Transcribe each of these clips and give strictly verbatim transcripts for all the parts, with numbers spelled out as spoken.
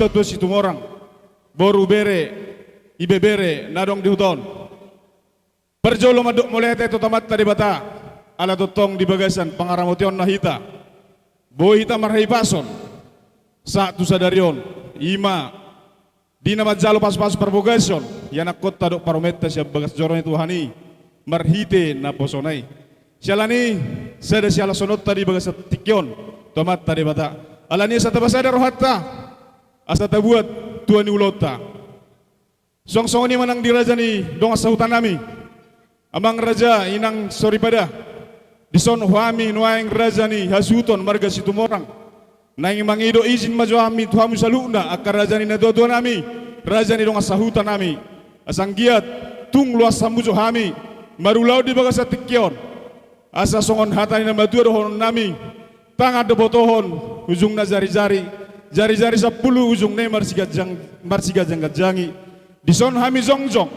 Tua-tua Situmorang, boru, bere, ibebere na adong di huta on. Parjolo mandok mauliate tu Amanta Debata, ala tongtong di bagasan pangaramotionna hita, boi hita marhahipason sahat tu sadari on, i ma di na manjalo pasupasu parbagason ianakhonta dohot parumaenta sian bagas joro ni Tuhan i, marhite naposona i. Siala ni i, sada sihalashononta di bagasan tingki on tu Amanta Debata. Ala ni i asa tapasada rohanta, asa tabuat tua ni ulaonta. Suang songon i ma nang di raja ni dongan sahutanami, amang raja, inang soripada. Dison hami nuaeng raja ni hasuhuton marga Situmorang, naeng mangido izin ma jo hami tu hamu saluhutna angka raja ni natuatuanami, raja ni dongan sahutanami, asa anggiat tung luas hamu jo hami marulaon di bagasan tingki on. Asa songon hata ni na matua dohononnami: Tangan do botohon ujungna jarijari, jarijari sampulu ujungna i marsigajang-, marsiganjangganjangi. Dison hami jongjong,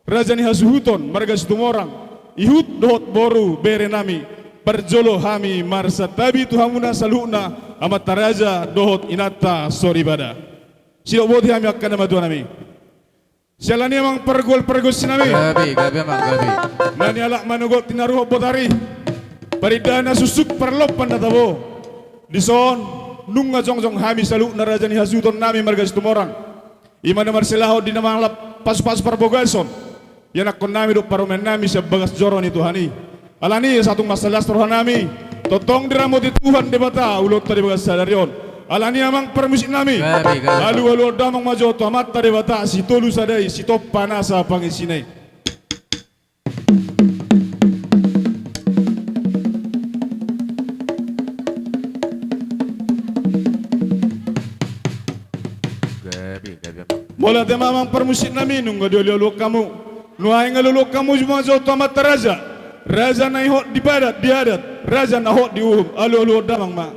raja ni hasuhuton marga Situmorang, ihut dohot boru berenami, parjolo hami marsantabi tu hamuna saluhutna, amanta raja dohot inanta soripada. Sidok boti hami angka na matuanami. Siala ni i, amang pargual pargonsinami. Gabe, gabe, amang, gabe. Na nialap manogot tinaruhon botari, parindahan na suksuk, parlompan na tabo. Dison nunga jongjong hami saluhutna raja ni hasuhutonnami marga Situmorang, i ma na marsilahon di na mangalap pasupasu parbagason ianakhonnami dohot parumaennami sian bagas joro ni Tuhan i. Ala ni i, asa tung mansai las rohanami, tongtong diramoti Tuhan Debata ulaonta di bagasan sadari on. Ala ni i, amang parmusiknami, gabe, gabe, alualuhon damang ma jo tu Amanta Debata, sitolu sada i, sitompa nasa pangisina i. Gabe, gabe, amang. Mauliate ma, amang parmusiknami, nunga dialualuhon hamu. Nuaeng alualuhon hamu ma jo tu amanta raja, raja na hot di adat, di adat, raja na hot di uhum, alualuhon damang ma.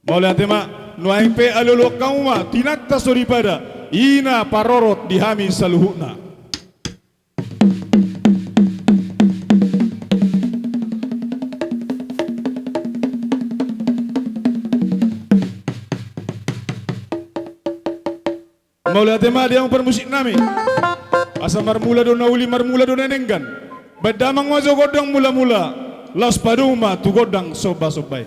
Mauliate ma, nuaeng pe alualuhon hamu ma tu inanta soripada, i na parorot di hami saluhutna. Mauliate ma di hamu parmusiknami. Asa marmula do na uli, marmula do na denggan. Baen damang ma jo gondang mulamula, laos padomu ma tu gondang sombasomba i.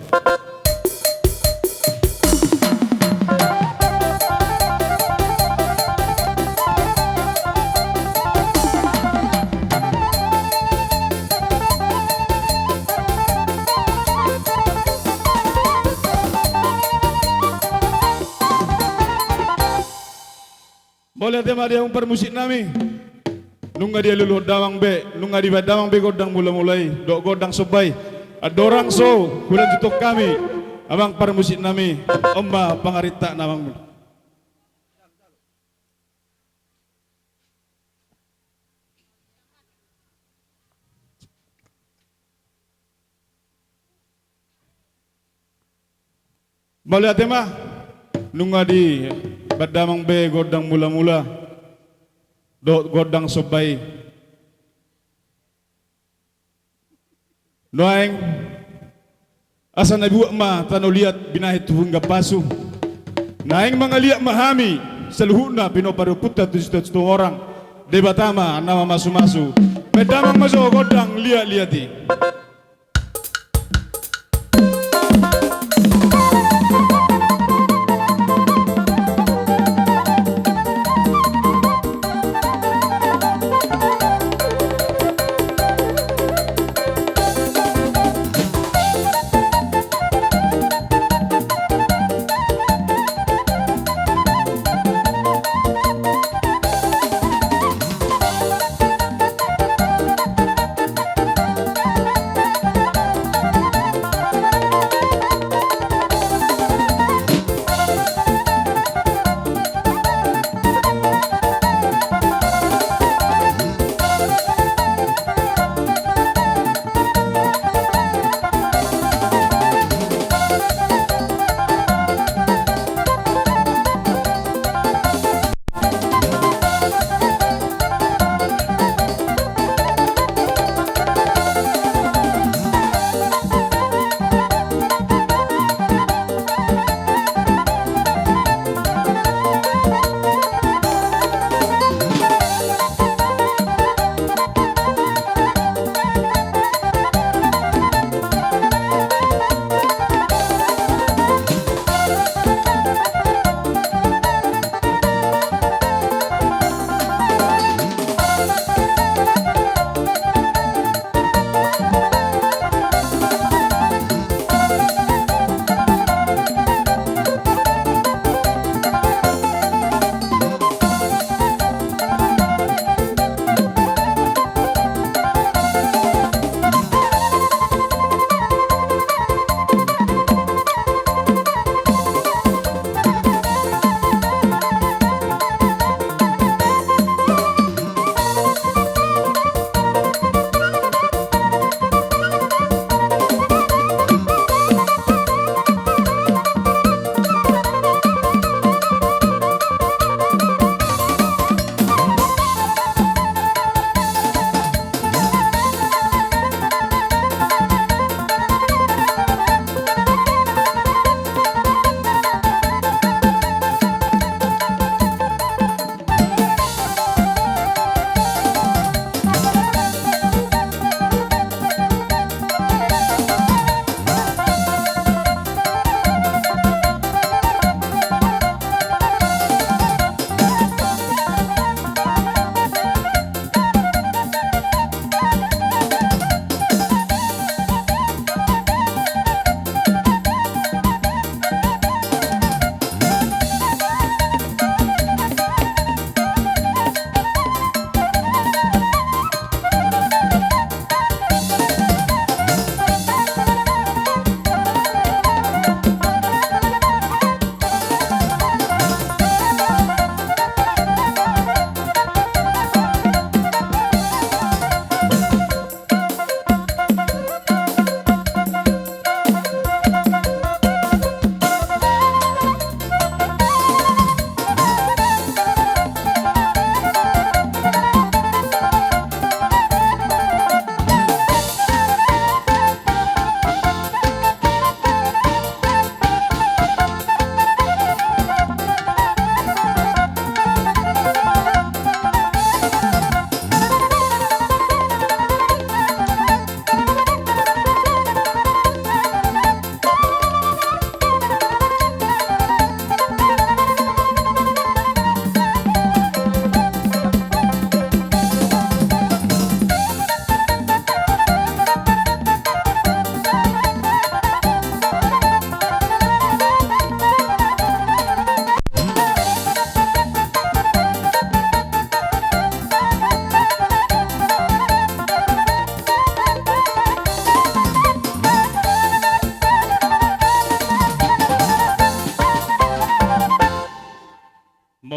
Mauliate ma di hamu parmusiknami. Nunga dialualuhon damang be, nunga dibaen damang be gondang mulamula i dohot gondang somba i. Andorang so hulanjuthon hami, amang parmusiknami, on ma pangarintakna, amang. Mauliate ma, nunga dibaen damang be gondang mulamula dohot gondang somba i. Nuaeng asa na buat ma tano liat binahen tu pinggan pasu. Naeng mangaliat ma hami saluhutna pinompar ni ompunta tu Situmorang. Debata ma na mamasumasu. Baen damang ma jo gondang liatliat i.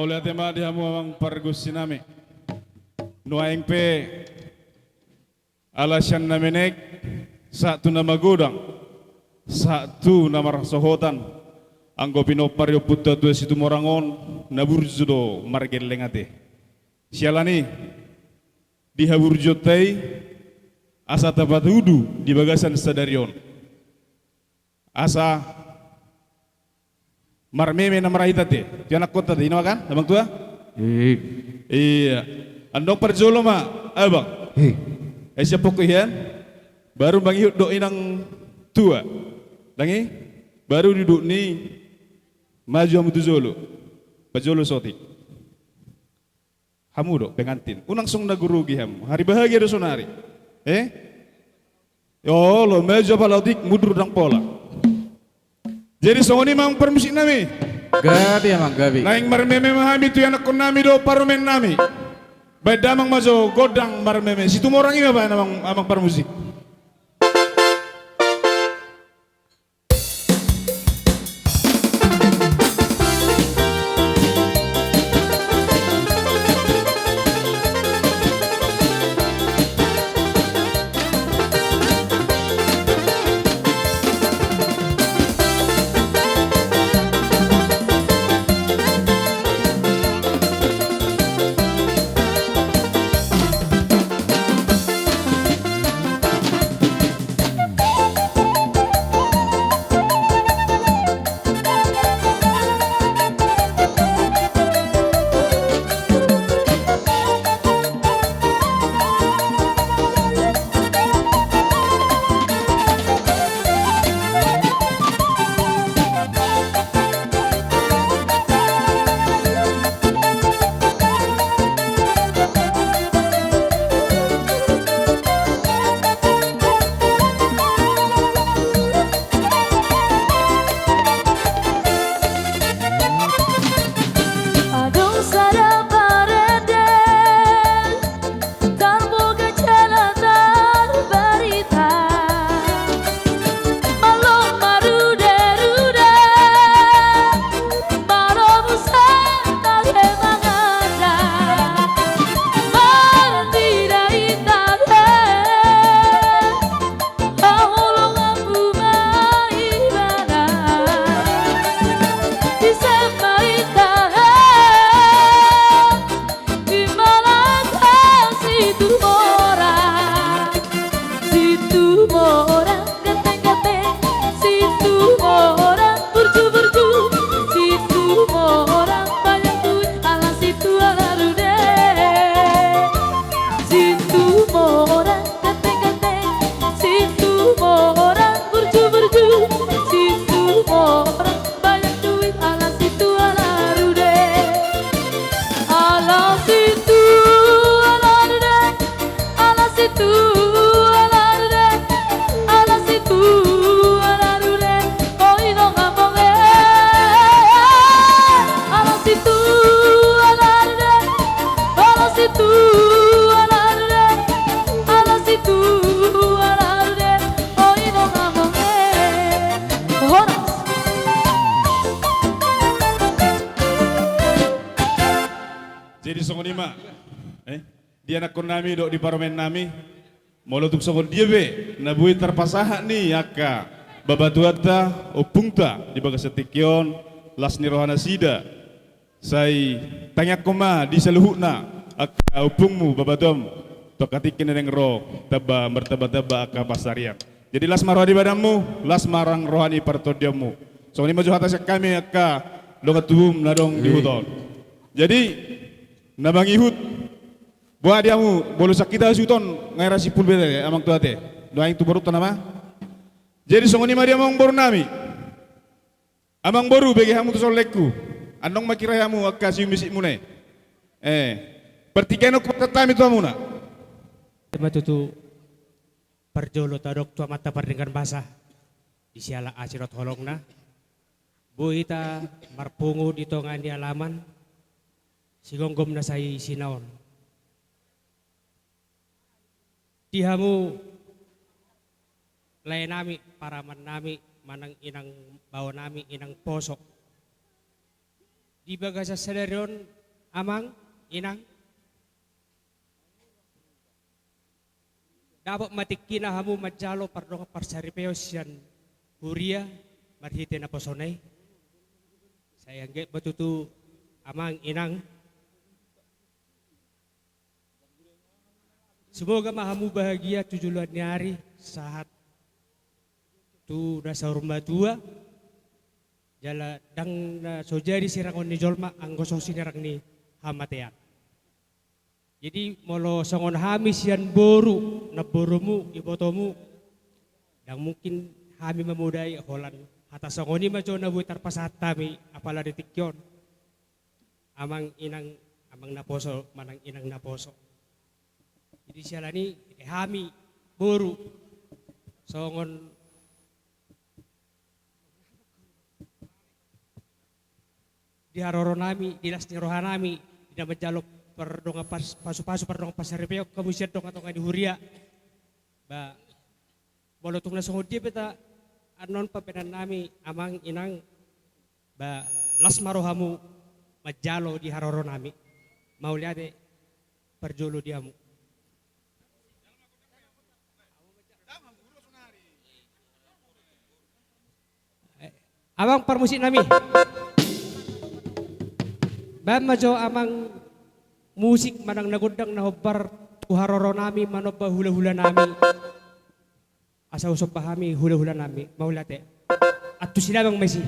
Mauliate ma di hamu amang pargonsi nami. Nuaeng pe ala sian na menek sahat tu na magodang, sahat tu na marhasohotan, anggo pinompar ni ompunta Situmorang on, na burju do margelleng ate. Siala ni i, di haburjuonta i asa tapatudu di bagasan sadari on. Asa marmeme na marhite ate tu ianakkonta ate, i nama kan, amang tua? Iya. Andong parjolo ma, abang. Ai siap pokok hian. Baru mangihut dohot inang tua. Ndang i? Baru duduk ni maju hamu tu jolo. Parjolo sotik. Hamu do pengantin. Unang songon na grogi hamu. Hari bahagia do sonari. Eh? Olo, maju apala otik, mundur ndang pola. Jadi songon i ma amang parmusik nami. Gabe amang, gabe. Naeng marmeme ma hami tu ianakkon nami dohot parumaen nami. Baen damang ma jo gondang marmeme. Situmorang i ma baen amang, amang parmusik. Adong sada parende, tarboga jala tarbarita. Malo marude-rude, malo muse tahe mangada. Martida ita he. Haholonganku ma ibana. Ise ma ita he. Imana Situmorang. Situmorang ganteng-ganteng. Situmorang burju-burju. Situmorang banyak duit ala situ ala rude. Situmorang ganteng-ganteng, Situmorang burju-burju, Situmorang banyak duit ala situ ala rude. Ala situ ala rude, ala situ ala rude, ala situ ala rude. Oi dongan amang e. Ala situ ala rude, ala situ ala rude, ala situ ala rude. Oi dongan amang e. Horas. Jadi songon i ma. Eh? Di anakkon nami dohot di parumaen nami, molo tung songon dia pe na boi tarpasahat ni angka babatuanta, ompungta di bagasan tingki on, las ni roha nasida, sai tangiangkon ma di saluhutna angka ompungmu, babatuam, tu angka tingki na naeng ro tamba martamba-tamba angka pansarian. Jadi las ma roha ni badanmu, las ma nang roha ni partondionmu. Songon i ma jo hata sian hami angka dongan tubum na adong di huta on. Jadi na mangihut, boha di hamu, molo sian hita suhuton nga hera simpul be ate, amang tua ate. Nuaeng tu borunta nama. Jadi songon i ma di hamu amang boru nami. Amang boru, bege hamu tu solengku. Andong ma hira hamu angka simusikmuna i. Eh, partingkian on hupasahat hami tu hamuna. Ima tutu parjolo tadok tu Amanta Pardenggan Basa. Di siala asi dohot holongna. Boi hita marpungu di tonga ni alaman. Sigomgom na sai isina on. Di hamu lae nami, parumaen nami, manang inang bao nami, inang poso. Di bagasan sadari on, amang, inang, dapot ma tingkina hamu manjalo pardongan parsaripeon sian huria marhite naposona i. Sai anggiat ma tutu, amang, inang, semoga ma hamu bahagia tu joloan ni ari, sahat tu na saur matua, jala ndang na so jadi sirangon ni jolma anggo so sinirang ni hamatean. Jadi molo songon hami sian boru, namborumu, ibotomu, ndang mungkin hami mamodai holan hata songon i ma jo na boi tarpasahat hami, apala di tingki on. Amang, inang, amang naposo manang inang naposo. Jadi siala ni i, hami boru songon di haroronami, di las ni rohanami, di na manjalo pardongan pas-, pasupasu, pardongan parsaripeon hamu sian tongatonga ni huria. Ba, molo tung na songon dia pe ta annon pambahenannami, amang, inang, ba, las ma rohamu manjalo di haroronami. Mauliate parjolo di hamu. Amang parmusiknami. Baen ma jo amang musik manang na gondang na hombar tu haroronami manomba hulahulanami. Asa husomba hami hulahulanami, mauliate. Antusi damang ma isi.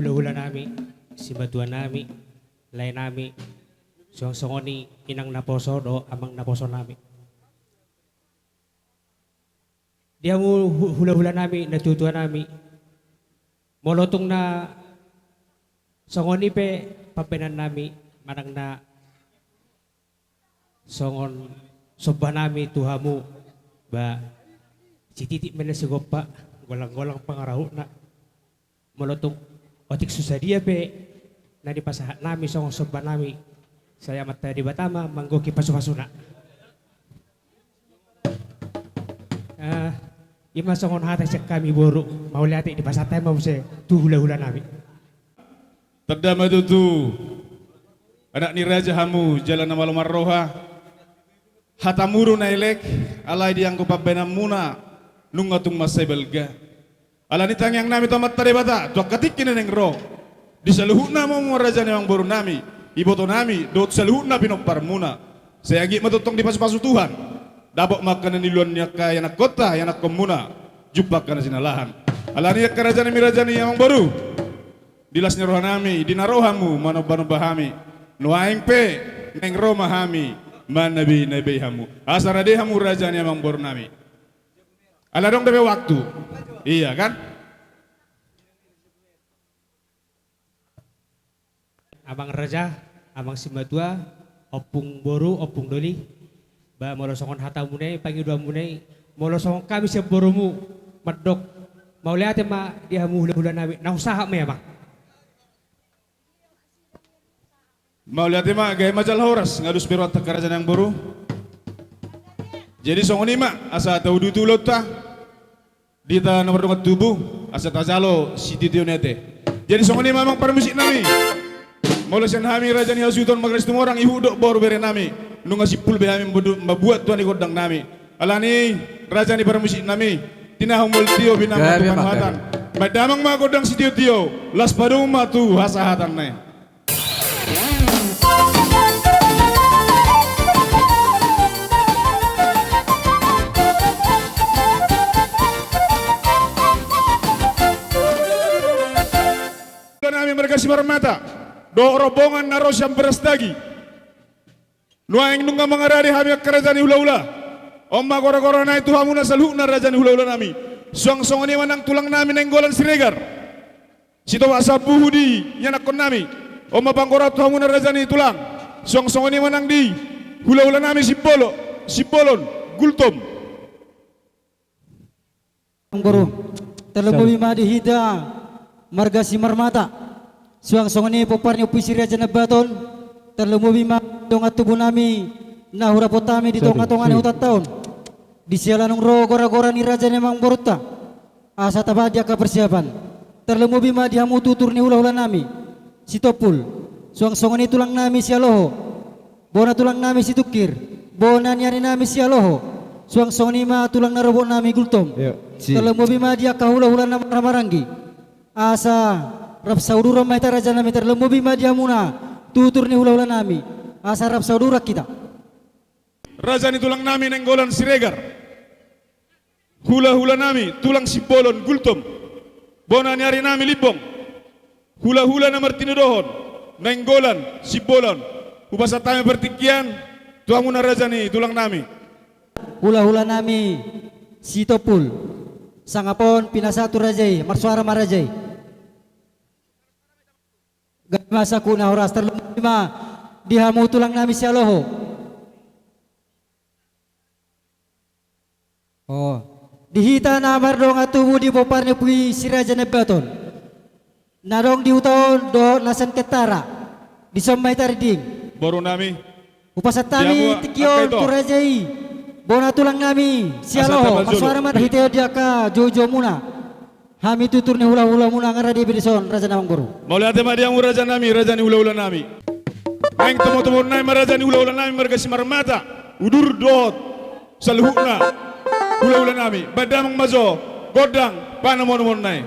Hulahula nami, simatua nami, lae nami, suang songon i inang naposo dohot amang naposo nami. Di hamu hu-, hulahula nami, natuatua nami, molo tung na songon i pe pambahenan nami manang na songon somba nami tu hamu, ba sititik ma na sigompa, golanggolang pangarahutna. Molo tung otik so sadia pe na dipasahat nami songon somba nami, sai Amanta Debata ma manggohi pasupasuna. Ah, ima songon hata sian hami boru, mauliate, dipasahat hami ma muse tu hulahula nami. Tanda ma tutu anak ni raja hamu jala na malo marroha. Hatamu do na elek, alai di angka pambahenanmuna nunga tung mansai balga. Alani i tangiang nami tu Amanta Debata tu angka tingki na naeng ro, di saluhutna hamu raja ni amangboru nami, iboto nami dohot saluhutna pinomparmuna, sai anggiat ma tongtong dipasupasu Tuhan. Dapot ma angka na niuloan ni angka ianakkonta, ianakkonmuna, jumpang angka na jinalahan. Alani i angka raja nami, raja ni amangboru, di las ni roha nami, di na ro hamu manombanomba hami, nuaeng pe naeng ro ma hami manabeinabe hamu, asa rade hamu raja ni amangboru nami. Ala adong dope waktu. Iya kan? Amang raja, amang simatua, ompung boru, ompung doli, ba molo songon hatamuna i, pangidoanmuna i, molo songon hami sian borumu mandok mauliate ma di hamu hulahula nami, naung sahat ma i, amang. Mauliate ma, gabe ma jala horas, nga dos pe rohanta angka raja ni amangboru. Jadi songon i ma asa tauduti ulaonta di hita na mardongan tubu, asa tajalo sitiotio ni ate. Jadi songon i ma, amang parmusik nami, molo sian hami raja ni hasuhuton Magelang Situmorang, ihut dohot boru bere nami, nunga simpul be hami mambuat tua ni gondang nami. Alani i, raja ni parmusik nami, tinahu ma uli tio, pinamar tu panuhatan. Baen damang ma gondang sitiotio, laos padomu ma tu hasahatanna i. Nami marga Simarmata dohot rombongan na ro sian Brastagi. Nuaeng nunga mangarade hami angka raja ni hulahula. On ma goragora nai tu hamuna saluhutna raja ni hulahula nami. Suang songon i ma nang tulang nami Nainggolan Siregar, Sitopak Sambuhu di ianakkon nami. On ma panggoraon tu hamuna raja ni tulang. Suang songon i ma nang di hulahula nami Simbolon, Simbolon, Gultom. Amangboru, tarlumobi ma di hita marga Simarmata. Suang songon i pompar ni Ompu i Si Raja Nabbaton, tarlumobi ma dongan tubu nami na hurapot hami di tongatonga ni hutanta on. Di siala naung ro goragora ni raja ni amangborunta, asa tapahat di angka parsiapan. Tarlumobi ma di hamu tutur ni hulahula nami Sitompul. Suang songon i tulang nami Sialoho, bona tulang nami Situngkir, bona ni ari nami Sialoho. Suang songon i ma tulang na robot nami Gultom. Tarlumobi ma di angka hulahula na marhahamaranggi, asa rap sauduran ma hita raja nami. Tarlumobi ma di hamuna tutur ni hulahula nami, asa rap sauduran hita. Raja ni tulang nami Nainggolan Siregar, hulahula nami tulang Simbolon, Gultom, bona ni ari nami Limbong, hulahula na martinodohon Nainggolan, Simbolon. Hupasahat hami partingkian tu hamuna raja ni tulang nami. Hulahula nami Sitompul, sangap on pinasahat tu raja i, marsuara ma raja i. Gabe ma saku na horas. Tarlumobi ma di hamu tulang nami Sialoho. O, di hita na mardongan tubu di pompar ni Ompu i Si Raja Nabbaton, na adong di huta on dohot na sian Kentara, dison ma hita ringging. Boru nami. Hupasahat hami tingki on tu raja i, bona tulang nami Sialoho, marsuara ma raja i. Hita on di angka joujoumuna. Hami tutur ni hulahulamuna, nga rade be dison raja ni amangboru. Mauliate ma di hamu raja nami, raja ni hulahula nami. Naeng tomotomoon nami ma raja ni hulahula nami marga Simarmata, udur dohot saluhutna hulahula nami. Baen damang ma jo gondang panomunomuon nai.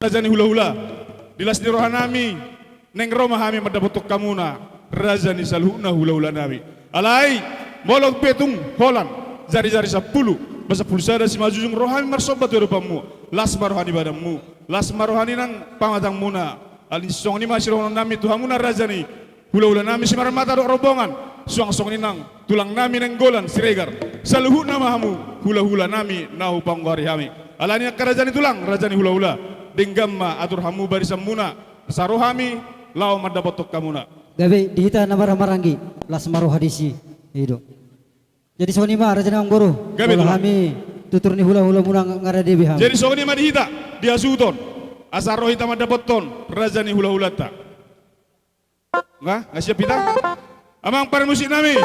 raja ni hulahula, di las ni rohanami, naeng ro ma hami mandapothon hamuna, raja ni saluhutna hulahulanami. Alai, molo pe tung holan, jarijari sampulu, ba sampulu sada simanjujung rohami marsomba tu adopanmu, las ma roha ni badanmu, las ma roha ni nang pamatangmuna. Alani songon i ma sidohononnami tu hamuna raja ni hulahulanami Simarmata dohot rombongan, suang songon i nang tulangnami Nainggolan Siregar, saluhutna ma hamu hulahulanami na hupaungkari hami. Alani angka raja ni tulang, raja ni hulahula, denggan ma atur hamu barisanmuna, asa ro hami laho mandapothon hamuna. Gabe di hita na marhahamaranggi, las ma roha disi. I do. Jadi songon i ma raja ni amangboru. Gabe tulang. Hami tutur ni hulahulamuna nga-, nga rade be hami. Jadi songon i ma di hita, di hasuhuton, asa ro hita mandapothon raja ni hulahulanta. Nga, nga siap hita? Amang parmusiknami,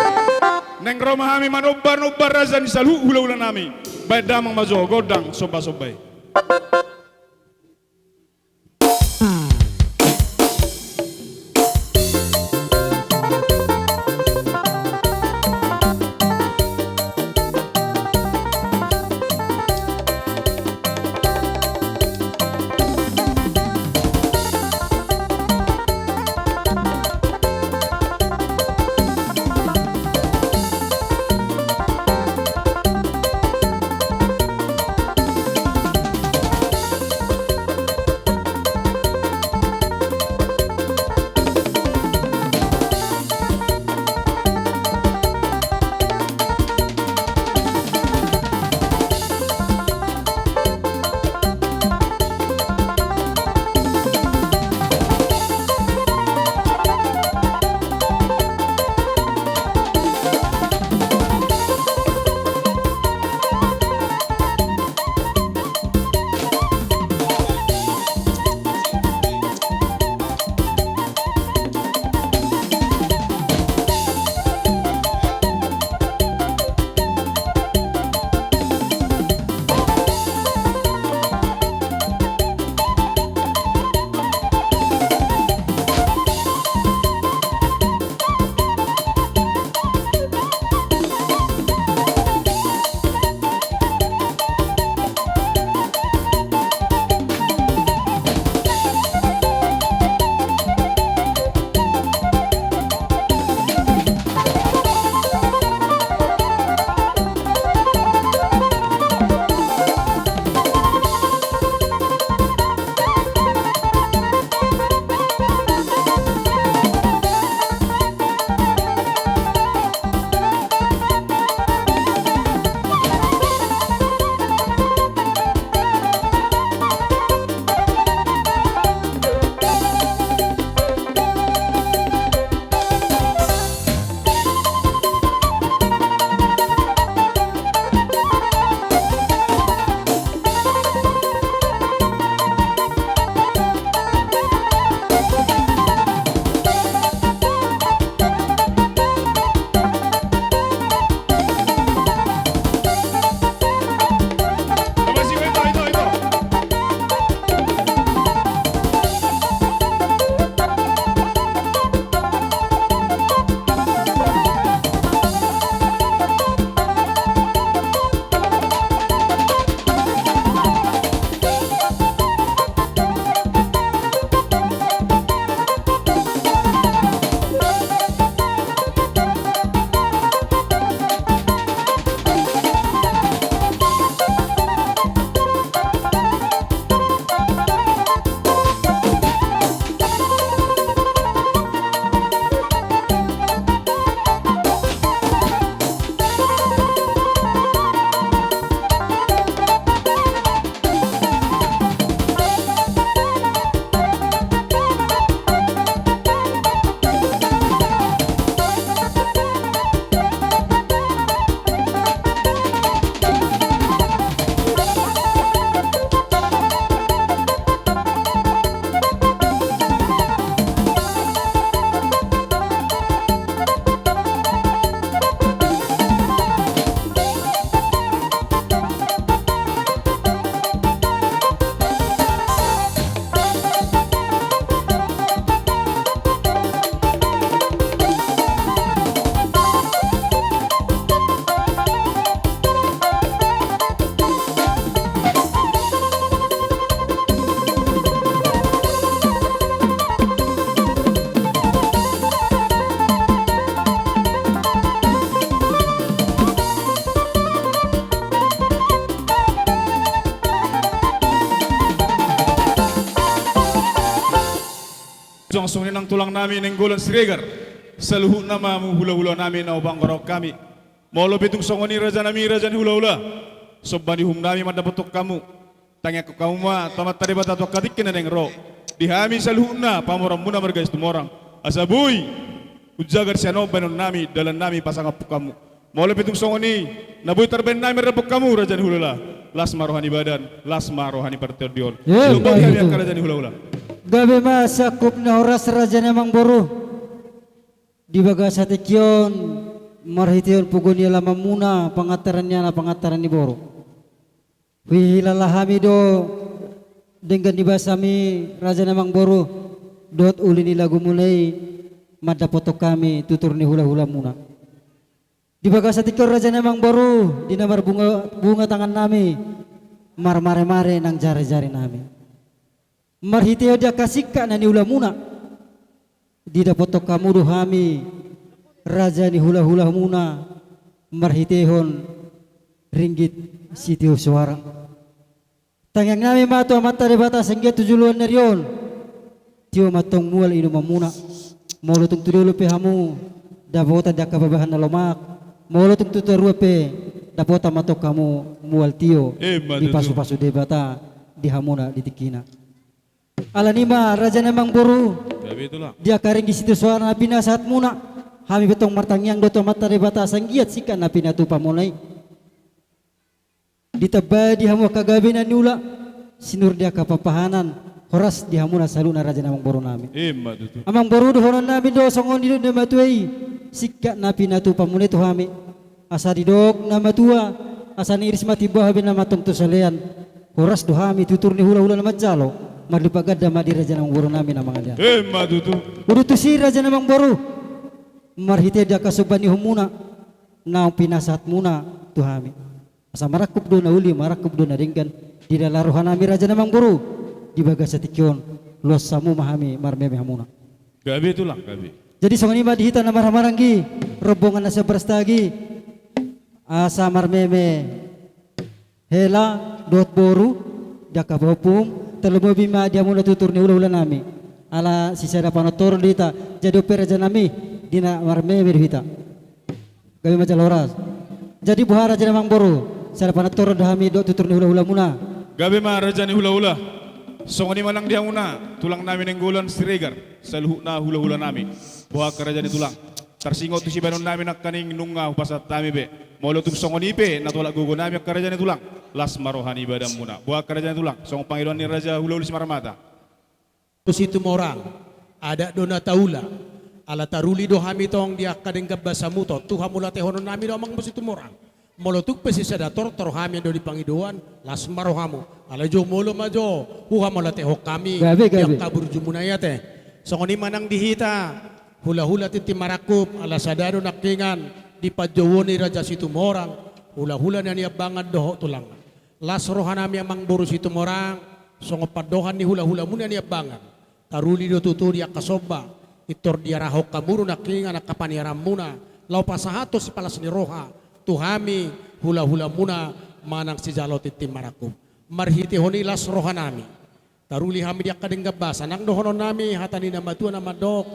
naeng ro ma hami manomba-nomba raja ni saluhut hulahulanami. Baen damang ma jo gondang sombasomba i. Suang songon i nang tulang nami Nainggolan Siregar, saluhutna ma hamu hulahula nami na hupanggorahon hami. Molo pe tung songon i raja nami, raja ni hulahula, somba ni uhum nami mandapothon hamu. Tangiangkon hamu ma tu Amanta Debata tu angka tingki na naeng ro. Di hami saluhutna pamoruonmuna marga Situmorang, asa boi hujaga sian on bahenon nami, dalan nami pasangaphon hamu. Molo pe tung songon i na boi tarbahen nami mandapothon hamu raja ni hulahula, las ma roha ni badan, las ma roha ni partondion. Sidok boti hami angka raja ni hulahula. Gabe ma sangkupna horas raja ni amangboru. Di bagasan tingki on, marhitehon pugu ni alamanmuna, pangantaran ni anak, pangantaran ni boru, huhilala hami do denggan ni basami raja ni amangboru dohot uli ni lagumuna i mandapothon hami tutur ni hulahulamuna. Di bagasan tingki on raja ni amangboru, di na marbunga, bunga tangan nami, marmaremare nang jarijari nami. Marhitehon di angka singkat na niulamuna, didapothon hamu do hami raja ni hulahulamuna marhitehon ringgit sitio soara. Tangiang nami ma tu Amanta Debata sian anggiat tu joloan ni ari on, tio ma antong mual inumanmuna. Molo tung tu dolok pe hamu, dapotan di angka pabahan na lomak. Molo tung tu toruan pe, dapotan ma antong hamu mual tio. Ima tutu. Dipasupasu Debata di hamuna di tingkina. Alani i ma raja ni amangboru, gabe tulang, di angka ringgit sitio soara na pinasahatmuna, hami pe antong martangiang do tu Amanta Debata asa anggiat singkat na pinatupamuna i ditambai di hamu angka gabe na niula, sinur di angka parpahanan, horas di hamuna saluhutna raja ni amangboru nami. Ima tutu. Amangboru, dohonon nami do songon nidok ni na matua i, singkat na pinatupamuna i tu hami. Asa didok na matua, asa niiris ma timboha be na mantong tu solean. Horas do hami tutur ni hulahula na manjalo, marlipat ganda ma di raja ni amangboru nami na mangalean. Ima tutu. Udut tusi raja ni amangboru, marhite di angka somba ni uhumuna naung pinasahatmuna tu hami, asa marangkup do na uli, marangkup do na denggan, dilala roha nami raja ni amangboru. Di bagasan tingki on, luas hamu ma hami marmeme hamuna. Gabe tulang, gabe. Jadi songon i ma di hita na marhahamaranggi, rombongan na sian Brastagi, asa marmeme hela dohot boru, di angka pahompu, tarlumobi ma di hamuna tutur ni hulahula nami. Ala sisada panontoron do hita, jadi on pe raja nami, di na marmeme do hita. Gabe ma jala horas. Jadi boha raja ni amangboru, sada panontoron do hami dohot tutur ni hulahulamuna. Gabe ma raja ni hulahula. Songon i ma nang di hamuna tulang nami Nainggolan Siregar, saluhutna hulahula nami. Boha angka raja ni tulang, tarsingot tu sibahenon nami nangkaning nunga hupasahat hami be. Molo tung songon i pe na tolap gogo nami angka raja ni tulang, las ma roha ni badanmuna. Boha angka raja ni tulang, songon pangidoan ni raja hula-hula Simarmata. Tu Situmorang, adat do na taula. Ala taruli do hami tong di angka denggan basamu, tontu hamauliatehonon nami do amangboru Situmorang. Molo tung pe sisada tortor hami do di pangidoan, las ma rohamu. Alai jo molo ma jo huhamauliatehon hami, gabe, gabe, di angka burjumuna i ate. Songon i ma nang di hita hulahula tintin marangkup, ala sada do nangkiningan di panjouon ni raja Situmorang, hulahula na niambangan dohot tulangna. Las roha nami amangboru Situmorang, songon pandohan ni hulahulamuna na niambangan. Taruli do tutu di angka somba, pintor diarahon hamu do nangkiningan angka paniaranmuna, laho pasahathon sipalas ni roha tu hami hulahulamuna manang sijalo tintin marangkup. Marhitehon i las roha nami. Taruli hami di angka denggan basa, nang dohonon nami hata ni na matua na mandok,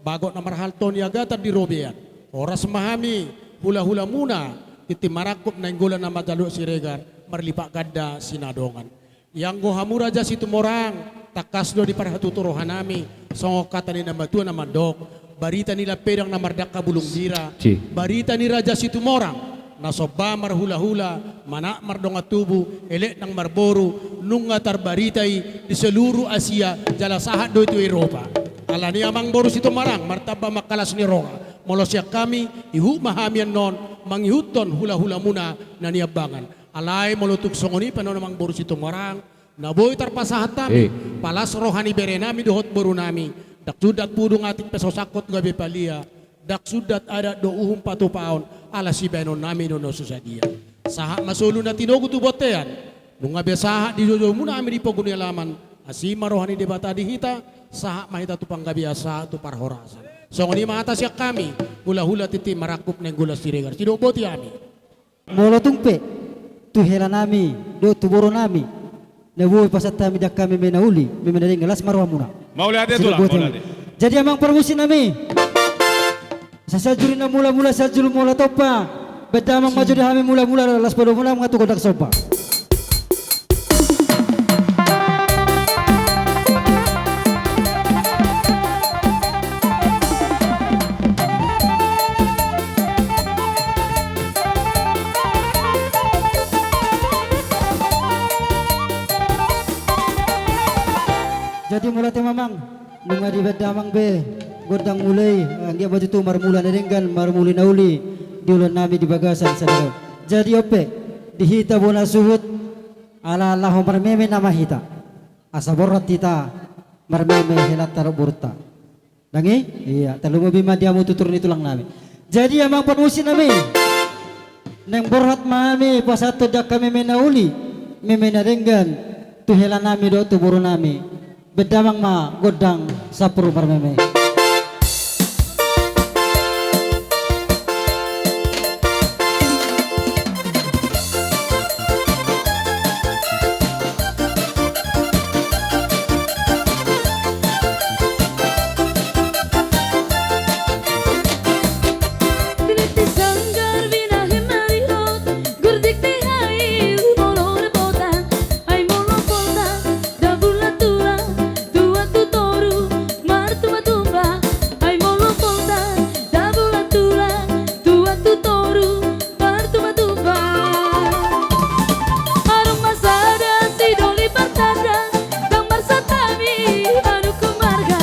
bagot na marhalto niagatan di robean. Horas ma hami hulahulamuna tintin marangkup Nainggolan na manjalo Siregar, marlipat ganda sinadongan. Ianggo hamu raja Situmorang, tangkas do diparhatutu roha nami, songon hata ni na matua na mandok, barita ni lampedang na mardangka bulung bira, si, barita ni raja Situmorang na somba marhulahula, manat mardongan tubu, elek nang marboru, nunga tarbarita i di seluruh Asia, jala sahat do i tu Eropa. Alani i amangboru Situmorang, martamba ma angka las ni roha. Molo sian hami, ihut ma hami annon mangihuthon hulahulamuna na niambangan. Alai molo tung songon i pe annon amangboru Situmorang, na boi tarpasahat hami, eh, palas roha ni bere nami dohot boru nami, ndang sundat pudung atik pe so sangkot gabe palia, ndang sundat adat dohot uhum patupaon, ala sibahenon nami do na so sadia. Sahat ma solu na tinogu tu bontean, nunga be sahat dijojomuna hami di pogu ni alaman, asi ma roha ni Debata di hita, sahat ma hita tu panggabean, sahat tu parhorasan. Songon i ma hata sian hami, hulahula tintin marangkup Nainggolan Siregar, sidok boti hami. Molo tung pe tu hela nami dohot tu boru nami, na boi pasahat hami di angka meme na uli, meme na denggan, las ma rohamuna. Mauliate tulang, sidok boti hami. Mauliate. Jadi amang parmusik nami, sai sian juri na mula-mula, sian juri mula tompa, baen damang ma jo di hami mula-mula, laos padomu damang tu gondang somba. Jadi mauliate ma amang, nunga dibaen damang be gondang mula i, anggiat ma tutu marmula na denggan, marmula na uli di ulaon nami di bagasan sadari on. Jadi on pe, di hita bona suhut, ala laho marmeme nama hita, asa borhat hita marmeme helanta dohot borunta. Dang i? Ia, tarlumobi ma di hamu tutur ni tulang nami. Jadi amang parmusik nami, naeng borhat ma hami pasahathon di angka meme na uli, meme na denggan tu hela nami dohot tu boru nami. Baen damang ma gondang sampur marmeme. Adong ma sada sidoli partanda, ndang marsantabi adong marga,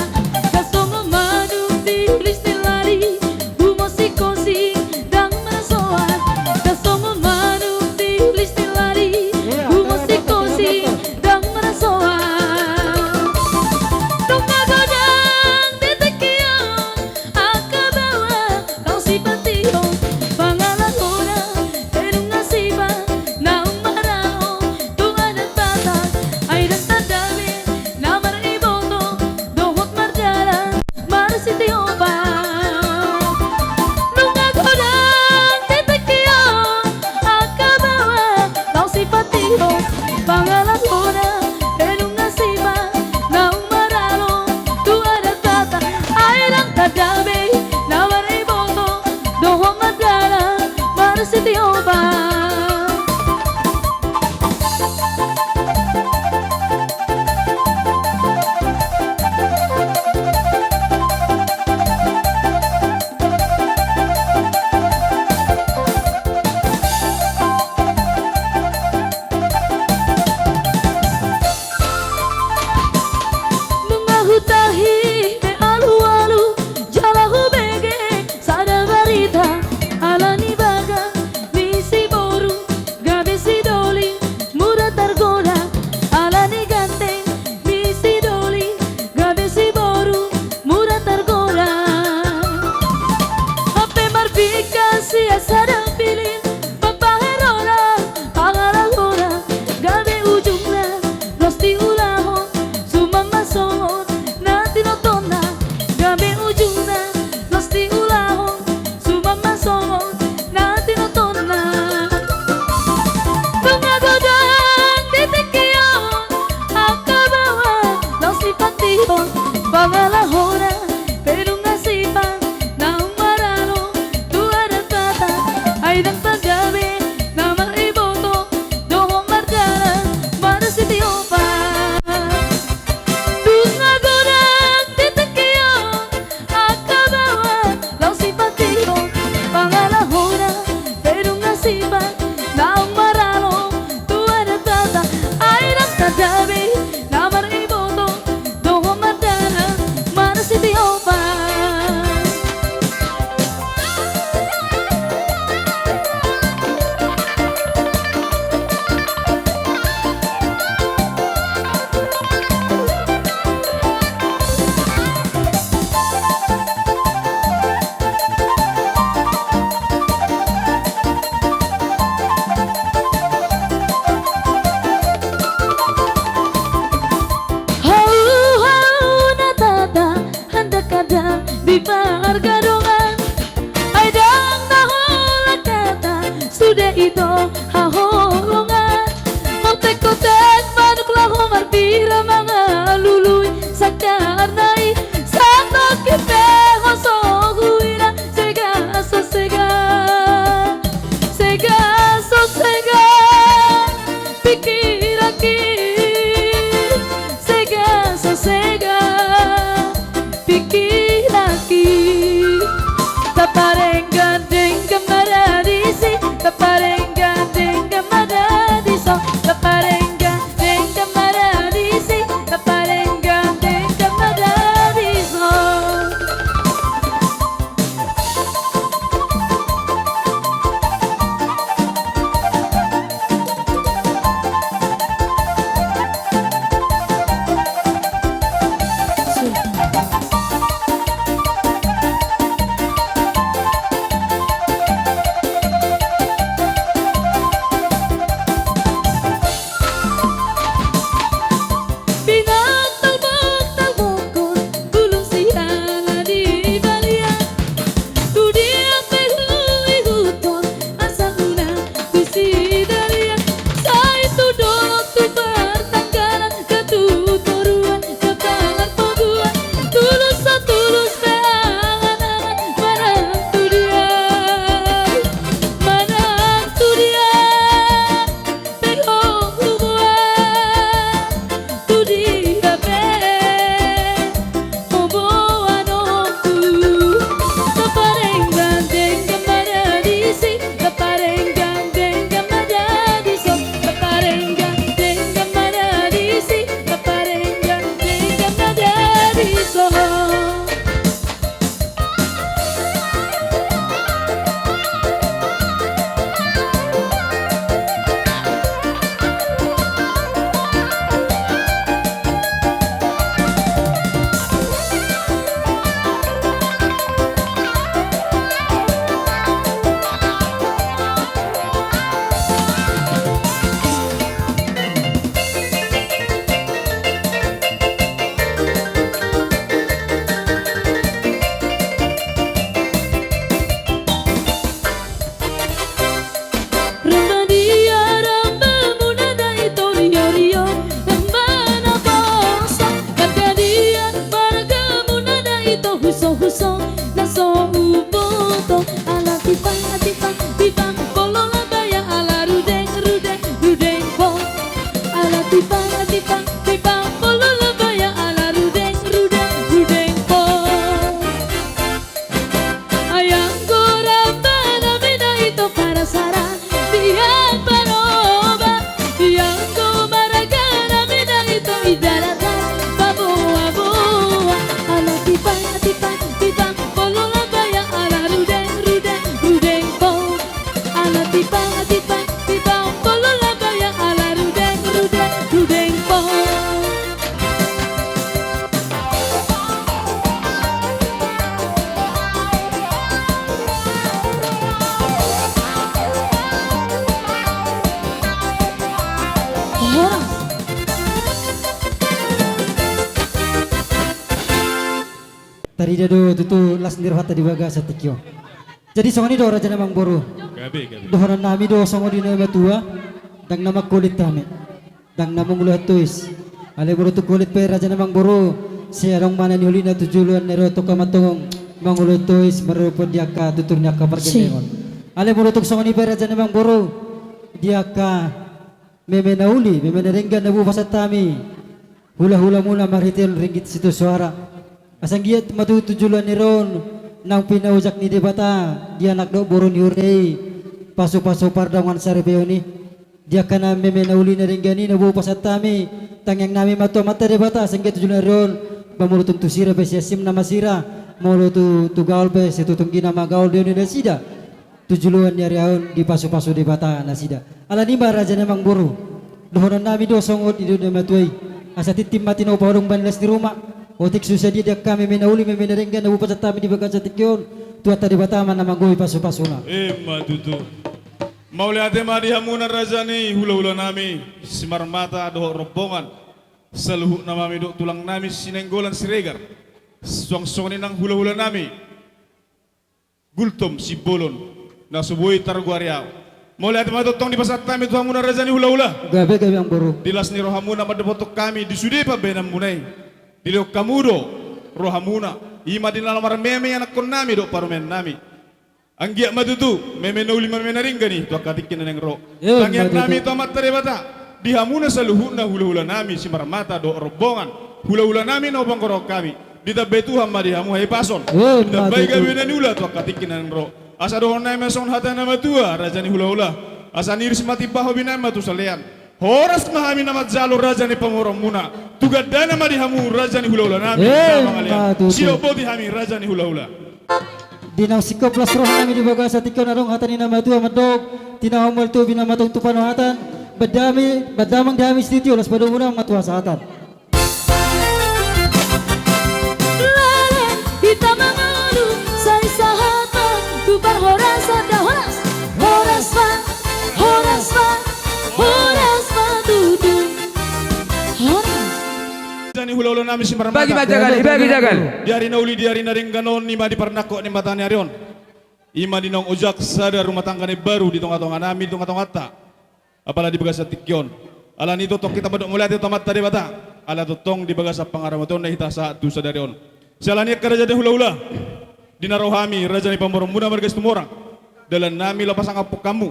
ndang songon manuk diulis dilali, humonsingkonsing ndang marasoan, ndang songon manuk diulis dilali, humonsingkonsing ndang marasoan. Nunga godang di tingki on angka baoa laho sipatihon pangalahona, pe nunga sipa naung maralo tu adat Batak, ai ndang tanda be na mariboto dohot mardalan marsitiopat. Nunga godang di tingki on angka baoa laho sipatihon pangalahona, pe nunga sipa naung maralo tu adat Batak, ai ndang tanda be na mariboto dohot mardalan marsitiopat. Nunga hutahi be alualu jala hubege sada barita, ala ni bagas ni si boru gabe sidoli mura targolak, ala ni ganteng ni sidoli gabe si boru mura targolak. Hape marbingkas sian sada pilin, papaheronan pangalahona, gabe ujungna los diulahon suman ma songon na tinotonna, gabe ujungna los diulahon suman ma songon na tinotonna. Nunga godang di tingki on angka baoa laho sipatihon pangalahona, pe nunga sipa naung maralo tu adat Batak, ai ndang tanda be na mariboto dohot mardalan marsitiopat. Nunga godang di tingki on angka baoa laho sipatihon pangalahona, pe nunga sipa naung maralo tu adat Batak, ai ndang tanda be na mariboto dohot mardalan marsitiopat. Hau, hau na tata, handang-handang di pargadongan. Ai ndang na holan hata sude ito haholongan. Otek-otek manuk laho marbira mangalului sangkar nai, sahat Huso na so uboto. Ala tipang, tipang, tipang, polo labaya, ala rudeng, rudeng, rudeng po. Ala tipang, tipang, tipang, polo labaya, ala rudeng, rudeng, rudeng po. Ayang gorapa na beda ito parasara. Dia Paroba, Ianggo marga na beda ito i daratan paboa-boa. Ala tipang, tipang, tipang, polo labaya, ala rudeng, rudeng, rudeng po. Ala tipang, tipang, tipang, polo labaya, ala rudeng, rudeng, rudeng po. Tarida do tutu las ni rohanta di bagasan tingki on. Jadi songon i do raja ni amangboru. Gabe, gabe. Dohonon nami do songon i na matua, ndang na mangkolit hami. Ndang na manguluhon tois. Alai molo tung kolit pe raja ni amangboru, sai adong ma na niulina tu joloan ni ari on, tongka mantong manguluhon tois, marrupot di angka tutur ni angka pargellengkon. Alai molo tung songon i pe raja ni amangboru, di angka meme na uli, meme na denggan na boi hupasahat hami hula-hulamuna marhite ringgit sitio soara. Asa anggiat ma tutu tu joloan ni ari on naung pinaojak ni Debata di anak dohot boru ni huria i pasu-pasu pardongansaripeon i. Di angka na meme na uli na denggan i na boi hupasahat hami tangiang nami ma tu Amanta Debata asa anggiat tu joloan ni ari on, ba molo tung tu sira pe siasim na masira, molo tung tu gaol pe sitonggina ma gaol di on ni nasida. Tu joloan ni ari on dipasu-pasu Debata nasida. Alani i ma raja ni amangboru, dohonon nami do songon i do na matua i. Asa tintin ma tinopa hudung bani las ni ruma. Otik so sadia di angka meme na uli, meme na denggan na boi hupasahat hami di bagasan tingki on, Tuhanta Debata ma na manggohi pasu-pasuna. Emma tutu. Mauliate ma di hamuna raja ni hula-hula nami Simarmata dohot rombongan, saluhutna ma hami dohot tulang nami Sinainggolan Siregar, suang songon i nang hula-hula nami Gultom Simbolon na so boi targoari ahu. Mauliate ma tongtong dipasahat hami tu hamuna raja ni hula-hula. Gabe, gabe amangboru. Di las ni rohamuna mandapothon hami di sude pambahenanmuna i. Dilehon hamu do rohamuna, i ma di na lam marmeme anakkon nami dohot parumaen nami. Anggiat ma tutu meme na uli, meme na denggan i tu angka tingki na naeng ro. Emma tutu. Tangiang nami tu Amanta Debata, di hamuna saluhutna hula-hula nami Simarmata dohot rombongan, hula-hula nami na hupanggorahon hami, ditambai Tuhan ma di hamu hahipason. Emma tutu. Ditambai gabe na niula tu angka tingki na naeng ro. Asa dohonon nami ma songon hata ni na matua, raja ni hula-hula. Asa niris ma timba, hobi nami ma tu salean. Horas ma hami na manjalo raja ni pamoruonmuna. Tu gandana ma di hamu raja ni hula-hula nami. Emma tutu. Sidok boti hami raja ni hula-hula. Di naung singkop las roha nami di bagasan tingki on, adong hata ni na matua mandok: Tinahu ma tutu binahen ma tong tu parrohatan, bahen damang di hami sitio, las padomu damang ma tu hasahatan. Lale hita mangolu, sai sahat ma tu parhorasan. Horas, horas ma, horas ma, horas ma tutu. Horas. Raja ni hula-hula nami Simarmata. Bagi ma jagal i, bagi jagal. Di ari na uli, di ari na denggan on, i ma di parnangkok ni mata ni ari on, i ma di naung ojak sada rumah tangga na imbaru di tonga-tonga nami, di tonga-tonganta. Apala di bagasan tingki on. Alani i tongtong hita mandok mauliate tu Amanta Debata, ala tongtong di bagasan pangaramotionna hita sahat tu sadari on. Siala ni i angka raja ni hula-hula, di na ro hami raja ni pamoruonmuna marga Situmorang, dalan nami laho pasangaphon hamu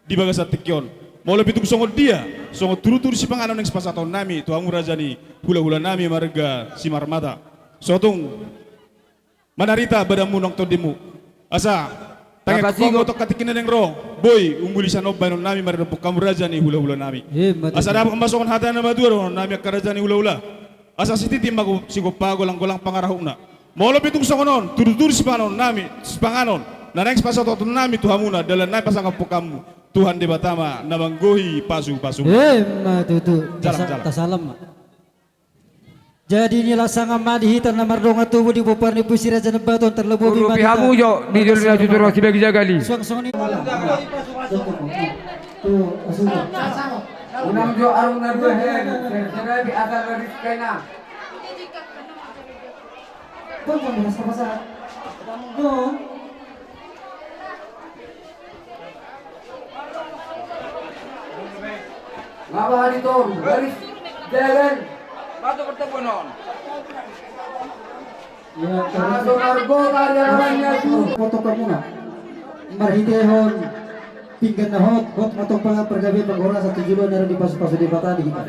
di bagasan tingki on. Molo pe tung songon dia, songon tudu-tudu sipanganon naeng sipasahaton nami tu hamu raja ni hula-hula nami marga Simarmata. So tung manarita badanmu nang tondimu. Asa tangiangku tu hamu tu angka tingki na naeng ro, boi umbuli sian on bahenon nami maradophon hamu raja ni hula-hula nami. Emma tutu. Asa dapot ma songon hata ni na matua dohonon nami angka raja ni hula-hula. Asa sititi ma sigompa, golang-golang pangarahutna. Molo pe tung songon on tudu-tudu sipanganon nami, sipanganon na naeng sipasahaton nami tu hamuna, dalan nami pasangaphon hamu, Tuhan Debata ma na manggohi pasu-pasu. Emma tutu. Jalang, jalang. Tasalam ma. Jadi ni lasangan ma di hita na mardongan tubu di pomparan ni pusi raja na baton terlebih. Urupi hamu jo di jolo na tutur sibagi jagal i. Suang songon i. Unang jo arung na dua hen. Serabi asal dari China. Ngapa hari tong garis jalan? Batu pertemuan. Potong hamuna. Marhitehon pinggan na hot, hot motong pangan pargabean parhorasan tu joloan na ro dipasupasu Debata di hita.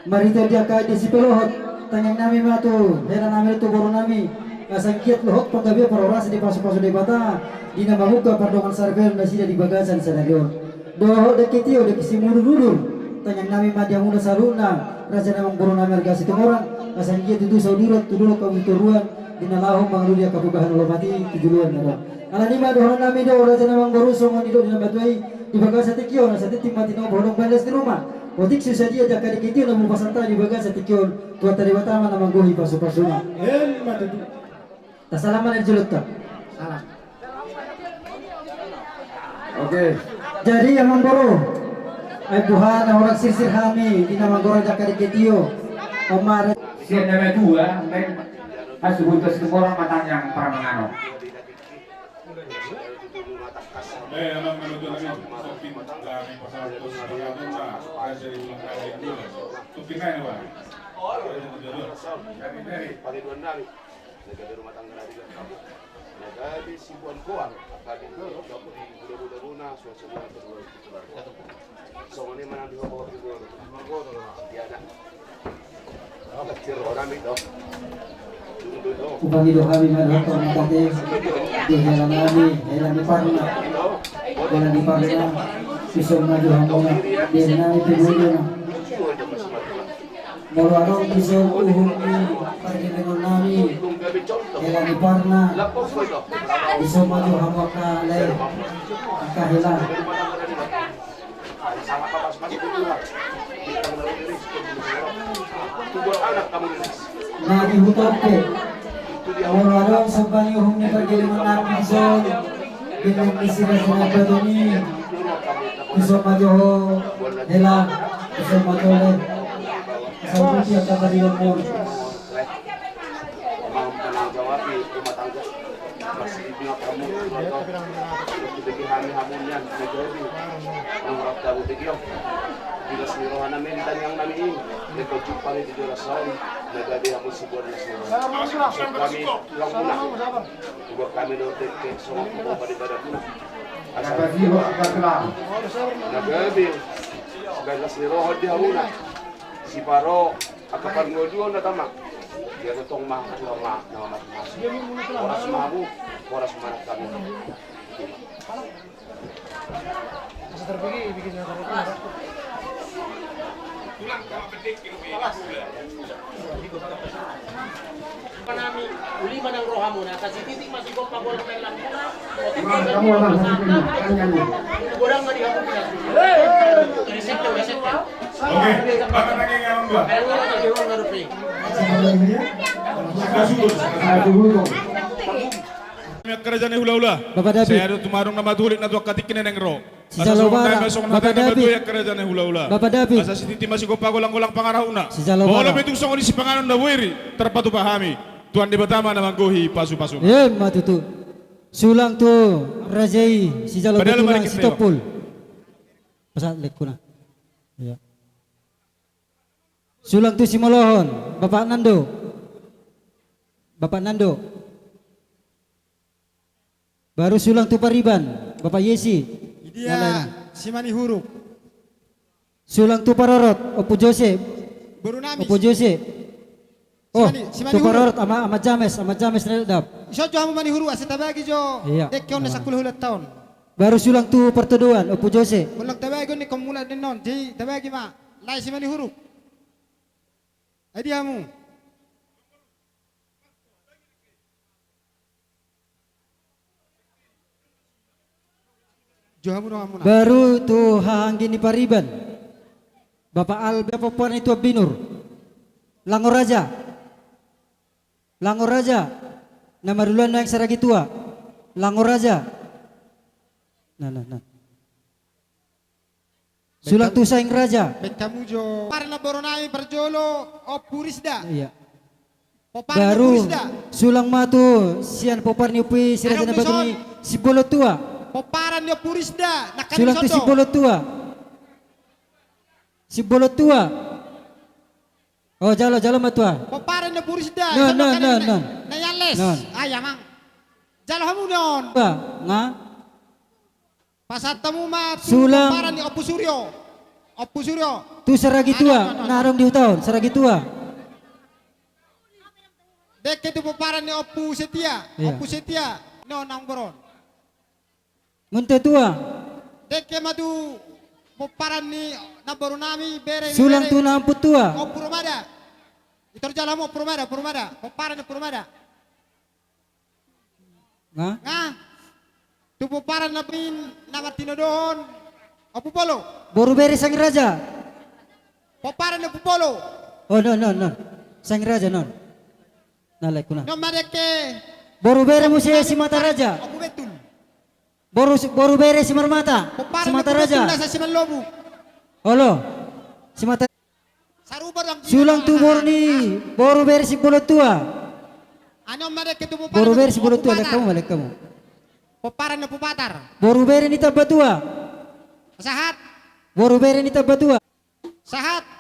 Marhite di angka ende sipalohot, tangiang nami ma tu hela nami tu boru nami, asa anggiat lohot panggabean parhorasan dipasupasu Debata, di na mamungka pardonganan saripeon nasida di bagasan sadari on. Dohot dengke tio, dengke simudurudur, tangiang nami ma di hamuna saluhutna, raja ni amangboru nami Arga Situmorang, asa anggiat tutu sauduran tu dolok hamu tu toruan, di na laho mangalului angka pambahenan na lomak i tu joloan na ro. Alani i ma dohonon nami do, raja ni amangboru, songon nidok ni na matua i, di bagasan tingki on, asa tintin ma tinopa, hodong bahen las ni ruma. Otik so sadia di angka dengke tio na boi hupasanta di bagasan tingki on, Tuhanta Debata ma na manggohi pasupasuna. Emma tutu. Tasalam ma na di jolonta. Salam. Oke. Jadi amangboru, ai boha na hurang sirsir hami di na manggora di angka dengke tio. Omar. Sian na matua, men, hasuhuton Situmorang ma tangiang parmanganon. Eh, amang, amang, amang, amang. Pakai dua nami. Na gabe rumah tangga na di dalam kampung. Na gabe sibuan goar. Angka di dalam kampung di bulan-bulan, suasana kedua. Songon i ma nang di hobor di bulan. Iya, nak. Upangido hami ma dohot on mangate di hela nami, hela ni Parna. Hela ni Parna, dison ma jo hamuna, di hela nami Pemulio na. Molo adong dison uhum ni pargellengon nami, hela ni Parna, dison ma jo hamu angka lae, angka hela. Na di huta pe. Molo adong somba ni uhum ni pargellengon nami dison, gellengon ni si Raja Nababan i, dison ma jo ho hela, dison ma jo lae. Saluhut i angka paribanmon. Manang jawabi rumah tangga. Masih di tengah kamu, bagi hami hamu nian, na gabe. Manang rap tabu bagi om. Di las ni roha nami, di tangiang nami i. Leko jumpang i di jolo saon. Na gabe hamu sibuan las ni roha. Kami, ulang muna. Buat kami do teke, songon ko pada pada muna. Asal. Na gabe. Sebagai las ni roha di hamuna. Siparo. Angka parngoluon na tama. Dia gotong ma, dua ma, nama ma. Horas ma hamu, horas ma anak kami. Nami, uli manang rohamuna, asa sititik ma sigompa golang na i langkuna. Godang ma di hamu. Oke, bapak tanya yang dua. Sudah sudah. Raja ni hulahula. Bapak David. Saya ada tumadung nama tulik na tu angka tingki na naeng ro. Sijalo bara, Bapak David. Raja ni hulahula. Bapak David. Asa sititik ma sigompa golang-golang pangarahutna. Sijalo bara. Molo pe tung songon i sipanganon na boeri, tarpatupa hami. Tuhan Debata ma na manggohi pasu-pasu. Emma tutu. Sulang tu raja i, sijalo bara, Sitompul. Pasahat lekuna. Iya. Sulang tu simolohon, Bapak Nando. Bapak Nando. Baru sulang tu pariban, Bapak Yesi. Idia Simanihuruk. Sulang tu parorot, Ompu Jose. Boru nami. Ompu Jose. Oh, tu parorot, Ama, Ama James, Ama James Reldap. Iso jo hamu Manihuruk, asa tabagi jo. Iya. Dengke on na sangkul hulanta on. Baru sulang tu partodoan, Ompu Jose. Ulang tabagi on ni komulat ni non, jadi tabagi ma. Lae Simanihuruk. Ai di hamu. Jo hamu do hamuna. Baru tu haha anggi ni pariban. Bapak Albe apa pomparan ni Tuan Binur. Lango Raja. Lango Raja. Na marulaon naeng saragi tua. Lango Raja. Nah, nah, nah. Sulang tu Saing Raja. Baen hamu jo. Pomparan ni boru nami parjolo, Ompu Risda. Iya. Pomparan ni Ompu Risda. Baru sulang ma tu sian pomparan ni Ompu i, si Raja Nababan i, Simbolon Tua. Pomparan ni Ompu Risda. Sulang tu Simbolon Tua. Simbolon Tua. Oh, jalo, jalo ma tua. Pomparan ni Ompu Risda. Non, non, non, non. Es. Non. Ai amang. Jalo hamu non. Ba, nga. Pasahat hamu ma tu Sulang. Pomparan ni Ompu Suryo. Ompu Suryo. Tu Saragi Tua, na adong di huta on, Saragi Tua. Dengke tu pomparan ni Ompu Setia. Iya. Ompu Setia. Non amang boru on. Munte Tua. Dengke ma tu pomparan ni namboru nami, bere ni Sulang bere. Tu na Ompu Tua. Ompu Romada. Itor jalo hamu Ompu Romada, Ompu Romada. Pomparan ni Ompu Romada. Nga? Nga. Tu pomparan na pin na martinodohon. Ompu Polo. Boru bere Sangin Raja. Pomparan ni Ompu Polo. Oh, non, non, non. Sangin Raja, non. Na lae, kuna. Non ma dengke. Boru bere muse Simataraja. Ompu Betul. Boru, boru bere Simarmata. Pomparan ni Ompu Betul. Simataraja. Nasa Simalobuk. Olo. Simata. Sarupa dong. Sulang tu boru ni, boru bere Simbolon Tua. Ani on ma dengke tu pomparan. Boru bere Simbolon Tua, Ompu Patar. Lek hamu, lek hamu. Pomparan ni Ompu Patar. Boru bere ni Tambatua. Sahat. Boru bere ni Tambatua. Sahat.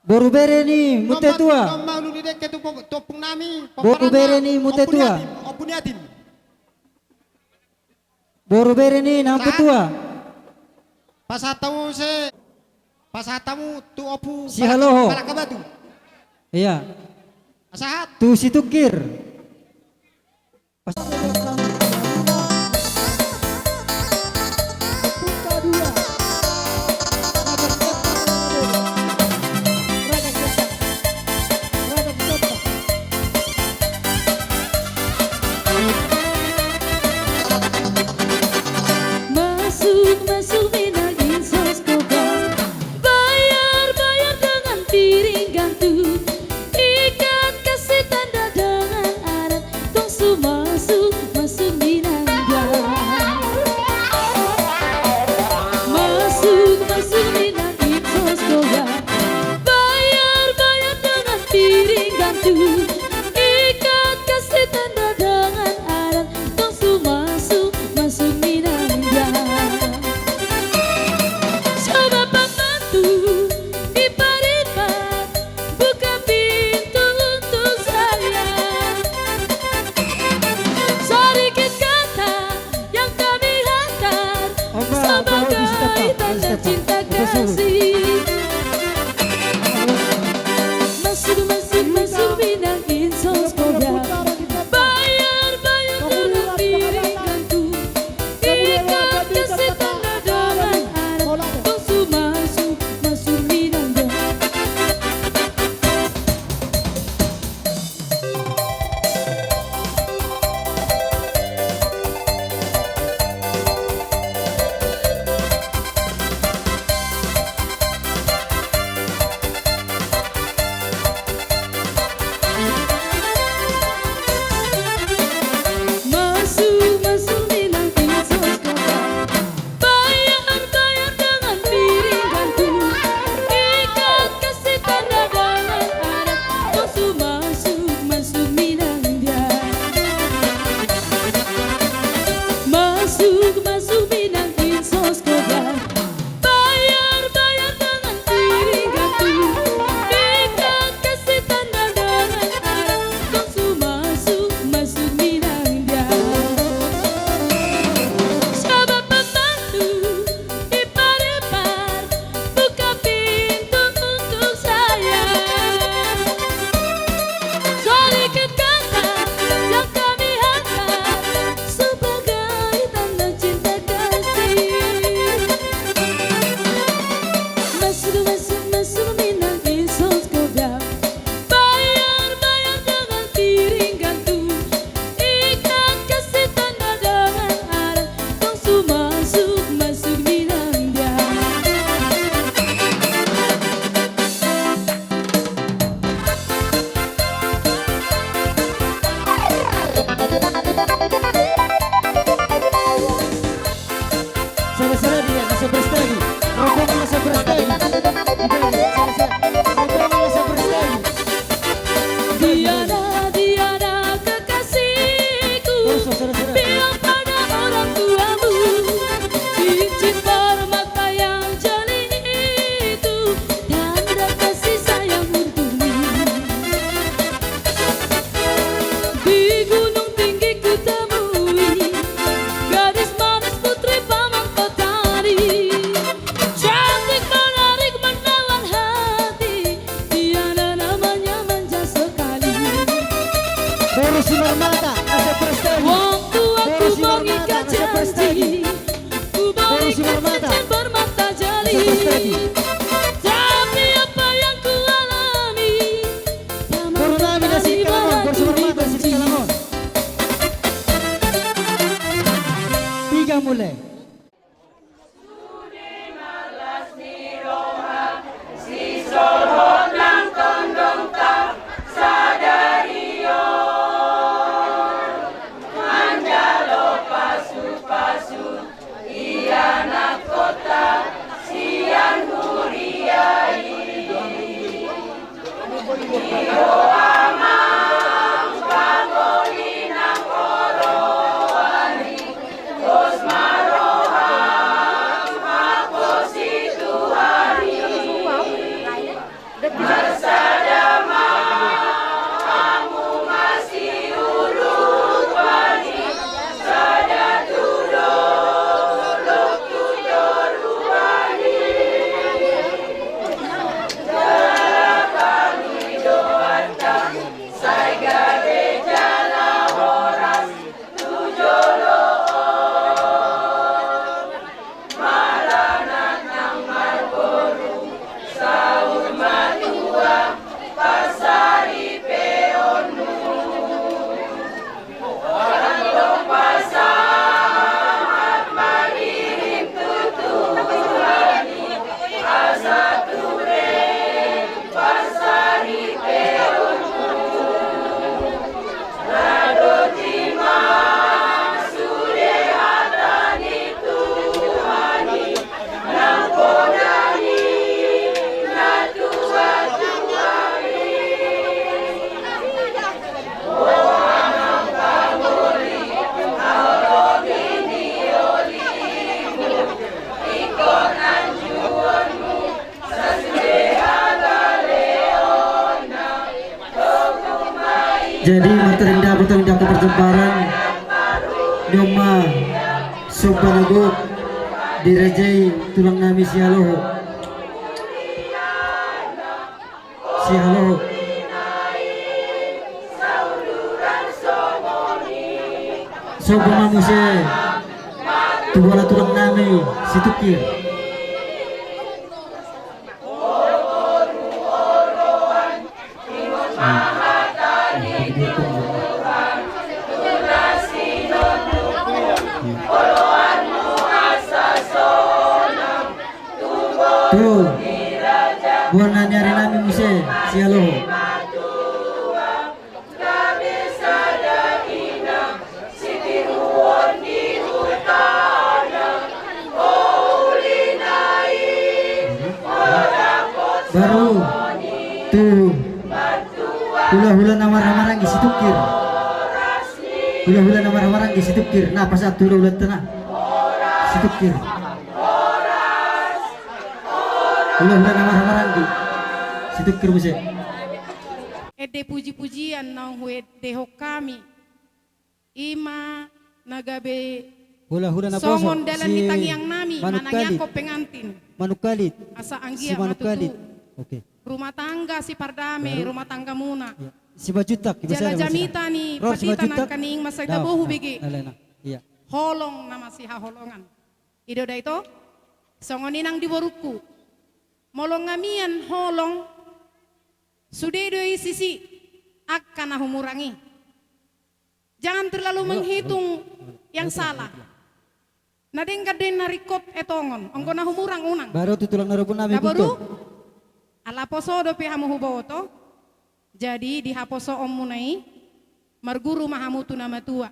Boru bere ni Munte Tua. Nom ma, nom ma ulu ni dengke tu po-, tu ompung nami, boru bere ni Munte Tua. Pomparanna Ompu Niatin, Ompu Niatin. Boru bere ni na Ompu Tua. Pasahat hamu se, pasahat hamu tu Ompu Sihaloho. Palangka Batu. Iya. Sahat. Tu Situngkir. Pas- Masuk, masuk minang insos kobar. Bayar, bayar dengan piring gandum. Ikat kasih tanda dengan adat. Tong su masuk, masuk minang da. Masuk, masuk minang insos kobar. Bayar, bayar dengan piring gandum. Ikat kasih tanda dengan adat. Tong su masuk, masuk minang da. Coba pambantu di Paripat, buka pintu untuk saya. Sedikit kata yang kami hantar sebagai tanda cinta kasih. Masuk, masuk, masuk minang. Tapi apa yang ku alami, boru nami na Sikalangon, boru Sumarmata na Sikalangon. Piga mule. Jadi, martangiang dapot, tangiang dapot parjambaran. Nion ma somba na gok dirajai tulang nami Sihaloho. Sihaloho. Somba ma muse tu bola tulang nami Situngkir. Tu bola na ni ari nami muse Sihaloho. Baru tu hulahula na marhahamaranggi Situngkir. Hulahula na marhahamaranggi Situngkir. Na pasahat tu hulahulanta na Situngkir. Hulahula na marhahamaranggi Situngkir muse. Ende puji-pujian naung huendehon hami, i ma na gabe songon dalan ni tangiang nami manangiangkon pengantin. Asa anggiat ma tutu rumah tangga sipardame, rumah tanggamuna. Jala jamita ni pandita nangkaning mansai taboan hubege holong na masihaholongan. I do da ito, songon i nang di borungku. Molo nga mian holong, sude do i sisi angka na humurang i. Jangan terlalu menghitung yang salah. Na denggan do i na ringkot etongon, anggo na humurang unang. Baru tu tulang na ro pun nami. Ala poso dope hamu huboto. Jadi di haposoonmuna i, marguru ma hamu tu na matua.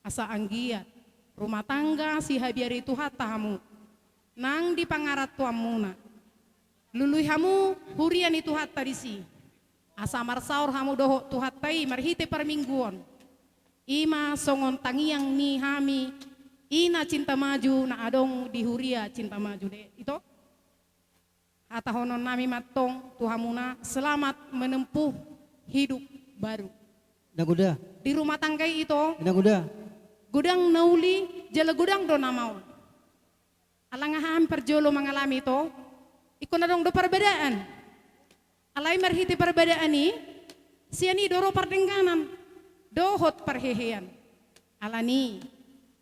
Asa anggiat rumah tangga sihabiari Tuhanta hamu nang di pangarantoanmuna. Lului hamu huria ni Tuhanta disi, asa marsaor hamu dohot Tuhanta i marhite parmingguon. I ma songon tangiang ni hami, ina Cinta Maju na adong di huria Cinta Maju de ito. Hatahonon nami mantong tu hamuna, selamat menempuh hidup baru. Di rumah tangga i ito, godang na uli jala godang do na maol. Ala nga hami parjolo mangalami ito, ingkon adong do parbadaan. Alai marhite parbadaan i, sian i do ro pardengganan dohot parhehean. Alani,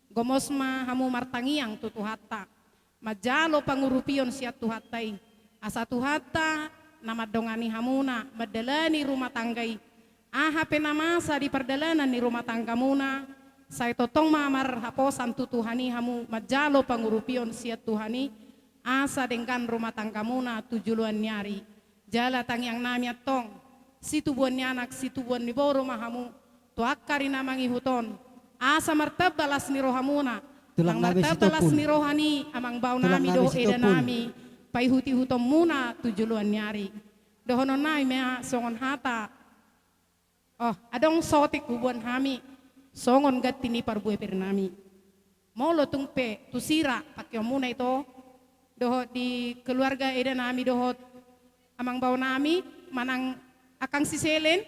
gomos ma hamu martangiang tu Tuhanta. manjalo pangurupion sian Tuhanta i. Asa Tuhanta na mandongani hamuna mandalani rumah tangga i. Aha pe na masa di pardalanan ni rumah tanggamuna, sai tongtong ma marhaposan tu Tuhan i hamu manjalo pangurupion sian Tuhan i, asa denggan rumah tanggamuna tu joloan ni ari. Jala tangiang nami antong, situbuan ni anak, situbuan ni boru ma hamu tu angka ari na mangihut on, asa martamba las ni rohamuna, nang martamba las ni roha ni amang bao nami dohot eda nami, paihuti-ihutonmuna tu joloan ni ari. Dohonon nami ma songon hata. Oh, adong sotik huboan hami songon ganti ni parbue pir nami. Molo tung pe tu sira pangkeonmuna ito, dohot di keluarga eda nami dohot amang bao nami manang akang siselen,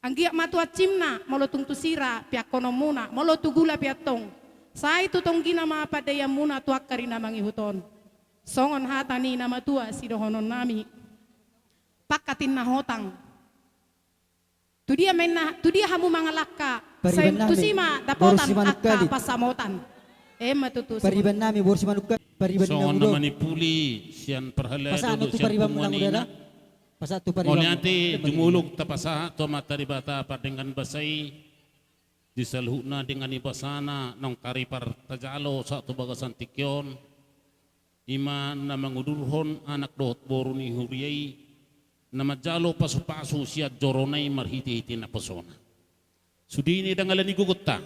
anggiat ma tu ansimna molo tung tu sira peakkononmuna, molo tu gula pe antong, sai tu tonggina ma pandaianmuna tu angka ari na mangihut on. Songon hata ni na matua sidohonon nami, pangkatin na hotang. Tu dia ma inna, tu dia hamu mangalangka, sai tusi ma dapotan angka pansamotan. Emma tutu. Pariban nami boru Simanungkalit, pariban ni na mudok. Songon na manipuli sian parhalado dohot sian punguan ina. Mauliate jumolo tapasahat tu Amanta Debata pardenggan basa i, di saluhutna denggan ni basana naung taripar tajalo sahat tu bagasan tingki on. I ma na mangudurhon anak dohot boru ni huria i, na manjalo pasupasu sian jorona i marhitehite naposona. Sude ni dangala ni gogonta,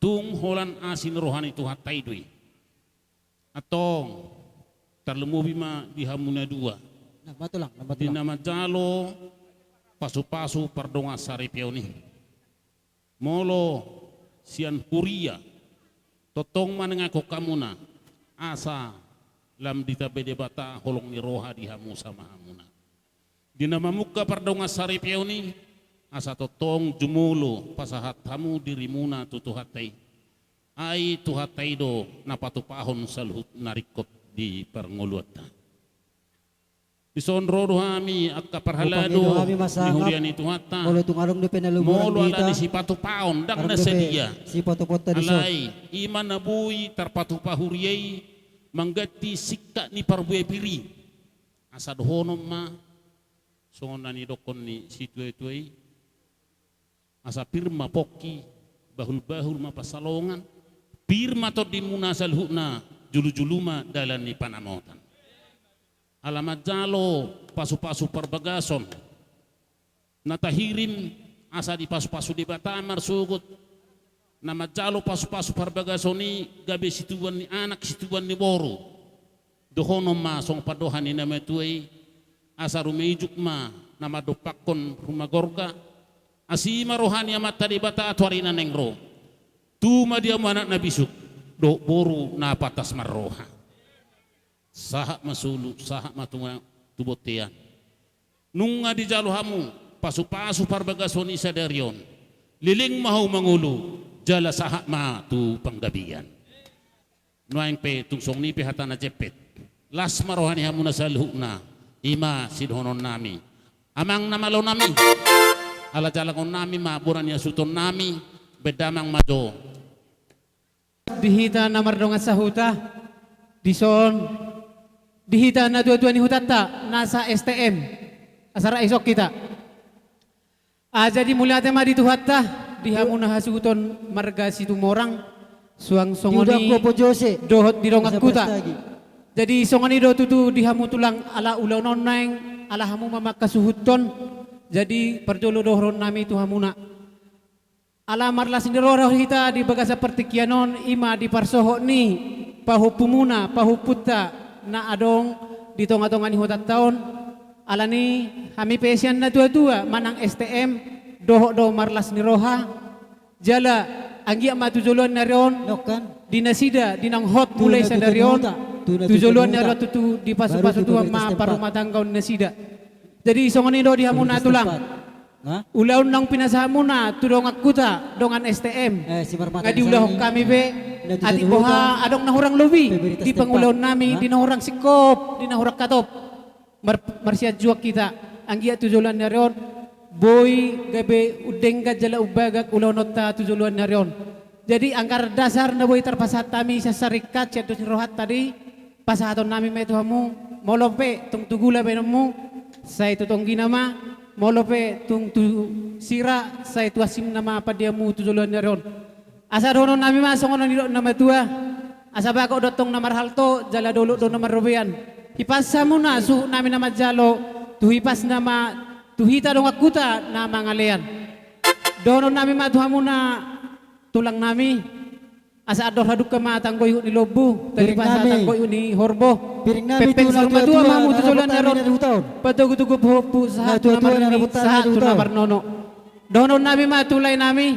tung holan asi ni roha ni Tuhanta i do i. Antong, tarlumobi ma di hamu na dua, di na manjalo pasupasu pardongan saripeon i. Molo sian huria, tongtong ma manangihon hamuna, asa lam ditambai Debata holong ni roha di hamu sama hamuna. Di na mamungka pardongan saripeon i, asa tongtong jumolo pasahat hamu dirimuna tu Tuhanta i. Ai Tuhanta i do na patupahon saluhut na ringkot di parngoluanta. Dison ro do hami angka parhalado ni huria ni Tuhanta. Molo ala ni sipatupaon ndang na sadia. Alai i ma na boi tarpatupa huria i mangganti singkat ni parbue pir i. Asa dohonon ma songon na nidokkon ni situatua i. Asa pir ma pongki, bahulbahul ma pansalongan, pir ma tondimuna saluhutna, julujulu ma dalan ni panamotan. Ala manjalo pasupasu parbagason na tahirim, asa dipasupasu Debata marsogot. Na manjalo pasupasu parbagason i gabe situbuan ni anak, situbuan ni boru. Dohonon ma songon pandohan ni na matua i, asa ruma ijuk ma na mandompakkon ruma gorga. Asi ma roha ni Amanta Debata tu ari na naeng ro. Tubu ma di hamu anak na bisuk dohot boru na pantas marroha. Sahat ma solu, sahat ma tu bontean. Nunga dijalo hamu pasupasu parbagason i sadari on, leleng ma hamu mangolu, jala sahat ma tu panggabean. Nuaeng pe tung songon i pe hata na jempek, las ma roha ni hamuna saluhutna. I ma sidohonon nami, amang na malo nami, ala jalangon nami ma bona ni hasuhuton nami, baen damang ma jo. Di hita na mardongan sahuta, dison di hita natuatua ni hutanta nasa S T M, asa rap dison hita. Ah, jadi mauliate ma di Tuhanta, di hamu na hasuhuton marga Situmorang, suang songon i dohot di dongan huta. Jadi songon i do tutu di hamu tulang, ala ulaon on naeng ala hamu ma mangkasuhuthon. Jadi parjolo dohonon nami tu hamuna, ala marlas ni roha do hita di bagasan partingkian on, i ma di parsohot ni pahompumuna, pahompunta na adong di tongatonga ni hutanta on. Alani hami pe sian natuatua manang S T M, dohot do marlas ni roha. Jala anggiat ma tu joloan ni ari on, di nasida di naung hot mulai sadari on, tu joloan ni ari on tutu dipasupasu Tuhan ma parumatanggaon nasida. Jadi songon i do di hamuna tulang. Ulaon naung pinasahatmuna tu dongan huta, dongan S T M, nga diulahon hami pe. Atik boha adong na hurang lobi di pangulaon nami, di na hurang singkop, di na hurang hatop, mar-, marsianjuan hita. Anggiat tu joloan ni ari on boi gabe undenggan jala umbagak ulaonta tu joloan ni ari on. Jadi anggaran dasar na boi tarpasahat hami sian sarikat sian dos ni rohanta di pasahaton nami ma i tu hamu, molo pe tung tu gula baenonmu, sai tu tonggina ma, molo pe tung tu sira, sai tu asingna ma pandianmu tu joloan ni ari on. Asa dohonon nami ma songon na nidok na matua, asa bagot do tong na marhalto, jala dolok do na marrobean. Hipas hamuna suhut nami na manjalo, tu hipasna ma tu hita dongan huta na mangalean. Dohonon nami ma tu hamuna tulang nami, asa andor hadungka ma tanggo ihut ni lombu, tali pasa tanggo ihut ni horbo. Pepeng saur matua ma hamu tu joloan ni ari on. Patogu-togu pahompu sahat tu na marnini, sahat tu na marnono. Dohonon nami ma tu lae nami,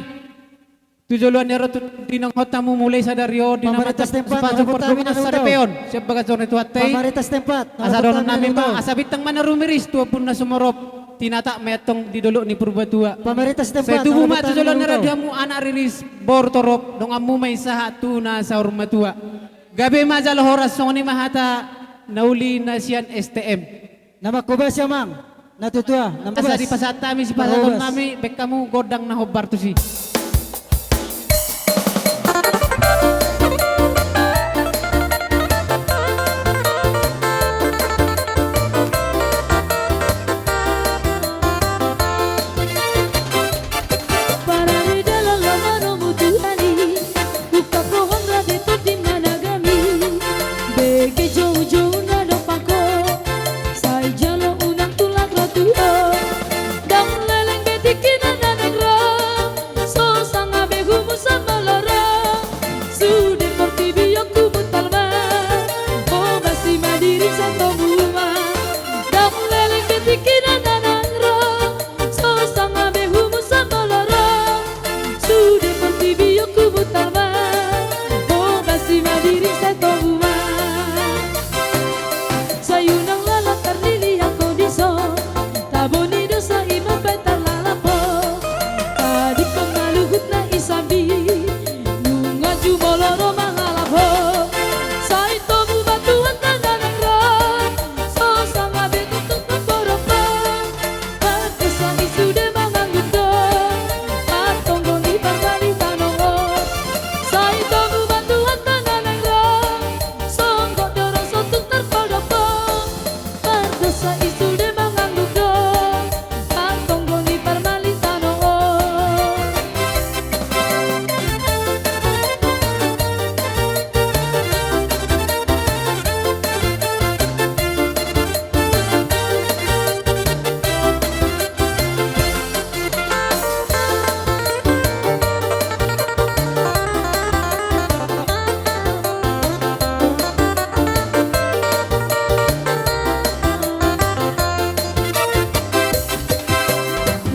tu joloan ni ari on tu dinonghon hamu mulai sadari on di na mata sipatu pordomuan saripeon sian bagas joro ni Tuhanta i. Asa dohonon nami ma, asa bintang ma na rumiris tu ombun na sumorop, tinatap ma i antong di dolok ni Purbatua. Sai tubu ma tu joloan ni ari on di hamu anak riris, boru torop, donganmu ma i sahat tu na saur matua. Gabe ma jala horas, songon i ma hata na uli na sian S T M. Na mangkobasi amang, na tuatua, na mangkobasi. Asa dipasahat hami sipasahaton nami, baen hamu gondang na hombar tusi. Parari dalan lomanomu Tuhan i, ungkap roham rade tondi managami. Bege joujou na dompak ho, sai jalo unang tulak ro tu ho. Ndang leleng be tingkina na naeng ro, so sanga be humusa molo ro. Sude portibi on humuntal ma, hobasi ma diri sai tobu ma. Ndang leleng be tingkina na naeng ro, so sanga be humusa molo ro. Sude portibi on humuntal ma, hobasi ma diri sai tobu ma. Sai unang lalap tarlili angka dison, tabo ni dosa i mambaen tarlalap ho. Tadingkon ma luhut na i sambing, nunga jumolo ro mangalap ho. Sai tobu ma Tuhanta na naeng ro, so sanga be tontu mamborok ho. Pardosa i sude manganggur do, partonggo ni parpalitan on. Sai tobu ma Tuhanta na naeng ro, songgop do ro so tung tarpodop ho. Pardosa i sude manganggur do, partonggo ni parpalitan on.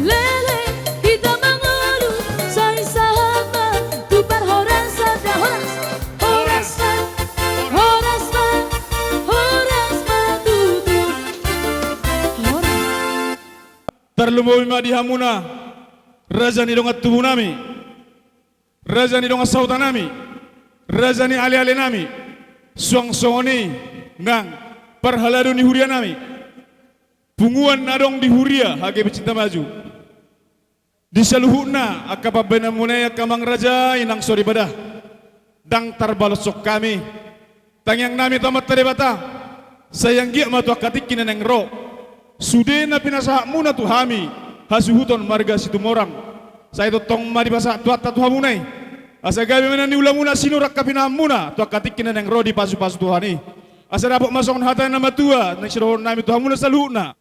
Leleng hita mangolu, sai sahat ma tu parhorasan. Horas, horas ma, horas ma, horas ma tutu. Horas. Tarlumobi ma di hamuna raja ni dongan tubu nami, raja ni dongan sahuta nami, raja ni aleale nami, suang songon i nang parhalado ni huria nami, punguan na adong di huria H G P Cinta Maju. Di saluhutna angka pambahenanmuna i, angka amang raja i nang soripada, ndang tarbaloshon hami tangiang nami tu Amanta Debata, sai anggiat ma tu angka tingki na naeng ro, sude na pinasahatmuna tu hami hasuhuton marga Situmorang, sai tongtong ma dipasahat Tuhanta tu hamuna i, asa gabe ma na niulamuna sinur angka pinahanmuna tu angka tingki na naeng ro dipasupasu Tuhan i. Asa dapot ma songon hata na matua na sidohonon nami tu hamuna saluhutna.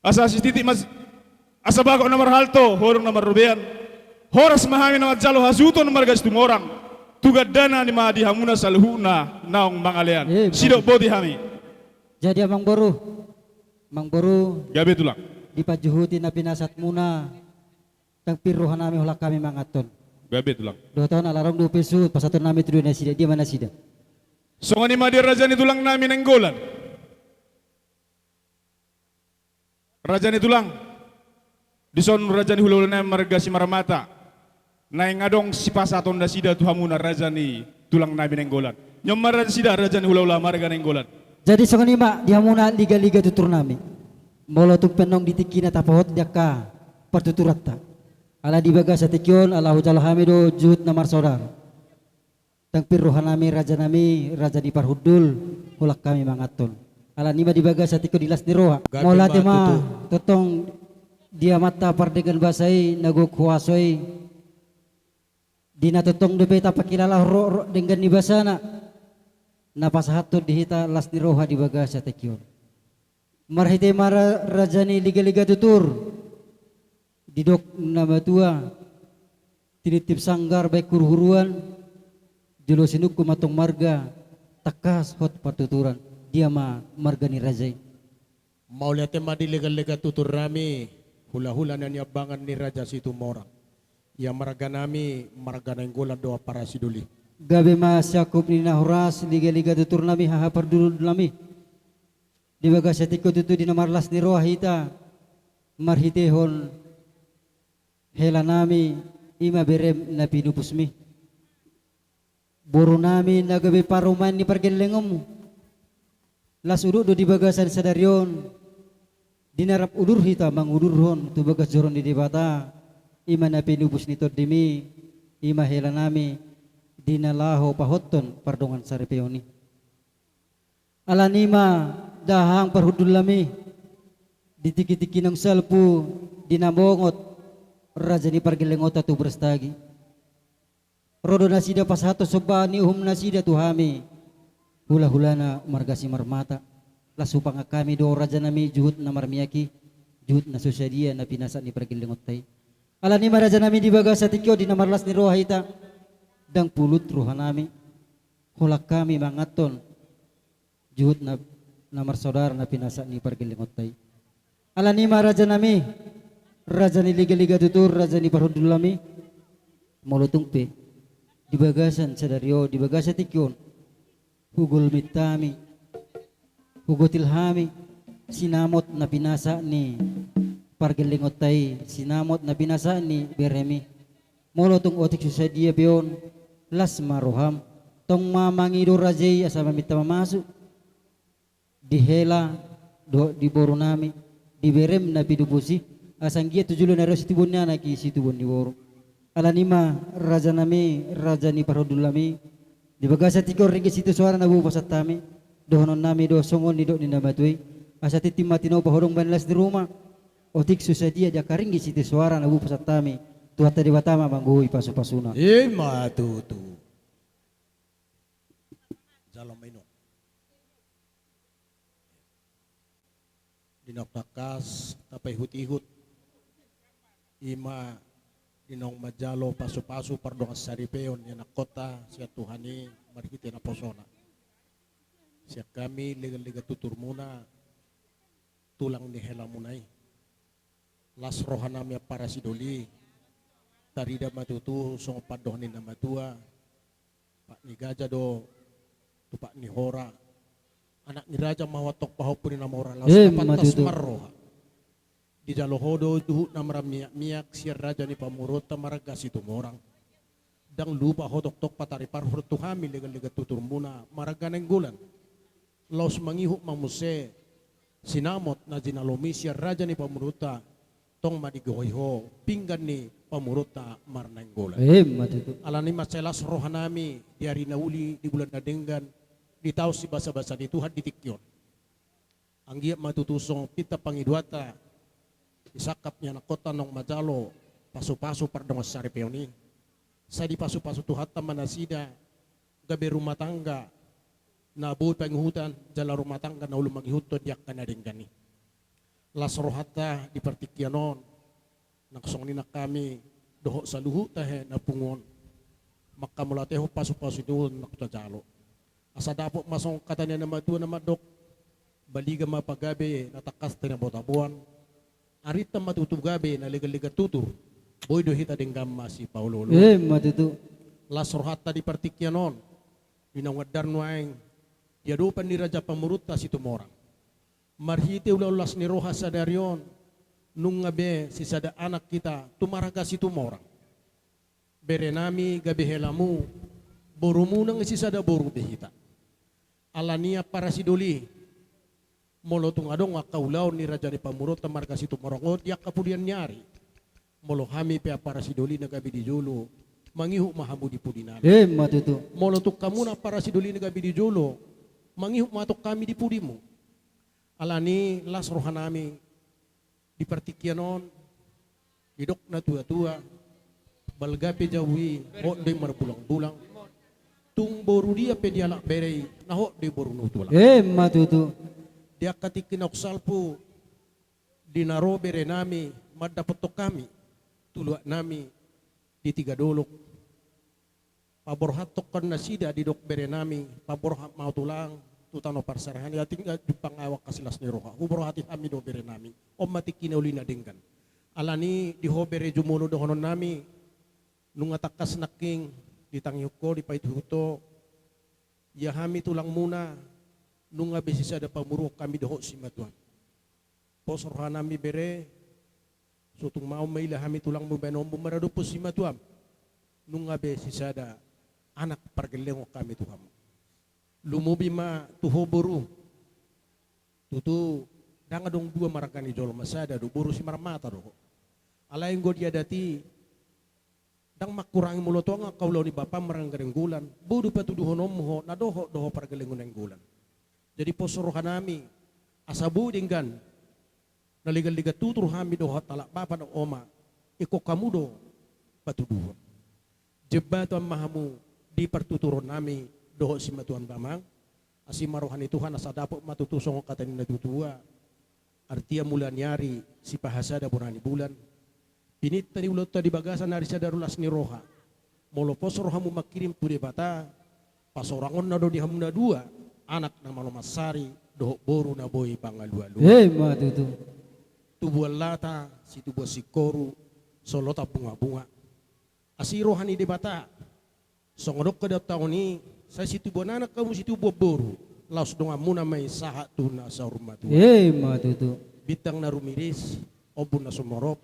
Asa sititik ma, asa bagot na marhalto, holong na marrobean. Horas ma hami na manjalo hasuhuton marga Situmorang tu gandana ni ma di hamuna saluhutna naung mangalean. Eh, sidok boti hami. Jadi amang boru, amang boru. Gabe tulang. Dipajuhuti na pinasahatmuna, ndang pir roha nami holan hami manganhon. Gabe tulang. Dohot on ala adong dope suhut pasahaton nami tu dia nasida, dia ma nasida. Songon i ma di raja ni tulang nami Nainggolan. Raja ni tulang, dison raja ni hulahula nami marga Simarmata, naeng adong sipasahaton nasida tu hamuna raja ni tulang nami Nainggolan. Ni on ma raja nasida raja ni hulahula marga Nainggolan. Jadi songon i ma di hamuna ligaliga tutur nami. Molo tung pe annon di tingki na tapasahat di angka partuturanta, ala di bagasan tingki on, ala hujalo hami do juhut na marsaudara. Ndang pir rohanami, rajanami, raja ni parhundul, holan hami manganhon. Alani ma di bagasan tingki on di las ni roha. Gabe ma tutu. Mauliate ma tongtong di Amanta pardenggan basa i, na gok huaso i. Di na tongtong dope tapakilala ro, ro, denggan ni basana. Na pasahathon di hita las ni roha di bagasan tingki on. Marhite ma ra-, raja ni liga-liga tutur. Didok na matua, tinitip sanggar baen huruhuruan, jolo sinungkun ma tong marga, tangkas hot partuturan, dia ma marga ni raja i. Mauliate ma di lega-lega tuturnami, hula-hula na niambangan ni Raja Situmorang. Ia marganami, marga Nainggolan do, Ampara Sidoli. Gabe ma siangkup ni na horas, lega-lega tuturnami, haha parhundulnami. Di bagasan tingki on tutu di na marlas ni roha hita, marhitehon helanami, i ma berem na pinupusmi. Borunami na gabe parumaen ni pargellengonmu. Las udut do di bagasan sadari on, di na rap udur hita mangudurhon tu bagas joro ni Debata, i ma na pinupus ni tondimi, i ma helanami, di na laho pahothon pardongansaripeon i. Alani ma da hahang parhundulnami, di tingki-tingki naung salpu, di na mongot raja ni pargellengonta tu Brastagi. Ro do nasida pasahathon somba ni uhum nasida tu hami, hula-hulana marga Simarmata. Las hupangan hami do rajanami juhut na marmiak i, juhut na so sadia na pinasahat ni pargellengonta i. Alani ma rajanami di bagasan tingki on di na marlas ni roha hita, ndang pulut rohanami, holan hami manganhon juhut na, na marsaudara na pinasahat ni pargellengonta i. Alani ma rajanami, raja ni liga-liga tutur, raja ni parhundulnami, molo tung pe di bagasan sadari on, di bagasan tingki on, hugolmit hami, hugotil hami sinamot na pinasahat ni pargellengonta i, sinamot na pinasahat ni beremi. Molo tung otik so sadia pe on, las ma roham. Tong ma mangido raja i asa maminta mamasu di hela dohot di borunami, di berem na pinupus i, asa anggiat tu jolo na ro situbuan ni anak i situbuan ni boru. Alani ma rajanami, raja ni parhundulnami, di bagasan tingki on ringgit sitio soara na boi hupasahat hami, dohononnami do songon nidok ni na matua i, asa tintin ma tinopa, hodong ma las ni ruma, otik so sadia di angka ringgit sitio soara na boi hupasahat hami, Tuhanta Debata ma manggohi pasu-pasuna. I ma tutu. Jalo ma inong. Di naung tangkas tapaihut-ihut, i ma di naung manjalo pasu-pasu pardongansaripeon ni anakkonta sian Tuhan i marhite naposona. Sian hami lega-lega tuturmuna, tulang ni helamuna i. Las rohanami Ampara Sidoli, tarida ma tutu songon pandohan ni na matua, pat ni gaja do tu pat ni hora. Anak ni raja ma ho antong pahompu ni na mora, laos na pantas marroha. Dijalo ho do juhut na marmiak-miak sian raja ni pamoruonta marga Situmorang. Ndang lupa ho tongtong patariparhon tu hami lega-lega tuturmuna marga Nainggolan. Laos mangihut ma muse sinamot na jinalomi sian raja ni pamoruonta, tong ma digohi ho pinggan ni pamoruonta marnainggolan. Emma tutu. Alani ma sai las rohanami di ari na uli, di bulan na denggan, di taon sibasa-basa ni Tuhan di tingki on. Anggiat ma tutu songon pinta pangidoanta, disangkap ni anakkonta naung manjalo pasu-pasu pardongansaripeon i. Sai dipasu-pasu Tuhanta ma nasida gabe rumah tangga na boi pangihutan jala rumah tangga na olo mangihuthon di angka na denggan i. Las rohanta di partingkian on, nang songon i nang hami dohot saluhut tahe na pungu on, manghamauliatehon pasu-pasu ni Tuhan naung tajalo. Asa dapot ma songon hata ni na matua na mandok, baliga ma pagabe na tangkas tinabo-taboan, arinta ma tutu gabe na lega-lega tutur, boi do hita denggan masipaolo-oloan. Emma tutu. Las rohanta di partingkian on, di naung andar nuaeng di adopan ni raja pamoruonta Situmorang. Marhite ulaon las ni roha sadari on, nunga be sisada anak hita tu marga Situmorang. Berenami gabe helamu, borumu nang sisada boru be hita. Alani i Ampara Sidoli, molo tung adong angka ulaon ni raja ni pamoruonta marga Situmorang on di angka pudian ni ari, molo hami pe Ampara Sidoli na gabe di jolo, mangihut ma hamu di pudinami. Emma tutu. Molo tung hamu na parasidoli na gabe di jolo, mangihut ma tong hami di pudimu. Alani las rohanami di partingkian on, didok na tuatua, balga pe jabu i, hot do i marbulanbulang. Tung boru dia pe dialap bere i, na hot do i boru ni tulang. Emma tutu. Di angka tingki na salpu, di na ro berenami mandapothon hami tu luatnami di tiga dolok. Paborhathon nasida, didok berenami, paborhat ma ho tulang tu tano parserahan, ia tinggal jumpang ahu angka silas ni roha. Huborhati hami do berenami, on ma tingki na uli na denggan. Alani di ho bere jumolo dohononnami, nunga tangkas nangkin ditangihon ho, dipaihutihut ho, ia hami tulangmuna, nunga be sisada pamoruon hami dohot simatuam. Pos rohanami bere, so tung maon maila hami tulangmu baenonmu maradophon simatuam, nunga be sisada anak pargellengon hami tu hamu. Lumobi ma tu ho boru. Tutu, ndang adong dua marga ni jolma, sada do, boru Simarmata do ho. Alai anggo di adat i, ndang mangkurangi molo tung angka ulaon ni bapam marga Nainggolan, boi do patuduhononmu ho na dohot do ho pargellengon Nainggolan. Jadi pos rohanami, asa boi denggan na leganlegan tutur hami dohot halak bapa dohot oma, ingkon hamu do patuduhon. Jembaton ma hamu di partuturonnami dohot simatuam damang. Asi ma roha ni Tuhan asa dapot ma tutu songon hata ni natuatua: Artia mula ni ari, sipahasada bona ni bulan. Pinta ni ulaonta di bagasan ari sada ro las ni roha. Molo pos rohamu mangkirim tu Debata, pasorangonna do di hamu na dua, anak na malo mansari dohot boru na boi pangalualuan. Emma tutu. Tubuan lata, situbuan singkoru, solotan bungabunga. Asi roha ni Debata, songon on do di taon i, sai situbuan anak hamu situbuan boru, laos donganmuna ma i sahat tu na saur matua. Emma tutu. Bintang na rumiris, ombun na sumorop.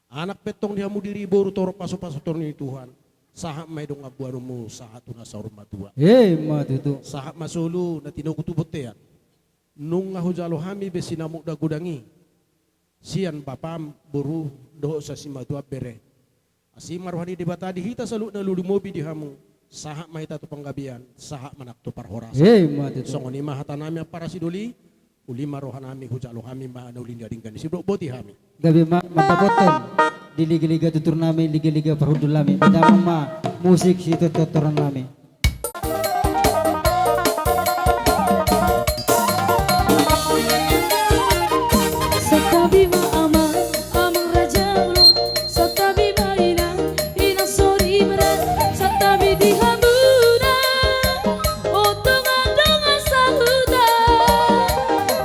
Anak pe tong di hamu diri, boru torop pasupasu ni Tuhan, sahat ma i dongan boanonmu sahat tu na saur matua. Emma tutu. Sahat ma solu na tinogu tu bontean. Nunga hujalo hami be sinamot na godang i sian bapam boru dohot sian simatuam bere. Asi ma roha ni Debata di hita saluhutna, lumobi di hamu, sahat ma hita tu panggabean, sahat ma nang tu parhorasan. Emma tutu. Songon i ma hatanami ampara sidoli, uli ma rohanami, hujalo hami ma na uli na denggan i, sibotboti hami. Gabe ma mandapothon di ligaliga tuturnami, ligaliga parhundulnami, damang ma musik sitortorannami. Santabi ma amang, amang raja bolon, santabi ma inang, inang soripada, santabi di hamuna, o dongan-dongan sahuta,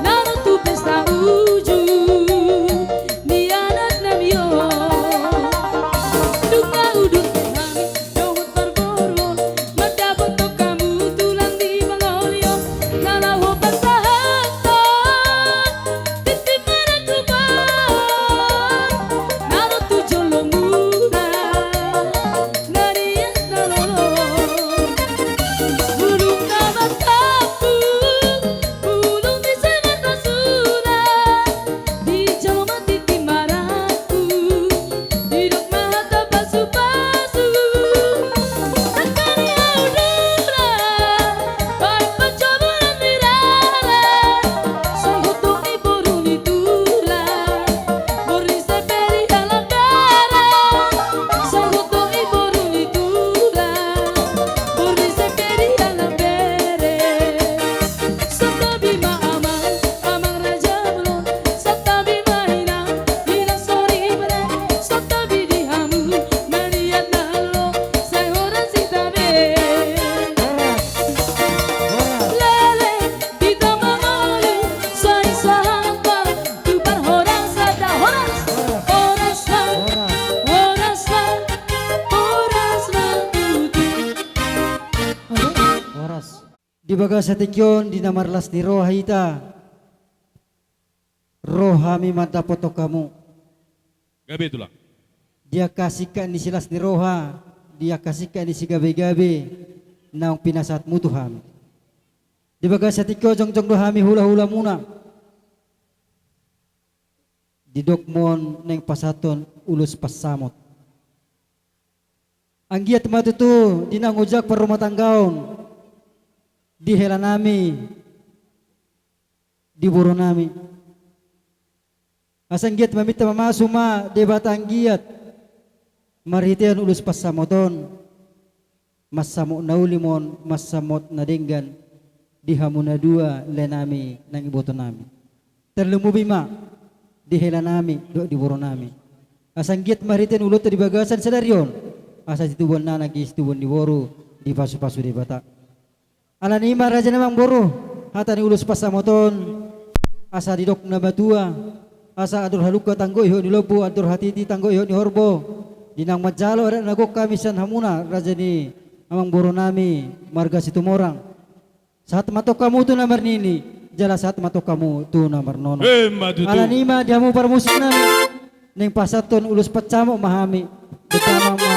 na ro tu pesta uju ni anaknami on. Dung na udut hami dohot parboruon, mandapothon hamu tulang di pangoli on, na laho pasahathon tintin marangkup on, na ro tu jolomuna, na rias na lolo. Bulung na markampung, bulung di sebar na suda, dijalo ma tintin marangkup, didok ma hata pasupasu. Angka ni haudura, baen pancoboran ni rara, songon hot do i boru ni tulang, boru ni Saperi Alambara, songon hot do i boru ni tulang, boru ni Saperi Alambere. Santabi ma amang, amang raja bolon, santabi ma inang, inang soripada, santabi di hamu na liat na lo, sai horas hita be. Horas. Horas. Lele, hita mangolu, sai sahat ma tu parhorasan da. Horas. Horas. Horas ma. Horas. Horas ma. Horas ma tutu. Horas. Di bagasan tingki on, di na marlas ni roha hita, ro hami mandapothon hamu. Gabe tulang. Di angka singkat ni silas ni roha, di angka singkat ni sigabegabe naung pinasahatmu tu hami. Di bagasan tingki on jongjong do hami hulahulamuna. Didok ma on naeng pasahathon ulos pansamot. Anggiat ma tutu di naung ojak parrumatanggaon di helanami, di borunami. Asa anggiat maminta mamasu ma Debata anggiat marhitehon ulos pansamot on, mansamot na uli ma on, mansamot na denggan di hamu na dua laenami nang ibotonami. Tarlumobi ma di helanami dohot di borunami. Asa anggiat marhitehon ulos di bagasan sadari on, asa situbuan anak i, situbuan ni boru, dipasupasu Debata. Alani i ma raja ni amangboru, hata ni ulos pansamot on, asa didok na matua, asa andor halumpang tanggo ihot ni lombu, andor hatiti tanggo ihot ni horbo, di naung manjalo adat na gok hami sian hamuna raja ni amangborunami marga Situmorang. Sahat ma tong hamu tu na marnini, jala sahat ma tong hamu tu na marnono. Emma tutu. Alani i ma di hamu parmusiknami, naeng pasahathon ulos pansamot ma hami, di damang ma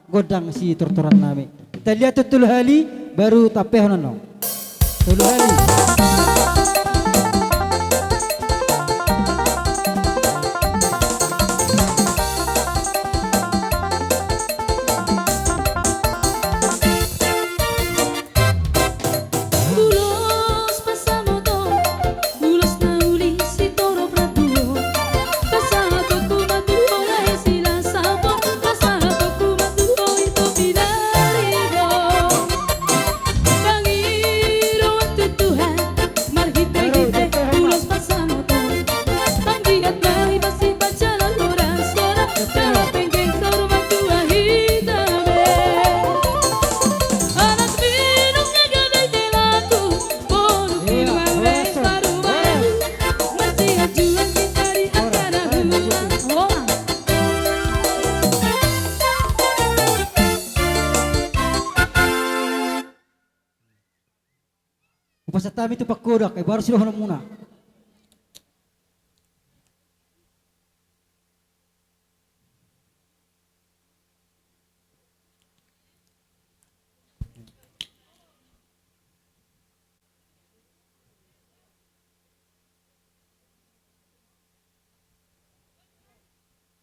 gondang sitortorannami. Taliat tu tolu hali, baru tampehon annon. Tolu hali. Ulos pansamot on, ulos na uli sitorop rambu on. Pasahatonku ma tu ho lae Silasap on, pasahatonku ma tu ho ito pinaribot. Pangidoan tu Tuhan, marhitehite ulos pansamot on. Anggiat ma i masipajalan horas-horas, jala penggeng saur matua hita be. Anak minum na gabe helaku, boru minum be parumaen. Masiajuan hita di angka na hula. Hupasahat hami tu panggodang, eh, baru sidohononmuna.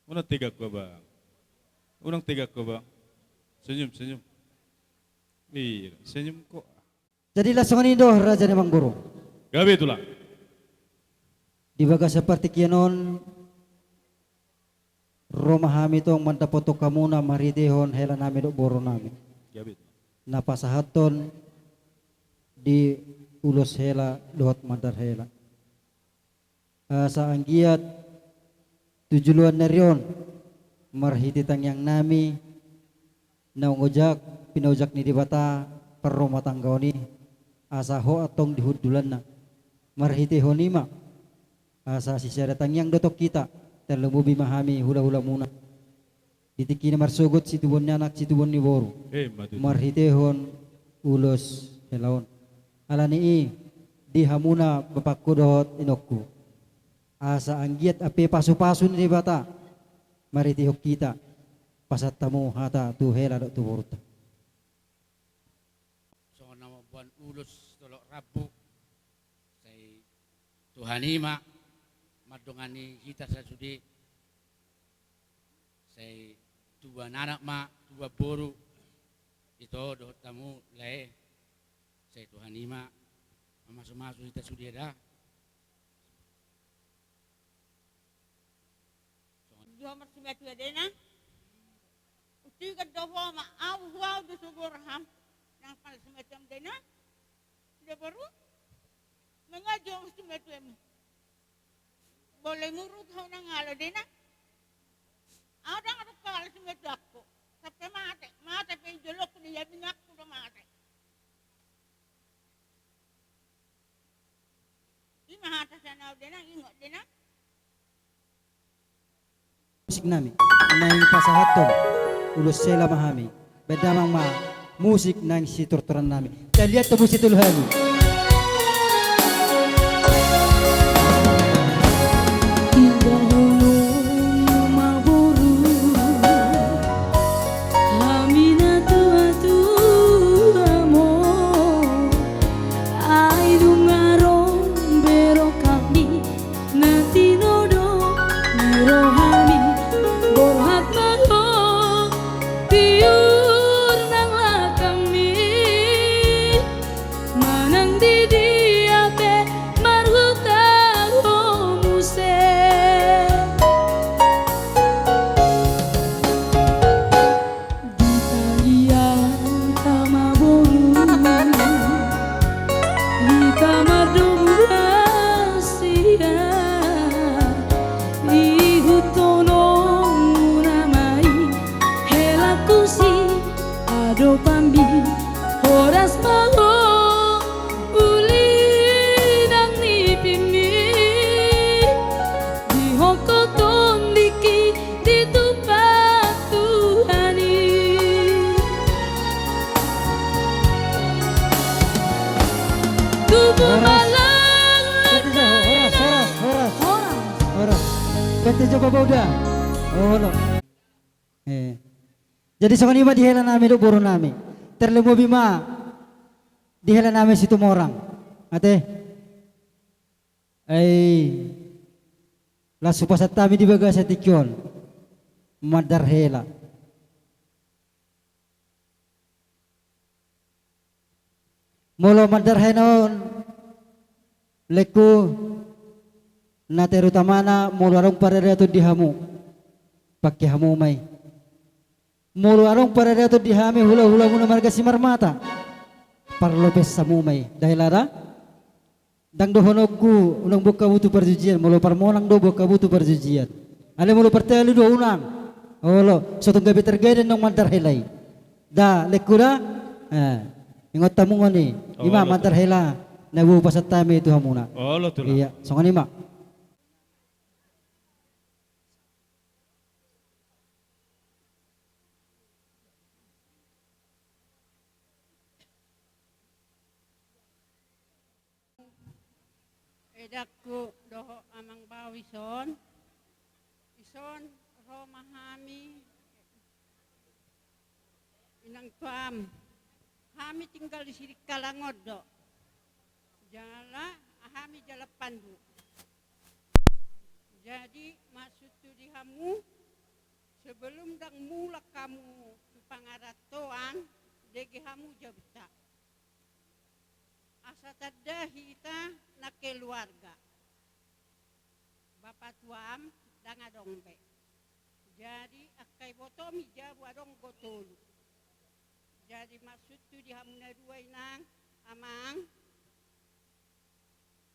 Unang tegak ho, Abang. Unang tegak ho, Abang. Senyum, senyum. Iya, senyum kok. Jadi laos songon i do, raja ni amangboru. Gabe, Tulang. Di bagasan partingkian on, ro ma hami tong mandapothon hamuna marhitehon helanami dohot borunami. Gabe, Tulang. Na pasahathon di ulos hela dohot mandar hela. Asa anggiat tu joloan ni ari on, marhite tangiangnami, naung ojak, pinaojak ni Debata parrumatanggaon i, asa hot antong di hundulanna. Marhitehon i ma, asa sisada tangiang do tong hita, tarlumobi ma hami hulahulamuna. Di tingki na marsogot situbuan ni anak, situbuan ni boru. Emma tutu. Marhitehon ulos hela on. Alani i, di hamuna bapangku dohot inongku, asa anggiat ampe pasupasu ni Debata marhitehon hita, pasahat hamu hata tu hela dohot tu borunta. Songon na mamboan ulos tolop rambu, sai Tuhan i ma mandongani hita sasude. Sai tubuan anak ma, tubuan boru, ito dohot hamu lae. Sai Tuhan i ma mamasumasu hita sude da. Di ho marsimatua, Dainang. Untigan do ho ma, au, au do so borham. Nang pala simatuam, Dainang. Dia baru. Mangajo simatuam. Bole muruk ho nang ala, Dainang. Au ndang adong kalas matuangku. Sampe mate, mate pe jolongku, dia binakku do mate. Ima hata sian au, Dainang, ingot, Dainang. Musik nami, naeng pasahathon ulos hela ma hami. Baen damang ma musik nang sitortoran nami. Taliat tu musik tolu hali. Inda holong ma boru, hami na tuatua ma, ai dung adong berok hami, na tinodo ni rohami, borhat ma ho, tiu. Uda. Olo. Eh. Jadi songon i ma di hela nami dohot boru nami. Terlebih ma di hela nami Situmorang. Ate. Ai. Las hupasahat hami di bagasan tingki on. Mandar hela. Molo mandar hela on, laengku, na terutamana molo adong paradaton di hamu, pangke hamu ma i. Molo adong paradaton di hami hula-hulamuna marga Simarmata, parlopes hamu ma i. Ndang hela da? Ndang dohononku unang boan hamu tu parjujian, molo parmonang do boan hamu tu parjujian. Alai molo partalu do unang. Olo, so tung gabe targade annon mandar hela i. Da, laengku da. Eh, ingot hamu ngoni. Ima mandar hela na boi hupasahat hami tu hamuna. Olo, Tulang. Iya, songon i ma. Edangku dohot amang bao ison, ison ro ma hami, inang tuam, hami tinggal di Sidikalang on do, jala hami jala pandu. Jadi maksudhu di hamu, sebelum ndang mulak hamu tu pangarantoan, dege hamu jabunta. Asa tanda hita na keluarga. Bapa tuam ndang adong be. Jadi angka ibotom i jabu adong do tolu. Jadi maksudhu di hamu na dua inang, amang.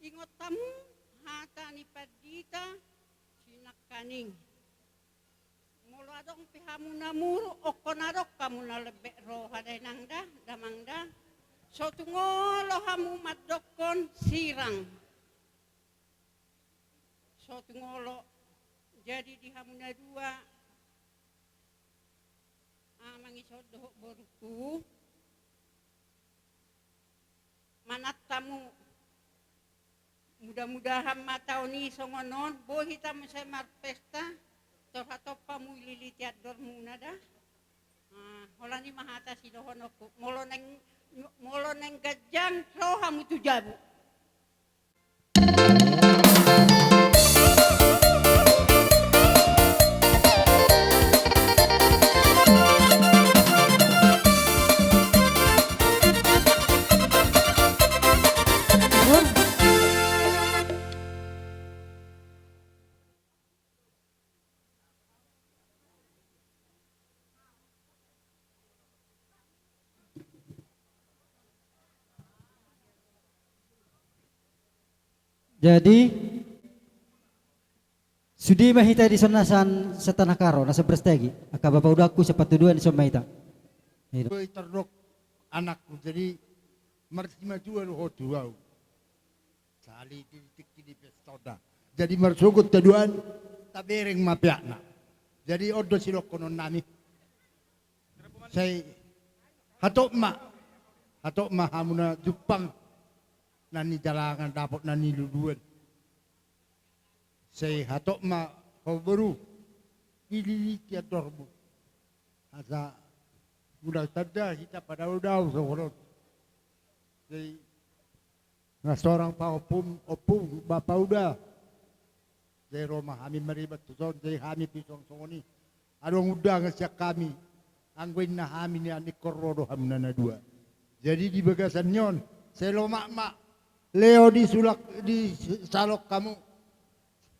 Ingot hamu hata ni pandita sinangkaning. Molo adong pe hamu na muruk, ingkon adong hamu na lembek roha da inang da, damang da. So tung olo hamu mandokkon sirang. So tung olo, jadi di hamu na dua, amang ison dohot borungku, manat hamu. Mudah-mudahan ma taon i songon on, boi hita muse marpesta, tor hatop hamu ililiti andormuna da. Ah, holan i ma hata sidohononku. Molo naeng, molo naeng ganjang, ro hamu tu jabu. Jadi, sude ma hita dison na sian Tanah Karo, na sian Brastagi, angka bapa udangku, sian Patuduan dison ma hita. Boi tardok anakku, jadi marsimatua do ho tu au. Sahali di tingki ni pesta on da. Jadi marsogot haduan, tabereng ma peakna. Jadi on do silehononnami. Sai hatop ma, hatop ma hamu na jumpang, na nidalangan dapot na niluluan. Sai hatop ma ho boru, ililiti andormu. Asa unang tanda hita padao-dao songon on. Sai na sorang paompum, ompum, bapa uda. Jadi ro ma hami maribas tuson, jadi hami pe songon i. Adong undangan sian hami, anggo inna hami nian ingkon ro do hamuna na dua. Jadi di bagasan ni on, sai lomak ma leo di sulak, di salon hamu.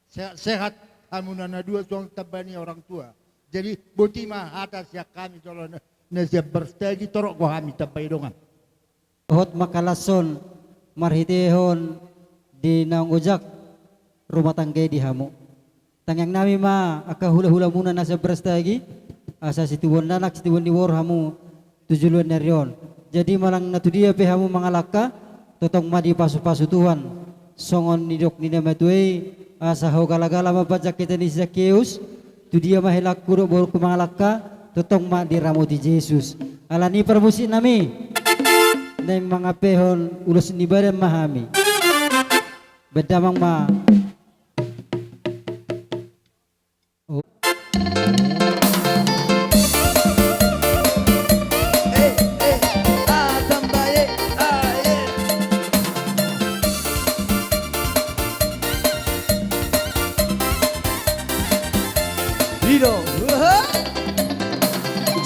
Se-, sehat hamuna na dua, suang tamba ni orang tua. Jadi boti ma hata sian hami jolo na, na sian Brastagi, torop do hami tambai dongan. Dohot mangkalashon marhitehon di naung ojak rumah tangga i di hamu. Tangiang nami ma angka hula-hulamuna na sian Brastagi, asa situbuan ni anak, situbuan ni boru hamu tu joloan ni ari on. Jadi manang na tu dia pe hamu mangalangka, tongtong ma dipasu-pasu Tuhan. Songon nidok ni na matua i, asa ho gala-gala ma panjangkitan ni si Sakeus, tu dia ma helangku dohot borungku mangalangka, tongtong ma diramoti Jesus. Alani i parmusik nami, naeng mangampehon ulos ni badan ma hami. Baen damang ma.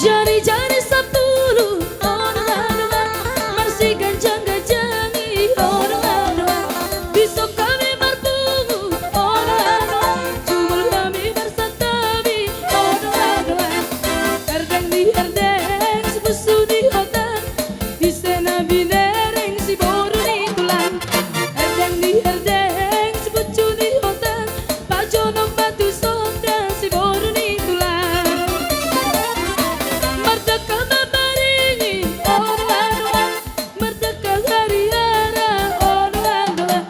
Jari-jari sampulu, onuan-onuan, marsiganjang-ganjang i, onuan-onuan, dison hami marpungu, onuan-onuan, jumolo hami marsantabi, onuan-onuan, erdeng ni erdeng, sipunsu ni hotang, ise na binereng, siboru ni tulang, erdeng ni erdeng, sipunsu ni hotang, pajonok ma tu sonda, siboru ni tulang. Mardangka ma maringi, onuan-oan, mardangka hariara, onuan-oan,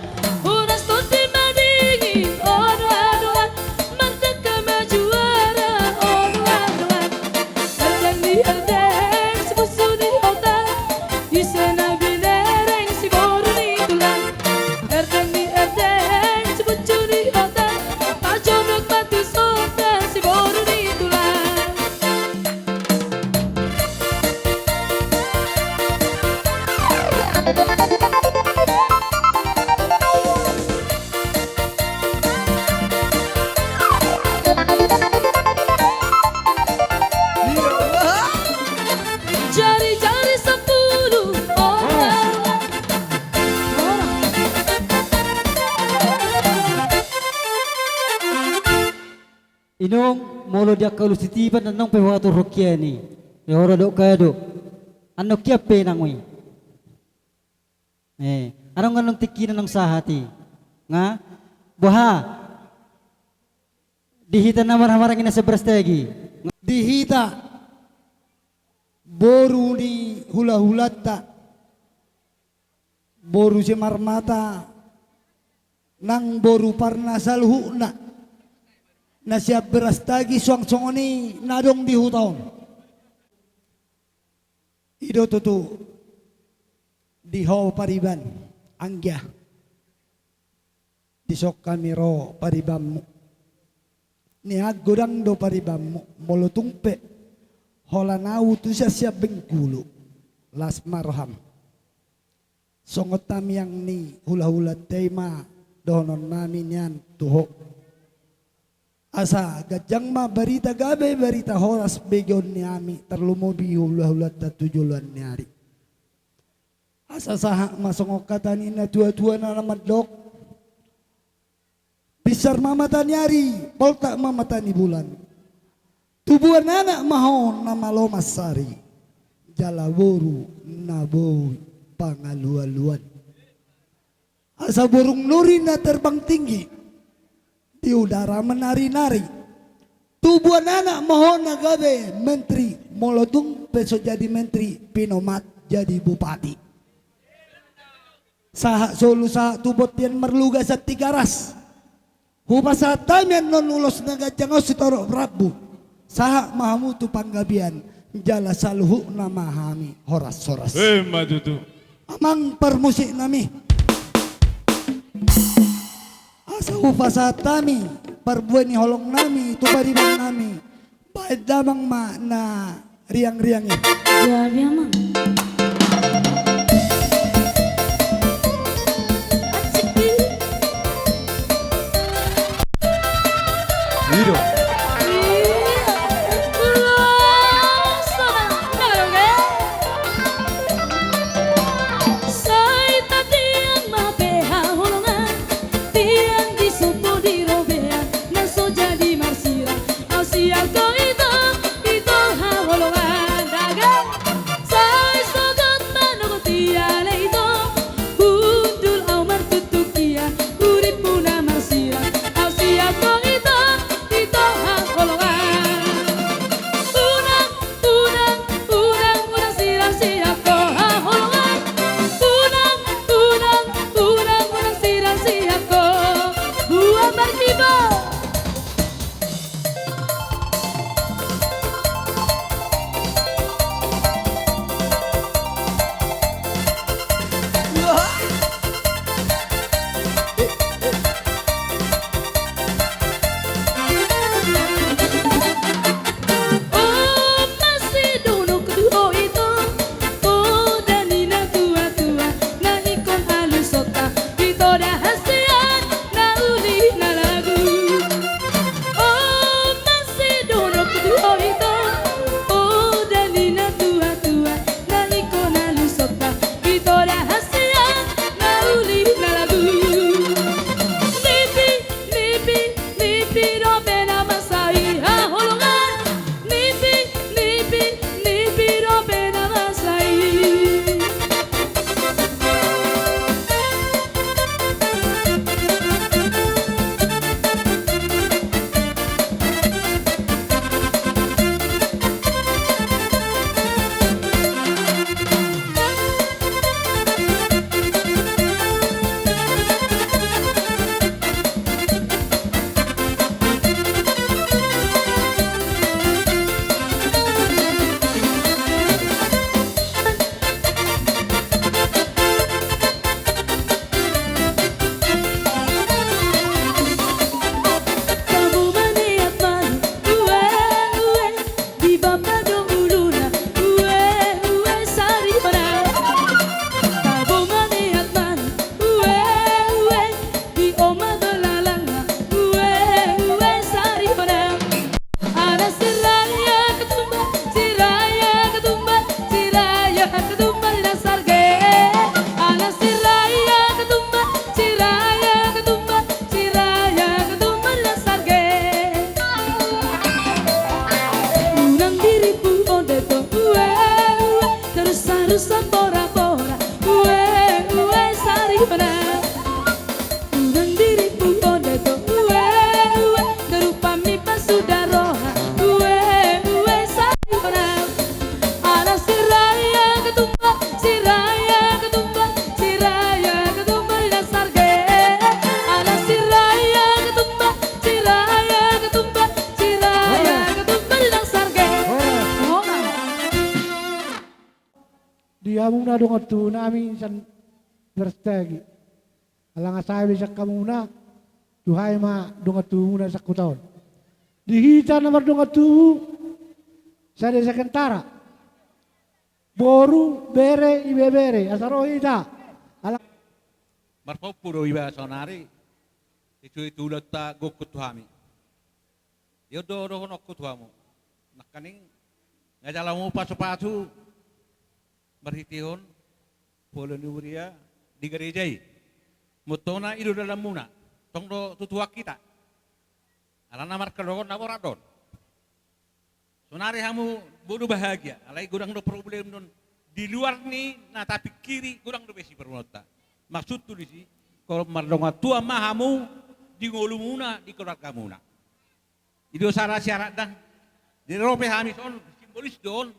unas tondi madingin, onuan-oan, mardangka ma juara, onuan-oan, erdeng ni erdeng, sipunsu ni hotang, ise na binereng, siboru ni tulang, erdeng ni erdeng, sipunsu ni hotang, pajonok ma tu sonda, siboru ni tulang. Jari-jari sampulu, onuan-oan. Inong, molo di angka ulos titipan, annon pe huaturhon hian i. Ro dohot gabe do. Annon hian pe inang i. Eh, adong annon tingkina naung sahat i. Nga, boha? Di hita na marhahamaranggi na sian Berastagi. Di hita boru ni hulahulanta, boru Simarmata, nang boru Parna saluhutna, na sian Berastagi suang songon i na adong di huta on. I do tutu di ho pariban, anggia. Dison hami ro paribanmu. Nian godang do paribanmu, molo tung pe holan ahu tu sian Bengkulu, las ma roham. Songon tangiang ni hulahulanta i ma dohononnami nian tu ho. Asa ganjang ma barita gabe, barita horas begeon ni hami, tarlumobi hulahulanta tu joloan ni ari. Asa sahat ma songon hata ni natuatua na mandok: Binsar ma mata ni ari, poltak ma mata ni bulan. Tubuan anak ma ho na malo mansari, jala boru na boi pangalualuan. Asa burung nuri na terbang tinggi di udara menari-nari. Tubuan anak ma ho na gabe menteri, molo tung pe so jadi menteri, pinomat jadi bupati. Sahat solu sahat tu bontean marluga sian Tigaras. Hupasahat hami annon ulos na ganjang on sitorop rambu. Sahat ma hamu tu panggabean, jala saluhutna ma hami horas-horas. Emma tutu. Amang parmusiknami, asa hupasahat hami parbue ni holongnami tu paribannami. Baen damang ma na riang-riang i. Jadi, Amang. I do. Sai tatiang ma pe haholongan, tiang di sopo di robean, na so jadi marsirang. Au sian ho ito, ito haholongan dagang. Sai so Sambora-bora, ue, ue, sari bana. Unang dirimu konde to, ue, ue, kerupa mi pasuda roha, ue, ue, sari bana. Ala siraya ketumbar, siraya ketumbar, siraya ketumbar di dasar ge. Ala siraya ketumbar, siraya ketumbar, siraya ketumbar di dasar ge. Horas. Horas. Di hamuna dongan tubu nami sian Berastagi. Ala nga sae be sian hamuna, tu hami ma dongan tubumuna sian huta on. Di hita na mardongan tubu sadesa Kentara, boru, bere, ibebere, asa ro hita. Ala marpompu do iba saonari, isuhi tu ulaonta gokhon tu hami. Dia do dohononku tu hamu. Nangkaning nga jalo hamu pasupasu marhitehon pola ni huria di gareja i. Motona i do dalanmuna. Tong do tutuan hita. Alana markadohon na borat do on. Saonari hamu bodo bahagia, alai godang do problem do on. Di luar ni na tapingkiri godang do be siparumaonta. Maksudhu disi, kalau mardongan tubu ma hamu di ngolumuna, di keluargamuna. I do sada syarat da. Jadi ro pe hami son, simbolis do on.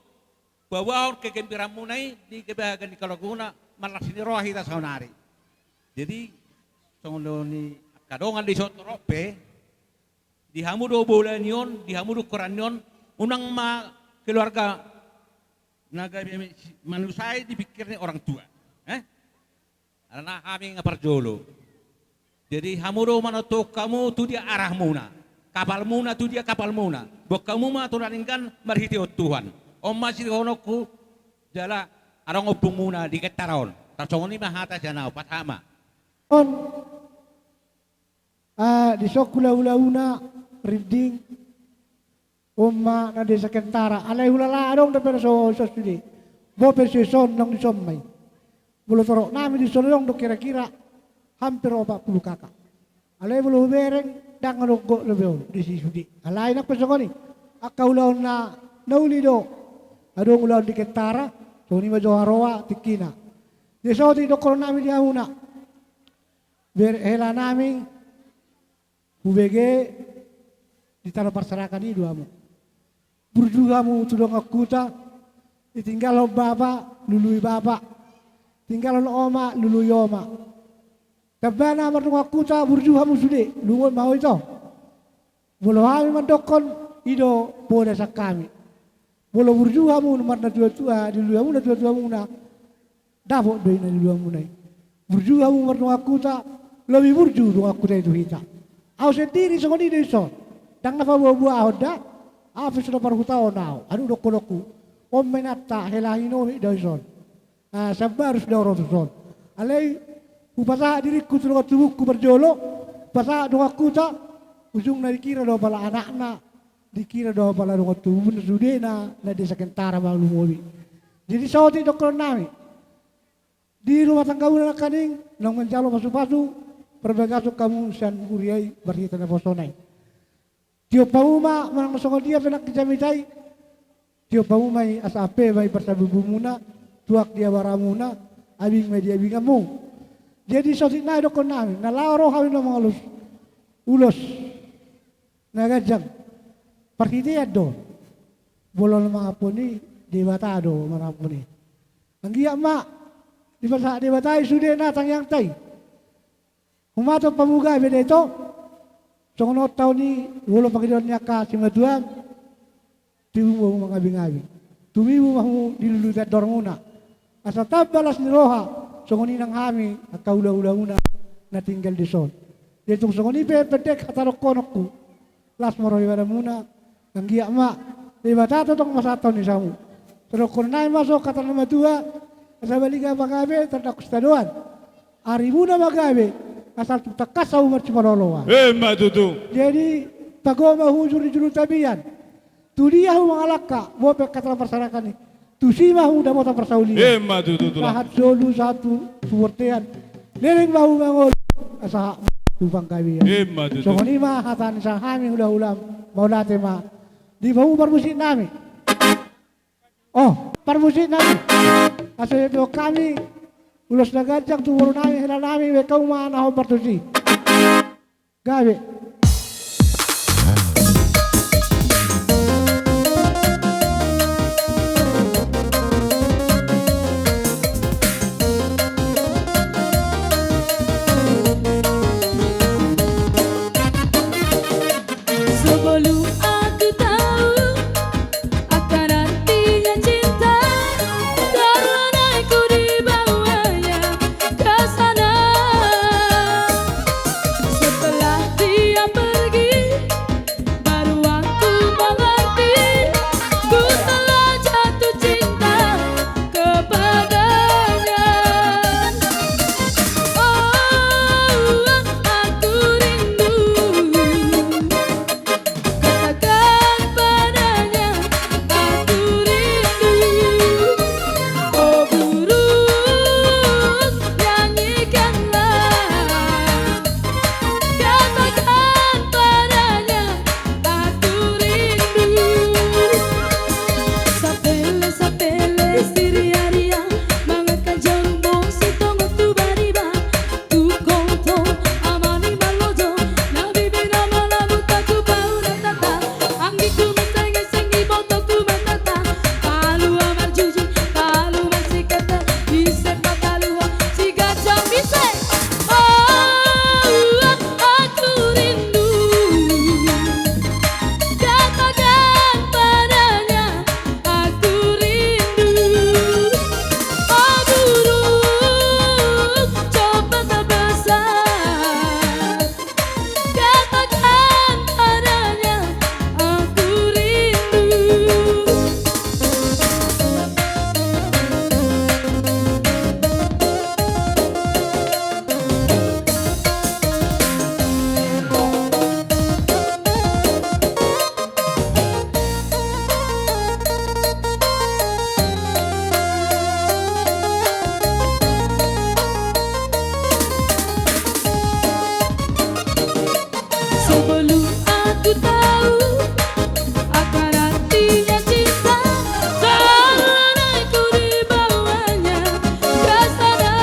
Paboahon kegembiraanmuna i di kebahagiaan ni keluargamuna, marlas ni roha hita saonari. Jadi songon ni angka dongan dison torop pe, di hamu do bola ni on, di hamu do ukkoran ni on, unang ma keluarga na gabe manusai dipingkiri orang tua. Eh? Alana hami nga parjolo. Jadi hamu do manontuhon hamu tu dia arahmuna, kapalmuna tu dia kapalmuna. Boan hamu ma tu na denggan marhitehon Tuhan. On ma sidohononku jala adong ombungmuna di Kentara on. Tarsongon i ma hata sian ahu, pasahat ma. On. Ah, dison hulahulamuna rinding. On ma na desa Kentara, alai hulala adong dope na so, so sude. Bope so dison, naung dison ma i. Molo torop nami dison adong do kira-kira hampir opat pulu K K. Alai molo hubereng, ndang adong gok dope on disi sude. Alai nang pe songon i, angka ulaon na, na uli do. Adong ulaon di Kentara, songon i ma jo haroa tingkina. Jadi saotik dohonon nami di hamuna. Ber-, hela nami, hubege di tano parserakan i do hamu. Burju hamu tu dongan huta, ditinggalhon bapa, lului bapa. Tinggalhon oma, lului oma. Tambana mardongan huta, burju hamu sude, lungun ma ho ito. Molo hami mandokkon, i do poda sian hami. Molo burju hamu marnatuatua, dilului hamu natuatuamuna, dapot do i na dilului hamuna i. Burju hamu mardongan huta, lobi burju dongan huta i tu hita. Ahu sendiri songon i do dison. Ndang na paboaboahon da, ahu pe so na parhutaon ahu, adong dohononku. On ma inanta, hela Hinohit do dison. Ah, sian Barus do ro tuson. Alai hupasahat diringku tu dongan tubungku parjolo, hupasahat dongan huta, ujungna dikira do pala anakna, dikira do pala dongan tubuna sudena, na desa Kentara ma lumobi. Jadi saotik dohonon nami. Di rumah tanggamuna nangkaning, naung manjalo pasupasu, parbagason hamu sian huria i marhite naposona i. Tiop hamu ma manang songon dia pe nang jamita i. Tiop hamu ma i asa ampe ma i parsabubumuna, tuak di abaramuna, abing ma i di abinganmu. Jadi saotik nai dohonon nami, na laho ro hami na mangalusi ulos na ganjang. Parhitean do. Molo na mangampuni, Debata do mangampuni. Anggiat ma dipasahat Debata i sudena tangiangta i. Humatop hamu gabe da ito. Songon on taon i, molo pangidoan ni angka simatuam, tibu ma hamu mangabingabing. Tumibu ma hamu di lului andormuna. Asa tamba las ni roha, songon i nang hami angka hulahulamuna na tinggal dison. Jadi tung songon i pe pendek hata dohononku. Las ma roha ibaramuna, anggiat ma Debata tongtong masahat taon ni samu. Sai dohonon nai ma songon hata na matua, asa baliga ma gabe tandangku sitadoan. Arimuna ma gabe, asal tung tangkas hamu marsipaloloan. Emma tutu. Jadi, pagogo ma hujur di julu tapian. Tudia hamu mangalangka, bope hata na parserakan i. Tusi ma hamu dapotan parsaulian. Emma tutu, tulang. Sahat solu, sahat tu, tu bontean. Leleng ma hamu mangolu, asa hak tu panggabean. Emma tutu. Songon i ma hata ni sian hami hulahulam, mauliate ma. Di hamu parmusik nami. Oh. parmusik nami. Asa didok hami ulos na ganjang tu boru nami, hela nami, baen hamu ma na hombar tusi. Gabe. Sebelum aku tahu akan artinya cinta, karena ku dibawanya ke sana. Setelah dia pergi, baru aku mengerti, ku telah jatuh cinta kepadanya. Oh, aku rindu. Katakan padanya, aku rindu. Oh burung, nyanyikanlah. Katakan padanya, aku rindu. Sapele, sapele, siriaria, mangakan jarum bong, sitongot tu bariba. Tu koto, amani malojo, na bibi na malabu, taku bau na tata. Anggikku meseng-eseng, ibotolku matata. Palua marjuji, palu marsikete, ise pataluhon, si ganjang ise. Oh, aku rindu. Katakan padanya, aku rindu. Oh burung, coba tak besar. Katakan padanya, aku rindu. Sebelum aku tahu akan artinya cinta, karena ku dibawanya ke sana.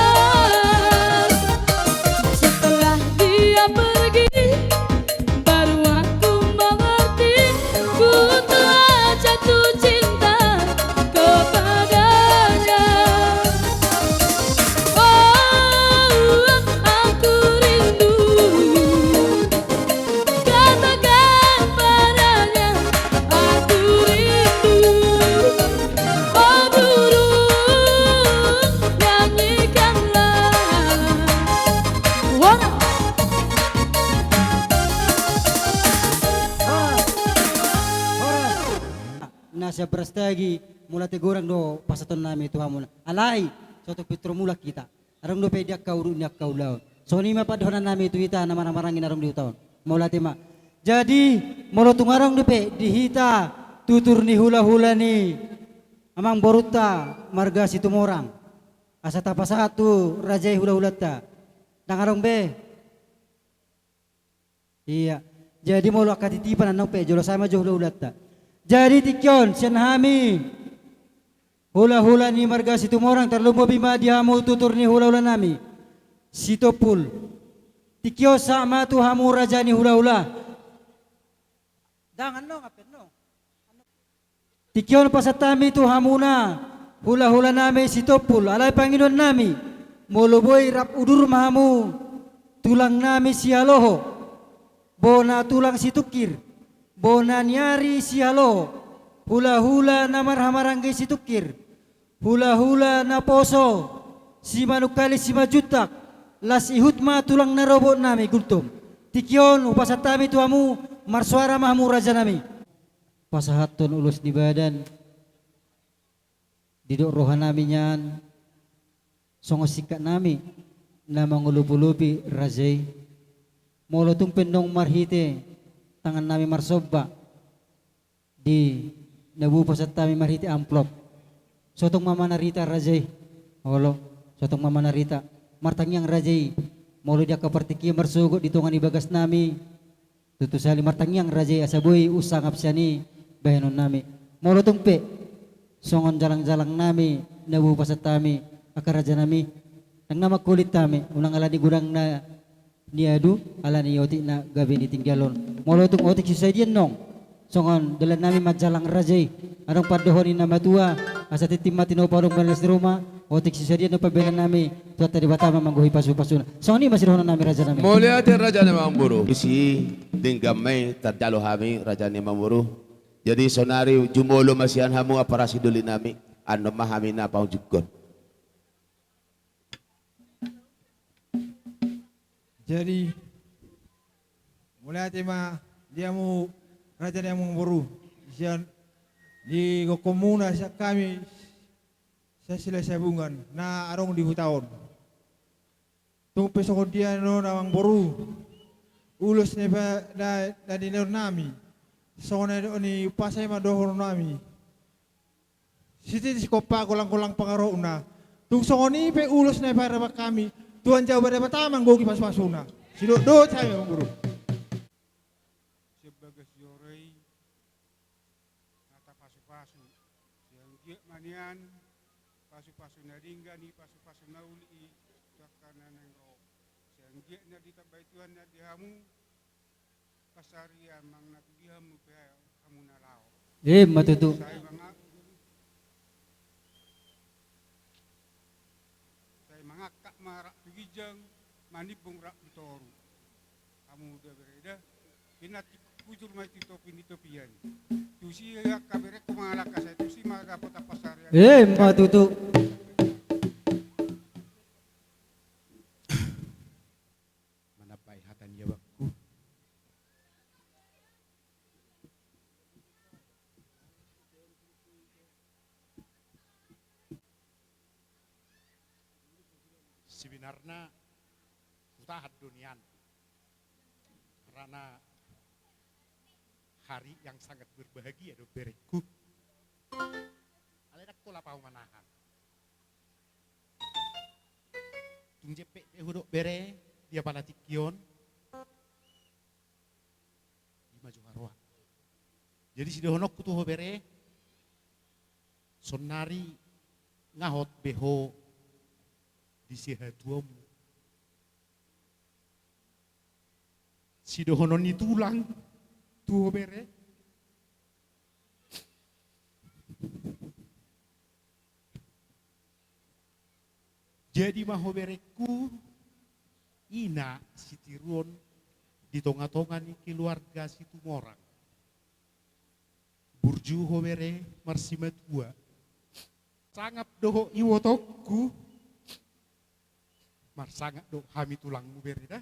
Setelah dia pergi, baru aku mengerti, ku telah jatuh cinta kepadanya. Oh, aku rindu. Katakan padanya, aku rindu. Oh burung, nyanyikanlah. Wara. Horas. Horas. Na sian Brastagi, mauliate godang do pasahaton nami tu hamu. Alai, sotung pintor mulak hita. Adong dope di angka udut ni angka ulaon. Songon i ma pandohan nami tu hita na marhahamaranggi na adong di huta on. Mauliate ma. Jadi, molo tung adong dope di hita tutur ni hulahula ni amangborunta marga Situmorang, asa tapasahat tu raja i hulahulanta, ndang adong be. Ia. Jadi molo angka titipan annon pe, jolo sae ma jo hulahulanta. Jadi tingki on sian hami hulahula ni marga Situmorang, tarlumobi ma di hamu tutur ni hulahula nami Sitompul. Tingki on sahat ma tu hamu raja ni hulahula. Ndang, annon, ampe annon. Tingki on pasahat hami tu hamuna hulahula nami Sitompul, alai pangidoan nami, molo boi rap udur ma hamu, tulang nami Sihaloho, bona tulang Situngkir, bona ni ari Sihaloho, hulahula na marhahamaranggi Situngkir, hulahula naposo Simanungkalit Simanjuntak, las ihut ma tulang na robot nami Gultom. Tingki on hupasahat hami tu hamu, marsoara ma hamu raja nami. Pasahathon ulos ni badan, didok roha nami nian, songon singkat nami na mangolopolopi raja i. Molo tung pe ndang marhite tangan nami marsomba di na boi pasahat hami marhite amplop, sotong ma manarita raja i. Olo, sotong ma manarita. Martangiang raja i, molo di angka partingkian marsogot di tonga ni bagas nami, tutu sahali martangiang raja i asa boi unsangap sian i bahenon nami. Molo tung pe songon jalang-jalang nami na boi hupasahat hami, angka raja nami, ndang na mangkulit hami, unang ala ni godang na niadu, ala ni otik na gabe nitinggalhon. Molo tung otik sisadian nong, songon dalan nami manjalang raja i, adong pandohan ni na matua, asa tintin ma tinopa adong balas ni ruma, otik sisadian nong pambahenan nami, Tuhanta Debata ma manggohi pasu-pasuna. Songon i ma sidohonon nami raja nami. Mauliate raja ni amangboru. Isi denggan ma i tarjalo hami raja ni amangboru. Jadi sonari jumolo ma sian hamu apara sidoli nami, annon ma hami na paunjukkon. Jadi, mauliate ma di hamu raja ni amangboru, sian di gokhonmuna sian hami, sian Silahisabungan na adong di huta on. Tung pe songon dia do na amangboru, ulos na, na, na nilehon nami, songon na nidok ni umpasa i ma dohonon nami. Sititi sikompa, golang-golang pangarahutna. Tung songon i pe ulos na pareban hami, Tuhan Jahowa Debata manggohi pasu-pasuna. Sidok dohot hami amangboru. Sian bagas joro i hata pasu-pasu. Sai anggiat ma nian pasu-pasu na denggan i, pasu-pasu na uli i, tu angka na naeng ro. Sai anggiat na ditambai Tuhan na di hamu, pansarian manang na tu di hamu pe hamu na laho. Ima tutu. Sai manga-, sai mangangkat ma rap tu ginjang, manimbong rap tu toru. Hamu da bere da. Pinantik hujur ma i tu topi ni topian. Tusi angka berengku mangalangka, sai tusi ma dapotan pansarian. Ima tutu. Manambai hata ni abangku. Sebenarna hutahan do nian. Karena hari yang sangat berbahagia do berengku. Alai ndang pola au manahan. Tung jempek pe hudok bere, di apala tingki on. Ima jo haroa. Jadi sidohononku tu ho bere, sonari nga hot be ho di sehatuanmu. Sidohonon ni tulang tu ho bere. Jadi ma ho berengku, ina sitiruon di tonga-tonga ni keluarga Situmorang. Burju ho bere marsimatua. Sangap dohot ibotongku. Marsangap do hami tulangmu bere da.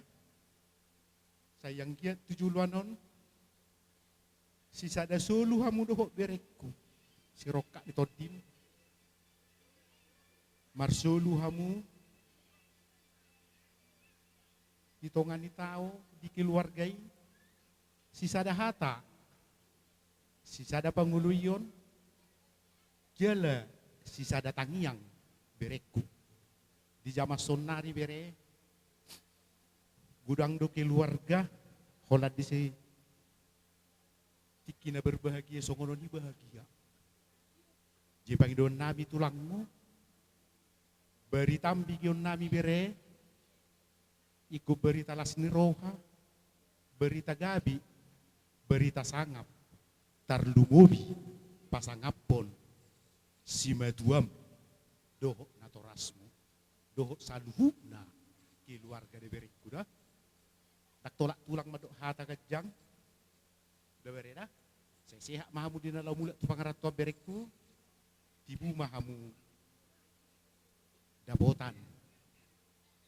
Sai anggiat tu joloan on sisada solu hamu dohot berengku, sirongkap ni tondim. Marsolu hamu di tonga ni tao, di keluarga i, sisada hata, sisada pangoloion, jala sisada tangiang berengku. Di jaman sonari bere, godang do keluarga holan disi tingki na berbahagia songon on i bahagia. Jadi pangidoan nami tulangmu, baritam bigion nami bere, ingkon barita las ni roha, barita gabe, barita sangap, tarlumobi pasangaphon simatuam dohot natorasmu, dohot saluhutna keluarga da berengku da. Ndang tolap tulang mandok hata ganjang da bere da. Sai sehat ma hamu di na laho mulak tu pangarantoan berengku. Tibu ma hamu dapotan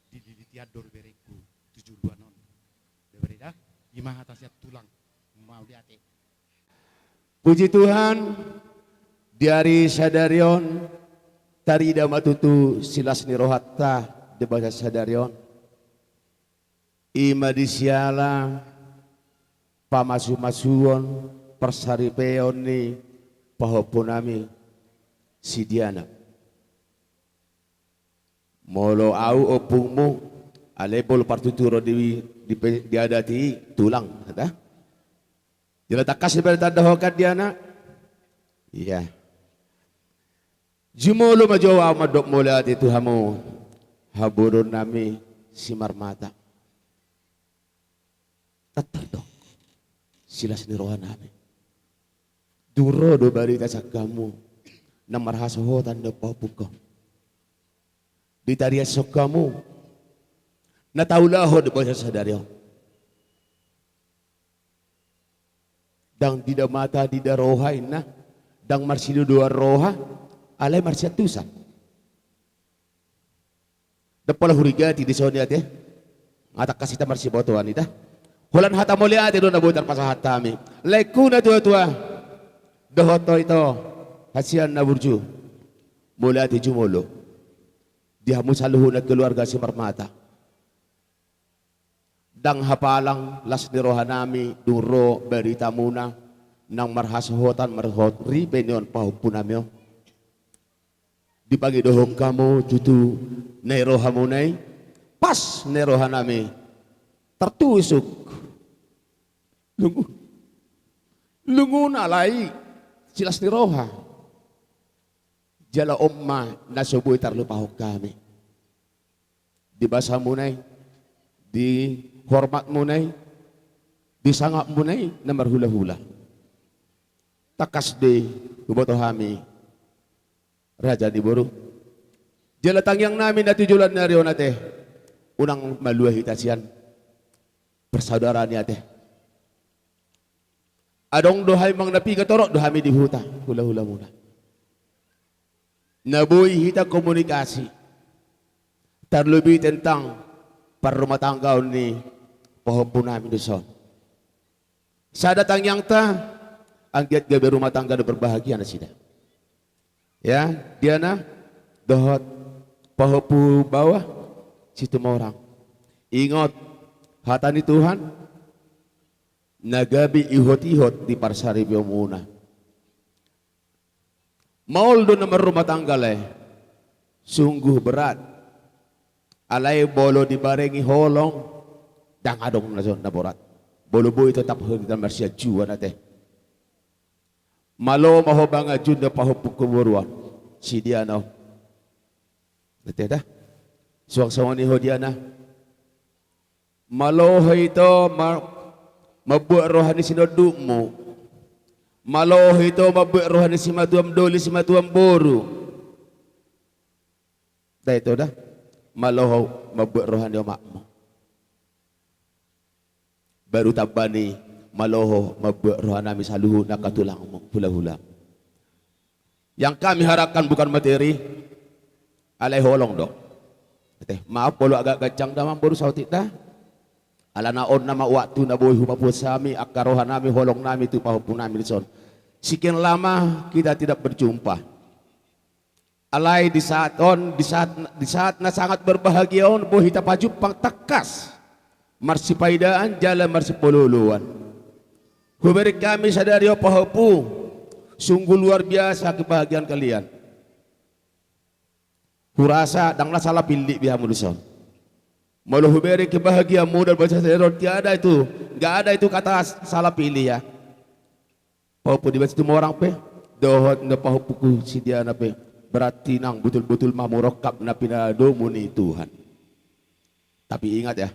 di lilitan dor berengku tu joloan on. Da bere da. Ima hata sian tulang. Mauliate. Puji Tuhan, di ari sadari on tarida ma tutu silas ni rohanta di bagasan sadari on. Ima di siala pamasu-masuon, parsaripeon ni pahompu nami si Diana. Molo au ompungmu, alai molo partuturon di, di, di adat i tulang da. Jala tangkas di bere tanda hokan Diana. Iya. Jumolo ma jo au mandok mauliate tu hamu, haboruonnami Simarmata. Tantar do silas ni rohanami. Dung ro do barita sian hamu na marhasohotan do pahompungkon. Ditariashon hamu na taulahon di bagasan sadari on. Ndang dida mata, dida roha inna, ndang marsidodoan roha, alai marsiantusan. Ndang pola hurigati dison i ate. Nga tangkas hita marsibotoan ita. Holan hata mauliate do na boi tarpasahat hami. Laengku na tuatua dohot ito, hasian na burju, mauliate jumolo di hamu saluhutna keluarga Simarmata. Ndang hapalang las ni rohanami dung ro baritamuna naung marhasohotan marhot ripe ni on pahompunami on. Dipangidohon hamu tutu na i rohamuna i, pas na i rohanami tartusuk. Lungu, lunguna alai silas ni roha. Jala on ma na so boi tarlupahon hami. Di basamuna i, di hormatmuna i, di sangapmuna i na marhulahula. Tangkas do i huboto hami, raja ni boru. Jala tangiangnami na tu joloan ni ari on ate, unang malua hita sian persaudaraan i ate. Adong do hami manang na piga torop do hami di huta hulahulamuna. Na boi hita komunikasi, tarlobi tentang parrumatanggaon ni pahompunami dison. Sada tangiangta, anggiat gabe rumah tangga na berbahagia nasida. Ya, Diana, dohot pahompu baoa Situmorang. Ingot hata ni Tuhan, na gabe ihot-ihot di parsaripeonmuna. Maol do na marrumah tangga lae, sungguh berat. Alai molo dibarengi holong, ndang adong na so na borat. Molo boi tetap hita marsianjuan ate. Malo ma ho manganju na pahompungku boru on, si Diana on. Ate da. Suang songon i ho Diana. Malo ho ito ma-, mambuat roha ni sinondukmu. Malo ho ito mambuat roha ni simatuam doli, simatuam boru. Da ito da. Malo ho mambuat roha ni omakmu. Baru tamba ni malo ho mambuat rohanami saluhutna angka tulangmu, hulahula. Yang kami harapkan bukan materi, alai holong do. Ate, maaf molo agak gancang damang boru saotik da. Alana on nama waktu na boi hupapuas hami angka rohanami, holongnami tu pahompunami dison. Sekian lama kita tidak berjumpa. Alai di saat on, di saat, di saat na sangat berbahagia on, boi hita pajumpang tangkas marsipaidaan jala marsipaolooloan. Hubereng hami sadari on pahompu, sungguh luar biasa kebahagiaan kalian. Hurasa ndang na salah pilih be hamu dison. Molo hubereng kebahagiaanmuna di bagasan sadari on, tiada itu, nggak ada itu kata salah pilih ya. Pahompu ni Situmorang pe dohot na pahompungku si Diana pe, berarti nang botul-botul ma murongkap na pinadomu ni Tuhan. Tapi ingat ya,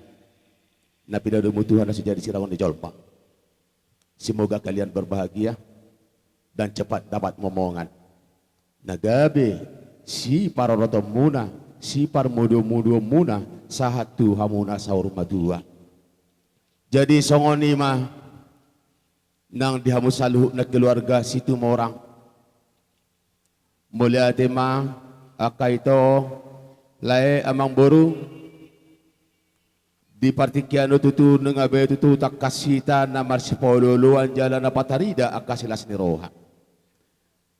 na pinadomu Tuhan na so jadi sirangon ni jolma. Semoga kalian berbahagia dan cepat dapat momongan na gabe siparorotonmuna, siparmuduamuduonmuna sahat tu hamuna saur matua. Jadi songon i ma nang di hamu saluhutna keluarga Situmorang. Mauliate ma angka ito, lae, amang boru. Di partingkian on tutu nunga be tutu tangkas hita na marsipaolooloan jala na patarida angka silas ni roha.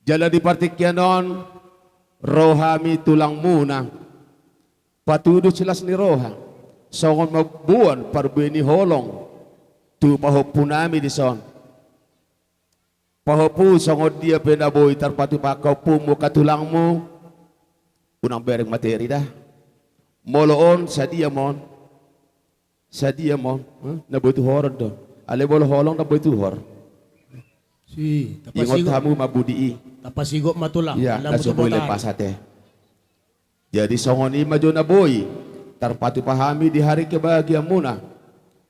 Jala di partingkian on ro hami tulangmuna patudu silas ni roha songon mamboan parbue ni holong tu pahompunami dison. Pahompu, songon dia pe na boi tarpatupa angka ompumu, angka tulangmu, unang bereng materi da. Molo on sadia ma on. Sadia ma on, eh? Na boi tuhoron do. Alai molo holong na boi tuhor. Si, ingot hamu ma budi i. Pasigot ma tulang. Ia, na so boi lepas ate. Jadi songon i ma jo na boi tarpatupa hami di hari kebahagiaanmuna.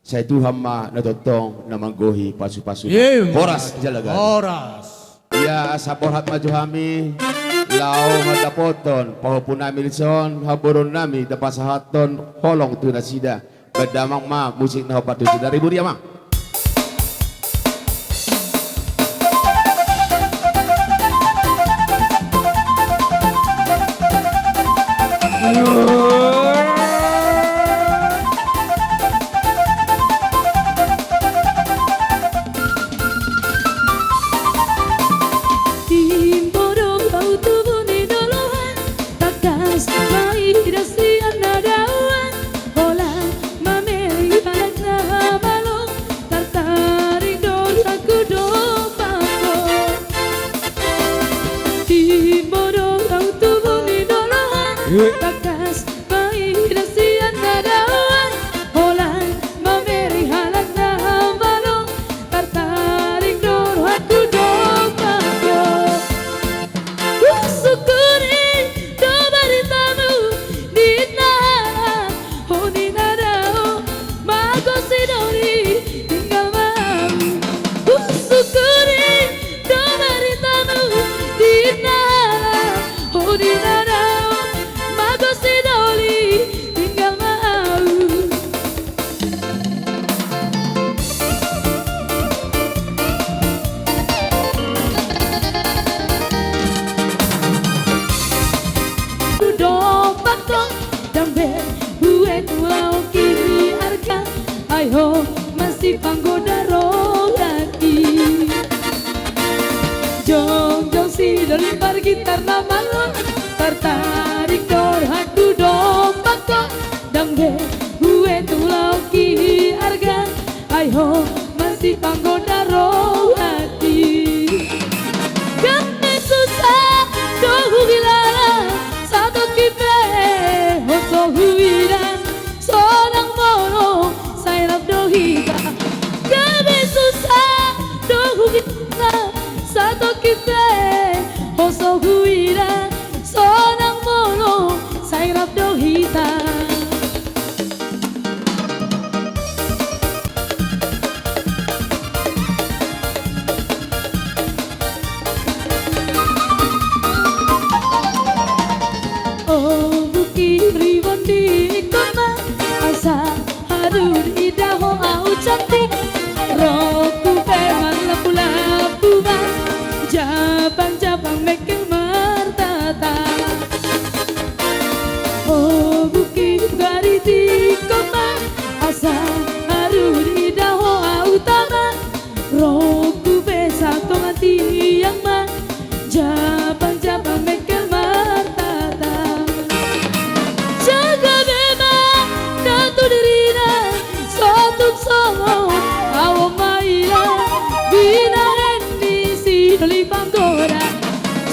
Sai Tuhan ma na tongtong na manggohi pasupasuna. Horas jala gabe. Horas. Ia, asa borhat ma jo hami laho mandapothon pahompuna nami dison, haborunami, da pasahathon holong tu nasida. Baen damang ma musik na hombar tusi dari buri amang. Timbo do au tubu ni dolohan, tangkas ma i da sian na daoan, holan mamereng halak na malo, tartaring do rohangku dompak ho. Timbo do au tubu ni dolohan, tangkas ma i da sian na daoan, holan mamereng halak na malo, tartaring do rohangku dompak ho. Husungkun i do baritamu di na halak, honi na dao, mago sidoli tinggal ma au. Husungkun i do baritamu di na halak, honi na dao, mago sidoli tinggal ma au. Dompak ho, ndang be huetulaoki arga, ai ho masipanggoda rohangki. Jongjong sidoli margitar na malo, tartaring do rohangku dompak ho, ndang be huetulaoki arga, ai ho masipanggoda rohangki. Gabe susah do hugilala, satongkin pe ho so huida, sonang molo sai rap do hita. Gabe susah do hugilala, satongkin pe ho so huida, sonang molo sai rap do hita. O bungki ribon di ingkon ma, asa hadur ida ho au cantik, rohangku pe marlambulambu ma, japang-japang mengkel martata. O bungki gari di ingkon ma, asa hadur ida ho au tama, rohangku pe satonga tiang ma, japang-japang mengkel martata. Jaga be ma na tu dirina, so tung songon ahu ma ila, binahen ni sidoli panggoda.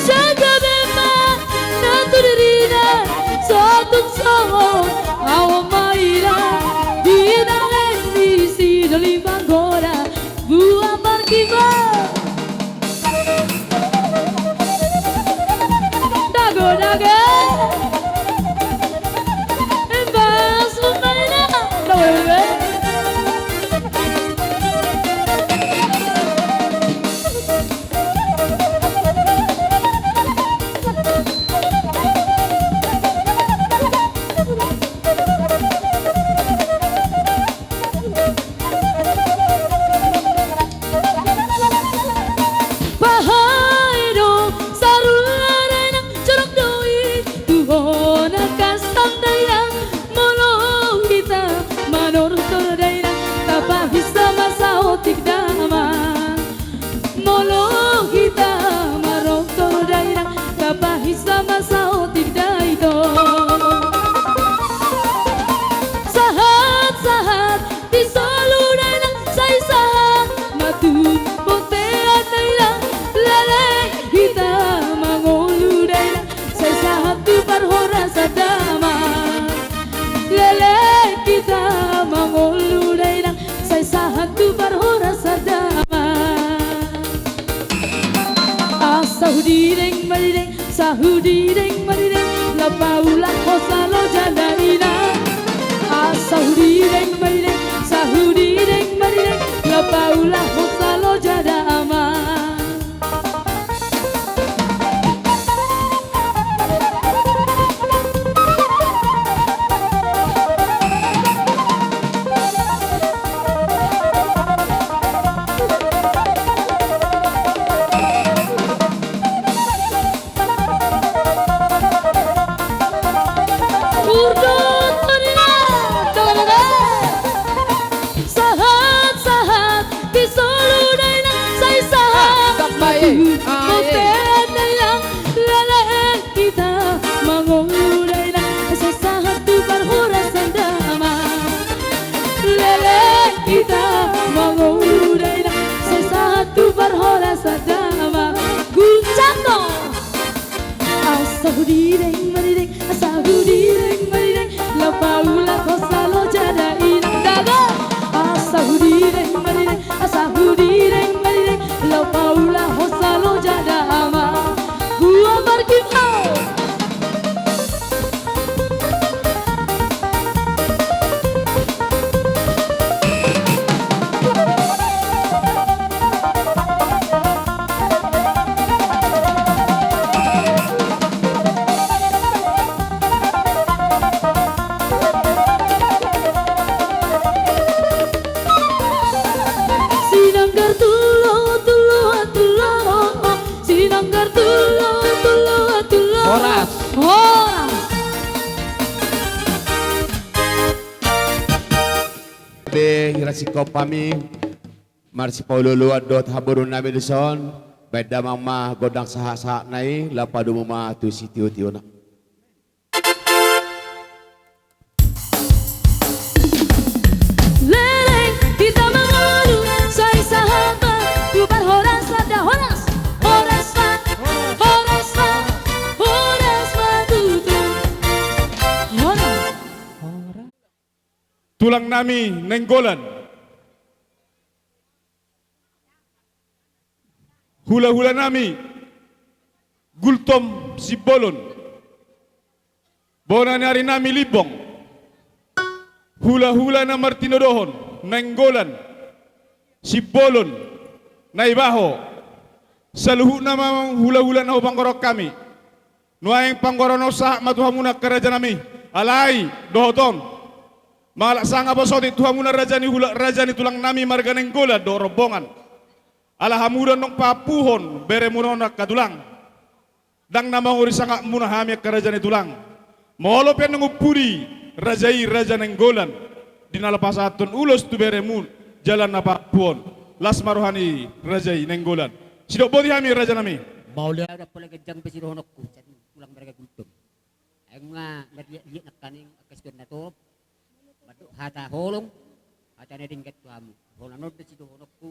Jaga be ma na tu dirina, so tung songon ahu ma ila, binahen ni sidoli panggoda. Buat markibar. Hudideng madideng, asa hudideng madideng, laho paulak hosa loja da inang. Asa hudideng madideng, asa hudideng madideng, laho paulak hosa loja da amang. Urdot, urdot, urdot. Sahat, sahat, di solu da inang, sai sahat. Ah, tambai. Mangihut, ah, eh, bontean da inang, leleng hita mangolu da inang, sai sahat tu parhorasan damang. Leleng hita mangolu da inang, sai sahat tu parhorasan damang. Guncang do. Asa hudideng madideng, asa hudideng madideng, laho paulak hosa loja da inang. Daga. Asa hudideng madideng, asa hudideng madideng, laho paulak hosa loja da amang. Buah margin, oh. Sinanggar tulo, tulo, tulo. Sinanggar tulo, tulo, tulo. Horas. Horas. Be, hira singkop hami marsipaolooloan dohot haborunami dison, baen damang ma gondang sahatsahatna i, laho padomu ma tu sitiotio na. Leleng hita mangolu, sai sahat ma tu parhorasan da, horas, horas ma, horas ma, horas ma tutu. Horas. Tulangnami Nainggolan. Hulahulanami Gultom Simbolon. Bona ni arinami Limbong. Hulahula na martinodohon Nainggolan, Simbolon, Naibaho. Saluhutna ma hulahula na hupanggoarhon hami. Nuaeng panggoaron on sahat ma tu hamuna angka rajanami. Alai dohot on, mangalap sangap sotik tu hamuna raja ni hula, raja ni tulangnami marga Nainggolan dohot rombongan. Ala hamu do naung paampuhon beremuna on angka tulang. Ndang na mangori sangapmuna hami angka raja ni tulang. Molo pe naung umpudi raja i, raja Nainggolan, di na laho pasahathon ulos tu beremu jala na paampuhon. Las ma roha ni raja i Nainggolan. Sidok boti hami rajanami. Mauliate. Au ndang pola ganjang be sidohononku, sian tulang marga Gultom. Aeng ma marliatliat nangkaning angka situan na torop mandok hata holong, hata na denggan tu hamu. Holan on do sidohononku,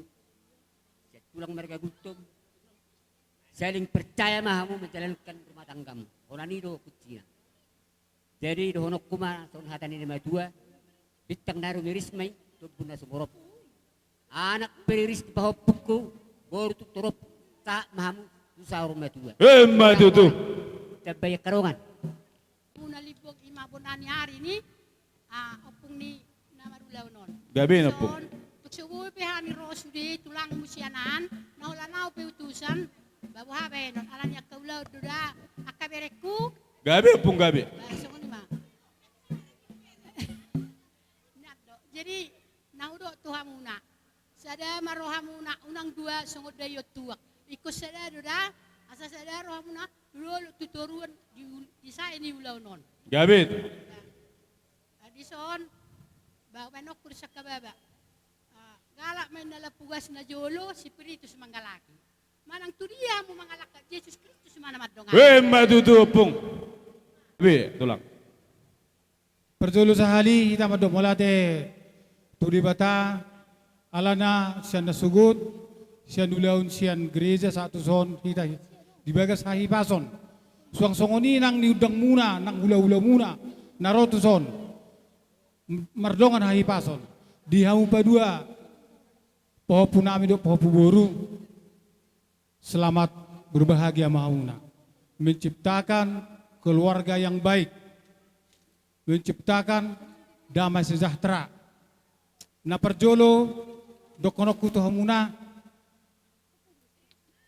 sian tulang marga Gultom. Saling percaya ma hamu menjalankan rumah tanggamu. Holan i do kuncina. Jadi dohononku ma songon hata ni na matua: Bintang na rumiris ma i, tombun na sumorop. Anak pe riris di pahompungku, boru tu torop, sahat ma hamu tu saur matua. Emma tutu. Tambai angka dongan. Muna Limbong, i ma bona ni ari ni, ah, ompung ni na marulaon on. Gabe na, ompung. Tung so boi pe hami ro sude tulangmu sian an, na holan au pe utusan, ba boha baenon, ala ni angka ulaon do da, angka berengku. Gabe, ompung, gabe. Ba songon i ma. Nian do. Jadi, na hudok tu hamuna, sada ma rohamuna, unang dua songon daion tuak. Ingkon sada do da, asa sada rohamuna, tu dolok tu toruan di, di sae ni ulaon on. Gabe tu. Nah, dison, ba baenonku do sangkababa. Ah, galak ma inna lampu gas na jolo, Spiritus manggalaki. Manang tu dia hamu mangalangka, Jesus Kristus ma na mandongani. Emma tutu, ompung. Be, tulang. Parjolo sahali hita mandok mauliate tu Debata, alana sian na sogot, sian ulaon sian gereja sahat tuson hita di bagas hahipason. Suang songon i nang niundangmuna, nang hulahulamuna na ro tuson, m-, mardongan hahipason. Di hamu padua, pahompunami dohot pahompu boru, selamat berbahagia ma hamuna, menciptakan keluarga yang baik, menciptakan damai sejahtera. Na parjolo, dohononku tu hamuna,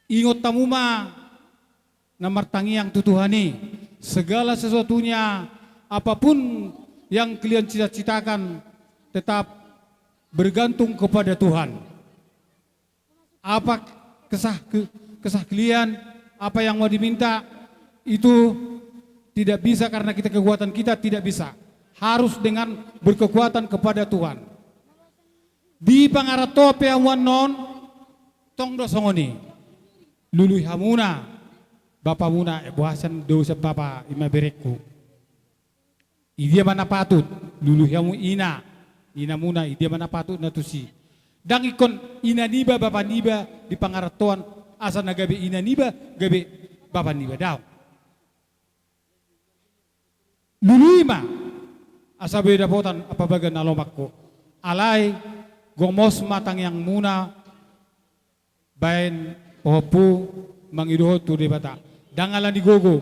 ingot hamu ma na martangiang tu Tuhan i. Segala sesuatunya, apapun yang kalian cita-citakan, tetap bergantung kepada Tuhan. Apa kesah-, ke-, kesahlian, apa yang mau diminta, itu tidak bisa karena kita, kekuatan kita tidak bisa. Harus dengan berkekuatan kepada Tuhan. Di pangarantoan pe hamu annon, tong do songon i. Lului hamuna bapamuna, eh, boha sian, do sian bapa, ima berengku. Idia ma na patut, lului hamu ina, inamuna, idia ma na patut na tusi. Ndang ingkon ina niba, bapa niba di pangarantoan, asa na gabe ina niba, gabe bapa niba, daong. Lului ma, asa boi dapotan apa baga na lomak ho. Alai, gomos ma tangiangmuna, baen pahompu mangidohon tu Debata. Ndang ala ni gogo.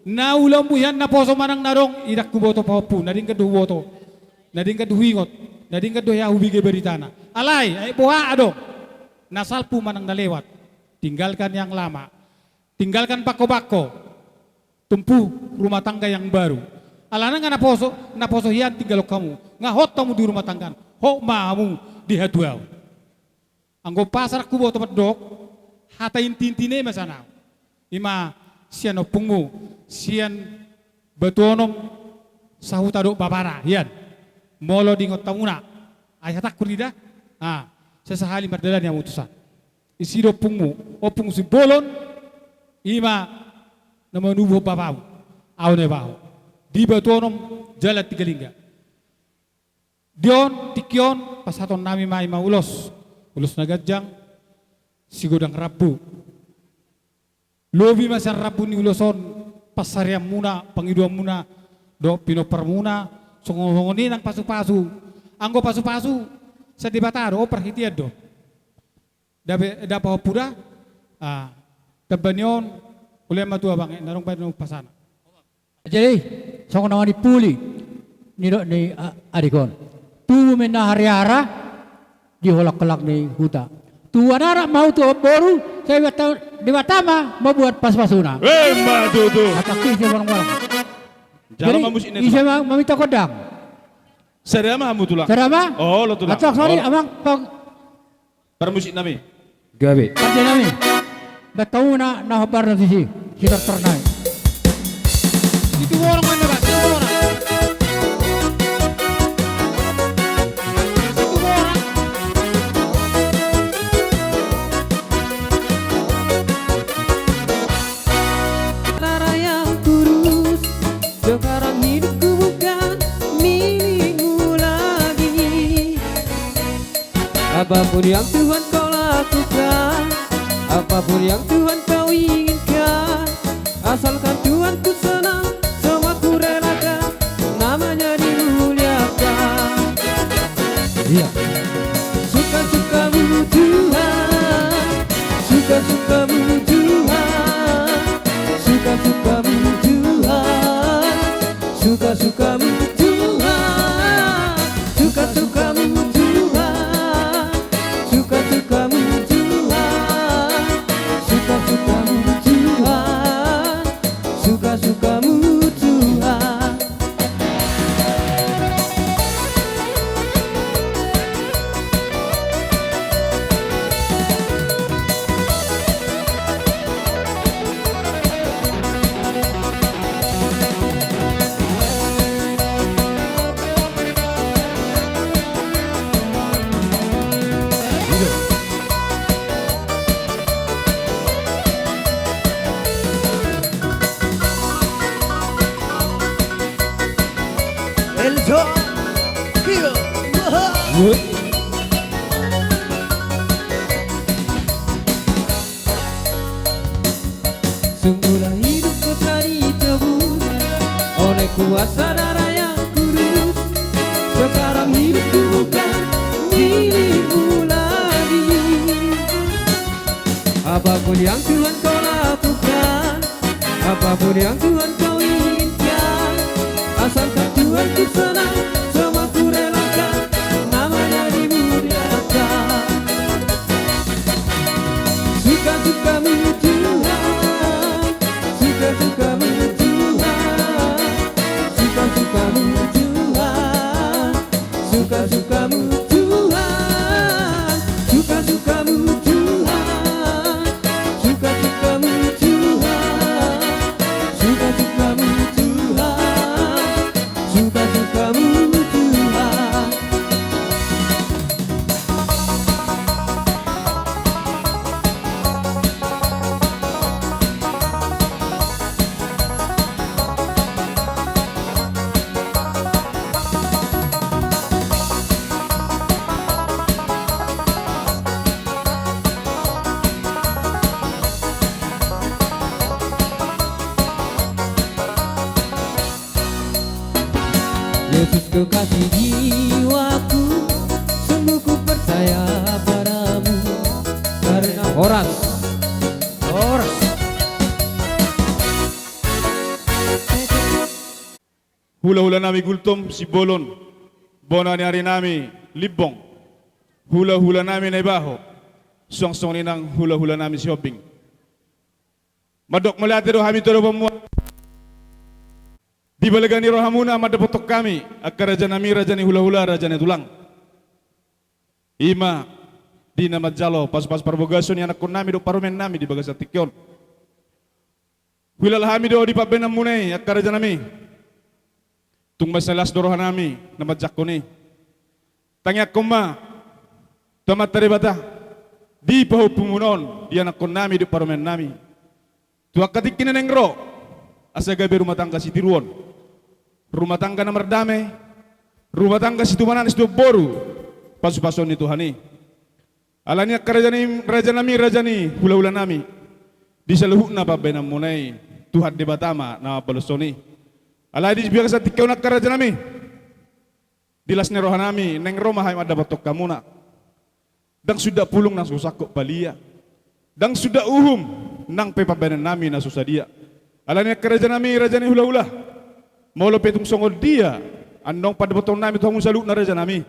Na ulaonmu hian naposo manang na adong, i ndang huboto pahompu, na denggan do huboto. Na denggan do huingot. Na denggan do hea hubege beritana. Alai, ai boha adong. Na salpu manang na lewat. Tinggalkan yang lama. Tinggalkan bangko-bangko. Tempuh rumah tangga yang baru. Alana nga naposo, naposo hian tinggalhon hamu. Nga hot hamu di rumah tangga. Hot ma hamu di hatuaon. Anggo pasar huboto mandok, hata inti-intina i ma sian ahu. Ima sian ompungmu, sian Batu Onom, sahuta dohot bapana, hian. Molo diingot hamuna. Ai hatangku do i da. Ah, sasahali mardalani hamu tusan. Ise do ompungmu, Ompung Simbolon, ima na manubuhon bapamu. Ahu na ibaho. Di Batu Onom, Jalan Tiga Lingga. Di on, tingki on, pasahaton nami ma ima ulos, ulos na ganjang, sigodang rambu. Lobi ma sian rambu ni ulos on, pansarianmuna, pangidoanmuna, dohot pinomparmuna, songon-songon i nang pasu-pasu. Anggo pasu-pasu, sian Debata do, on parhitean do. Dapot, dapot pahompu da. Ah, tamba ni on, ulaon ma tu abang, eh, na adong baen na umpasana. Jadi, songon na manimpuli, nidok ni, ah, adikon. Tubu ma inna hariara, di holang-holang ni huta. Tubuan anak ma hamu tu boru, sai Debata, Debata ma mambuat pasu-pasuna. Eh, ma tutu. Atak isi barang-barang. Jalo. Jadi, ma musik na ise ma maminta gondang. Sada ma hamu tulang. Sada ma? Oh, lo tulang. Atak, sorry, oh. Amang, pang- Parmusik nami. Gabe. Pande nami. Baen hamu na, na hombar na sisi. Sitar ternai. Itu borong mana, Pak? Itu borong. Itu borong. Rara yang kurus, sekarang hidupku bukan milikmu lagi. Apapun yang Tuhan kau lakukan, apapun yang Tuhan kau inginkan, asalkan Tuhanku senang, semua ku relakan, namanya dimuliakan. Iya. Suka-sukamu Tuhan, suka-sukamu Tuhan, suka-sukamu Tuhan. Suka-sukamu Tuhan, suka-sukamu Tuhan, suka-sukamu Tuhan, suka-sukamu Tuhan, suka-sukamu Tuhan. Elsa, Kio, Maha. Sungguhlah hidupku telah ditebus oleh kuasa darah yang kudus. Sekarang hidupku bukan milikmu lagi. Apapun yang Tuhan kau lakukan, Apa yang Tuhan kau inginkan? Asalkan Tuhan ku senang, semua ku relakan. Namanya dimuliakan. Suka-sukamu Tuhan, suka-sukamu Tuhan, suka-sukamu Tuhan, suka-sukamu Tuhan, suka-sukamu Tuhan, suka-sukamu Tuhan, suka-sukamu Tuhan, suka-sukamu Tuhan. Yesus kekasih jiwaku, sungguh ku percaya padamu. Karena horas. Horas. Hula-hula nami Gultom, Simbolon, bona ni ari nami Limbong, hula-hula nami Naibaho, suang songon i nang hula-hula nami Sihombing. Mandok mauliate do hami tu adopanmuna. Di balga ni rohamuna mandapothon hami, angka raja nami, raja ni hula-hula, raja ni tulang. I ma di na manjalo pasu-pasu parbagason ni anakkon nami dohot parumaen nami di bagasan tingki on. Huilala hami do di pambahenanmuna i, angka raja nami. Tung mansai las do roha nami na manjangkon i. Tangiangkon ma tu Amanta Debata di pahompumuna on, di anakkon nami dohot parumaen nami. Tu angka tingki na naeng ro, asa gabe rumah tangga sitiruon, rumah tangga na mardame, rumah tangga situan anak situan boru, pasu-pasuon ni Tuhan i. Alani angka raja ni, raja nami, raja ni hula-hula nami, di saluhutna pambahenanmuna i, Tuhan Debata ma na mambaloshon i. Alai di bagasan tingki on angka raja nami, di las ni roha nami, naeng ro ma hami mandapothon hamuna. Ndang suda pulung nang so sangkot palia, ndang suda uhum nang pe pambahenan nami na so sadia. Alani angka raja nami, raja ni hula-hula, molo pe tung songon dia annon pandapothon nami tu hamu saluhutna raja nami,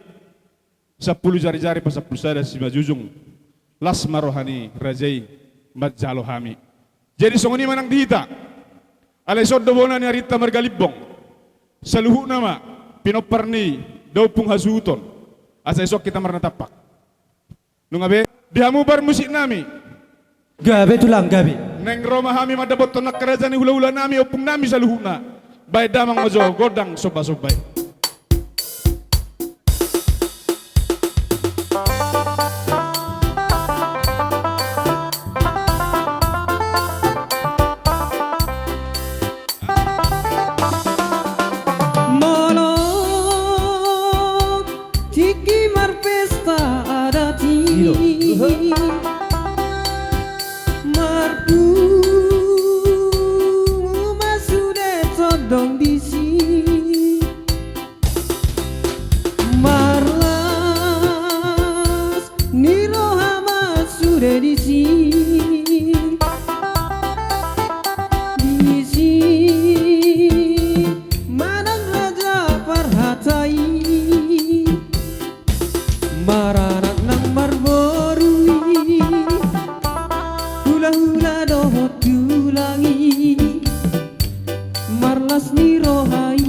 sampulu jari-jari pasampulu sada simanjujung, las ma roha ni raja i manjalo hami. Jadi songon i ma nang di hita. Alai songon do bona ni arinta marga Limbong, saluhutna ma pinompar ni daompung hasuhuton, asa dison hita marnatampak. Nunga be, di hamu parmusik nami. Gabe tulang, gabe. Naeng ro ma hami mandapothon angka raja ni hula-hula nami, ompung nami saluhutna. Baen damang ma jo gondang somba-somba i. Molo tingki marpesta adat i, marpungu ma sude condong disi. Marlas ni roha ma sude disi. Disi manang raja parhata i, maranak nang marboru i, hula-hula dohot tulang i, marlas ni roha i.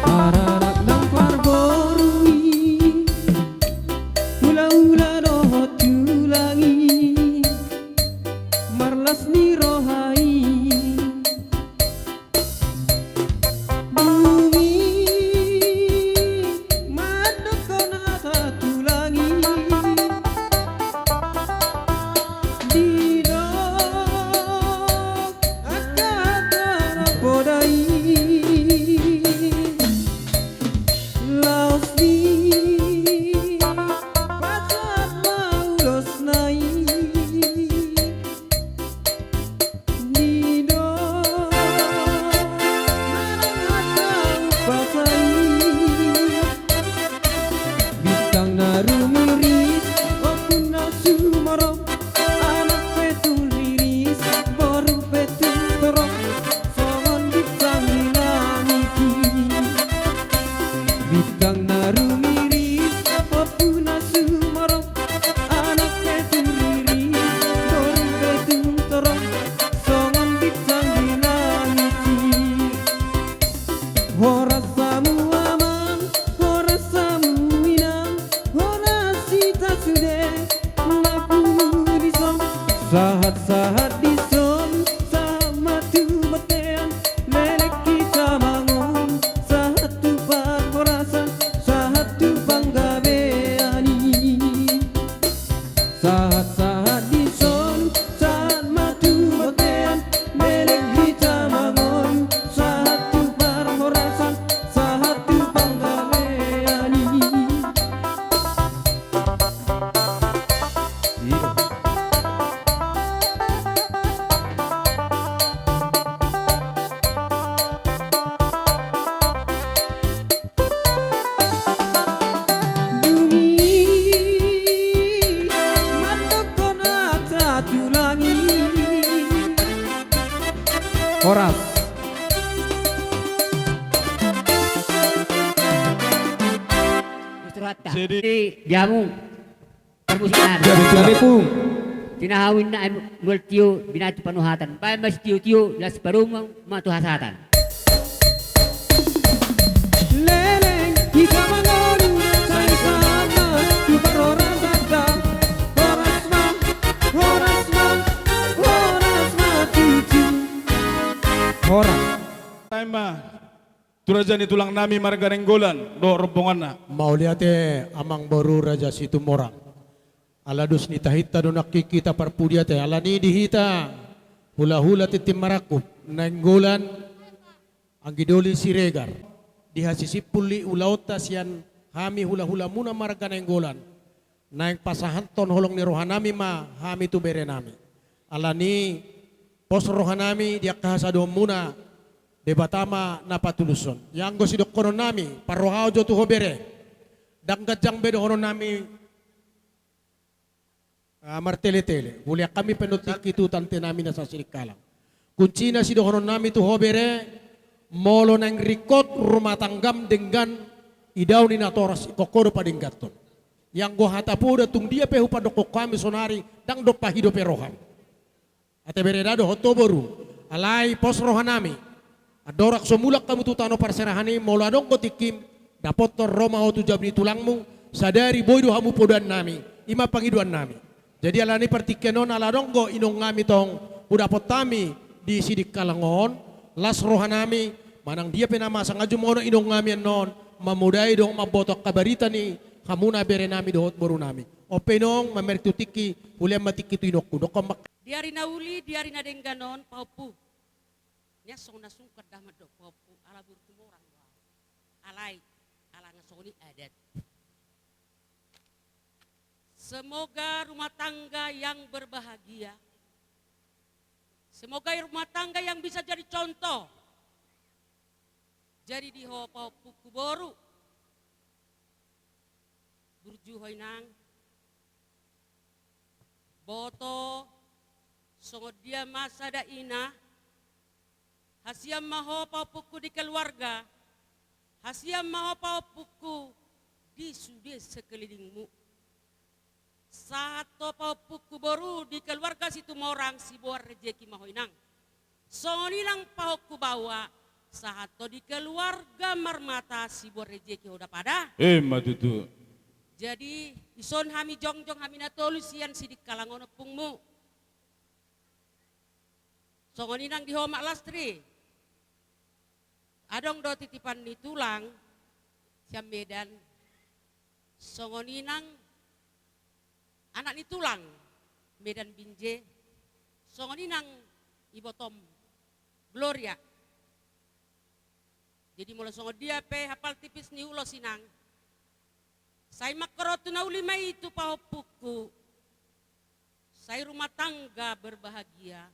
Maranak nang marboru i, hula-hula dohot tulang i, marlas ni roha i. Dung i mandokkon hata tulang i, didok angka hata na poda i, laos dipasahat ma ulosna i. Horas. Jadi, di hamu. Parmusik nami. Jadi, Pung. Tinahawi na em lual tio, binatu panuhatan. Baen ma sitio-tio, las parumaen ma tu hasahatan. Leleng, hita mangolu, sai sama, tu parhorasan da. Horas ma, horas ma, horas ma tutu. Horas. Sai ma. Tu raja ni tulang nami marga Nainggolan dohot rombonganna. Mauliate amang boru Raja Situmorang. Ala dos ni tahinta do nangkin hita parpudian i, alani di hita hulahula tintin marangkup Nainggolan, anggi doli Siregar, di hasisimpul ni ulaonta sian hami hulahulamuna marga Nainggolan. Naeng pasahathon holong ni rohanami ma hami tu berenami. Alani pos rohanami di angka hasadonganmuna, Debata ma na patulushon. Ianggo sidohononnami, parrohahon jo tu ho bere. Ndang ganjang be dohononnami, ah, martele-tele. Hulean hami pe annon tingki tu tantenami na sasidikalang. Kuncina sidohononnami tu ho bere, molo naeng ringkot rumah tanggam denggan, idaon ni natoras, ingkon ho do padengganhon. Ianggo hata poda tung dia pe hupandokkon hami sonari, ndang dompak hido pe roham. Ate bere, da dohot ho boru. Alai pos rohanami. Andorang so mulak hamu tu tano parserahan i, molo adong do tingkim, dapothon ro ma ho tu jabu ni tulangmu, sadari boi do hamu podaannami, i ma pangidoannami. Jadi alani partingkian on ala adong do inongami tong hudapot hami di Sidikalang on, las rohanami, manang dia pe na masa, nga jumolo inongami annon, mamodai dohot mamboto angka barita ni hamuna berenami dohot borunami. On pe inong, mamereng tu tingki, hulean ma tingki tu inongku, dokkon ma. Di ari na uli, di ari na denggan on, pahompu. Nian songon na sungkan da mandok pahompu, ala boru Tumorang do ahu. Alai, ala nga songon i adat. Semoga rumah tangga yang berbahagia. Semoga rumah tangga yang bisa jadi contoh. Jadi di ho pahompungku boru. Burju ho inang. Boto, songon dia ma sada ina, hasian ma ho pahompungku di keluarga, hasian ma ho pahompungku di sude sekelilingmu. Sahat ho pahompungku boru di keluarga Situmorang, siboan rejeki ma ho inang. Songon i nang pahompu baoa, sahat ho di keluarga Marmata, siboan rejeki ho da pada. Emma tutu. Jadi, dison hami jongjong hami na tolu sian Sidikalang on ompungmu. Songon i nang di ho Mak Lastri. Adong do titipan ni tulang sian Medan. Songon i nang anak ni tulang Medan Binjai. Songon i nang ibotom Gloria. Jadi molo songon dia pe hapal tipis ni ulos inang. Sai mangkorhon tu na uli ma i tu pahompungku. Sai rumah tangga berbahagia,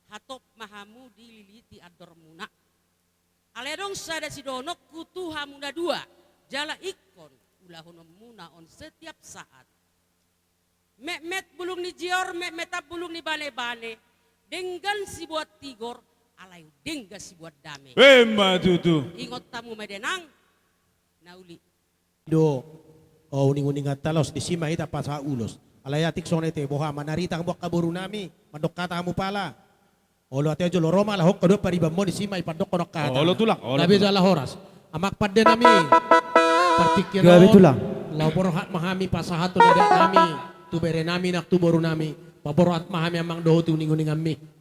hatop ma hamu dililiti andormuna. Alai adong sada sidohononku tu hamu na dua, jala ingkon ulahononmuna on setiap saat. Metmet bulung ni jior, metmetan bulung ni banebane, denggan siboan tigor, alai denggan siboan dame. Emma tutu. Ingot hamu ma da inang, na uli. Do, o, uning-uninganta laos disi ma hita pasahat ulos. Alai atik songon i ate, boha, manarita hamu angka borunami, mandok hata hamu pala. Olo ate, jolo ro ma laho, angka do paribanmon disi ma ipandokkon angka hata. Olo tulang, olo tulang. Gabe jala horas. Amang pandenami, partingkian on, gabe tulang. Laho borhat ma hami pasahathon adatnami tu berenami nang tu borunami. Paborhat ma hami amang dohot uning-uninganmi.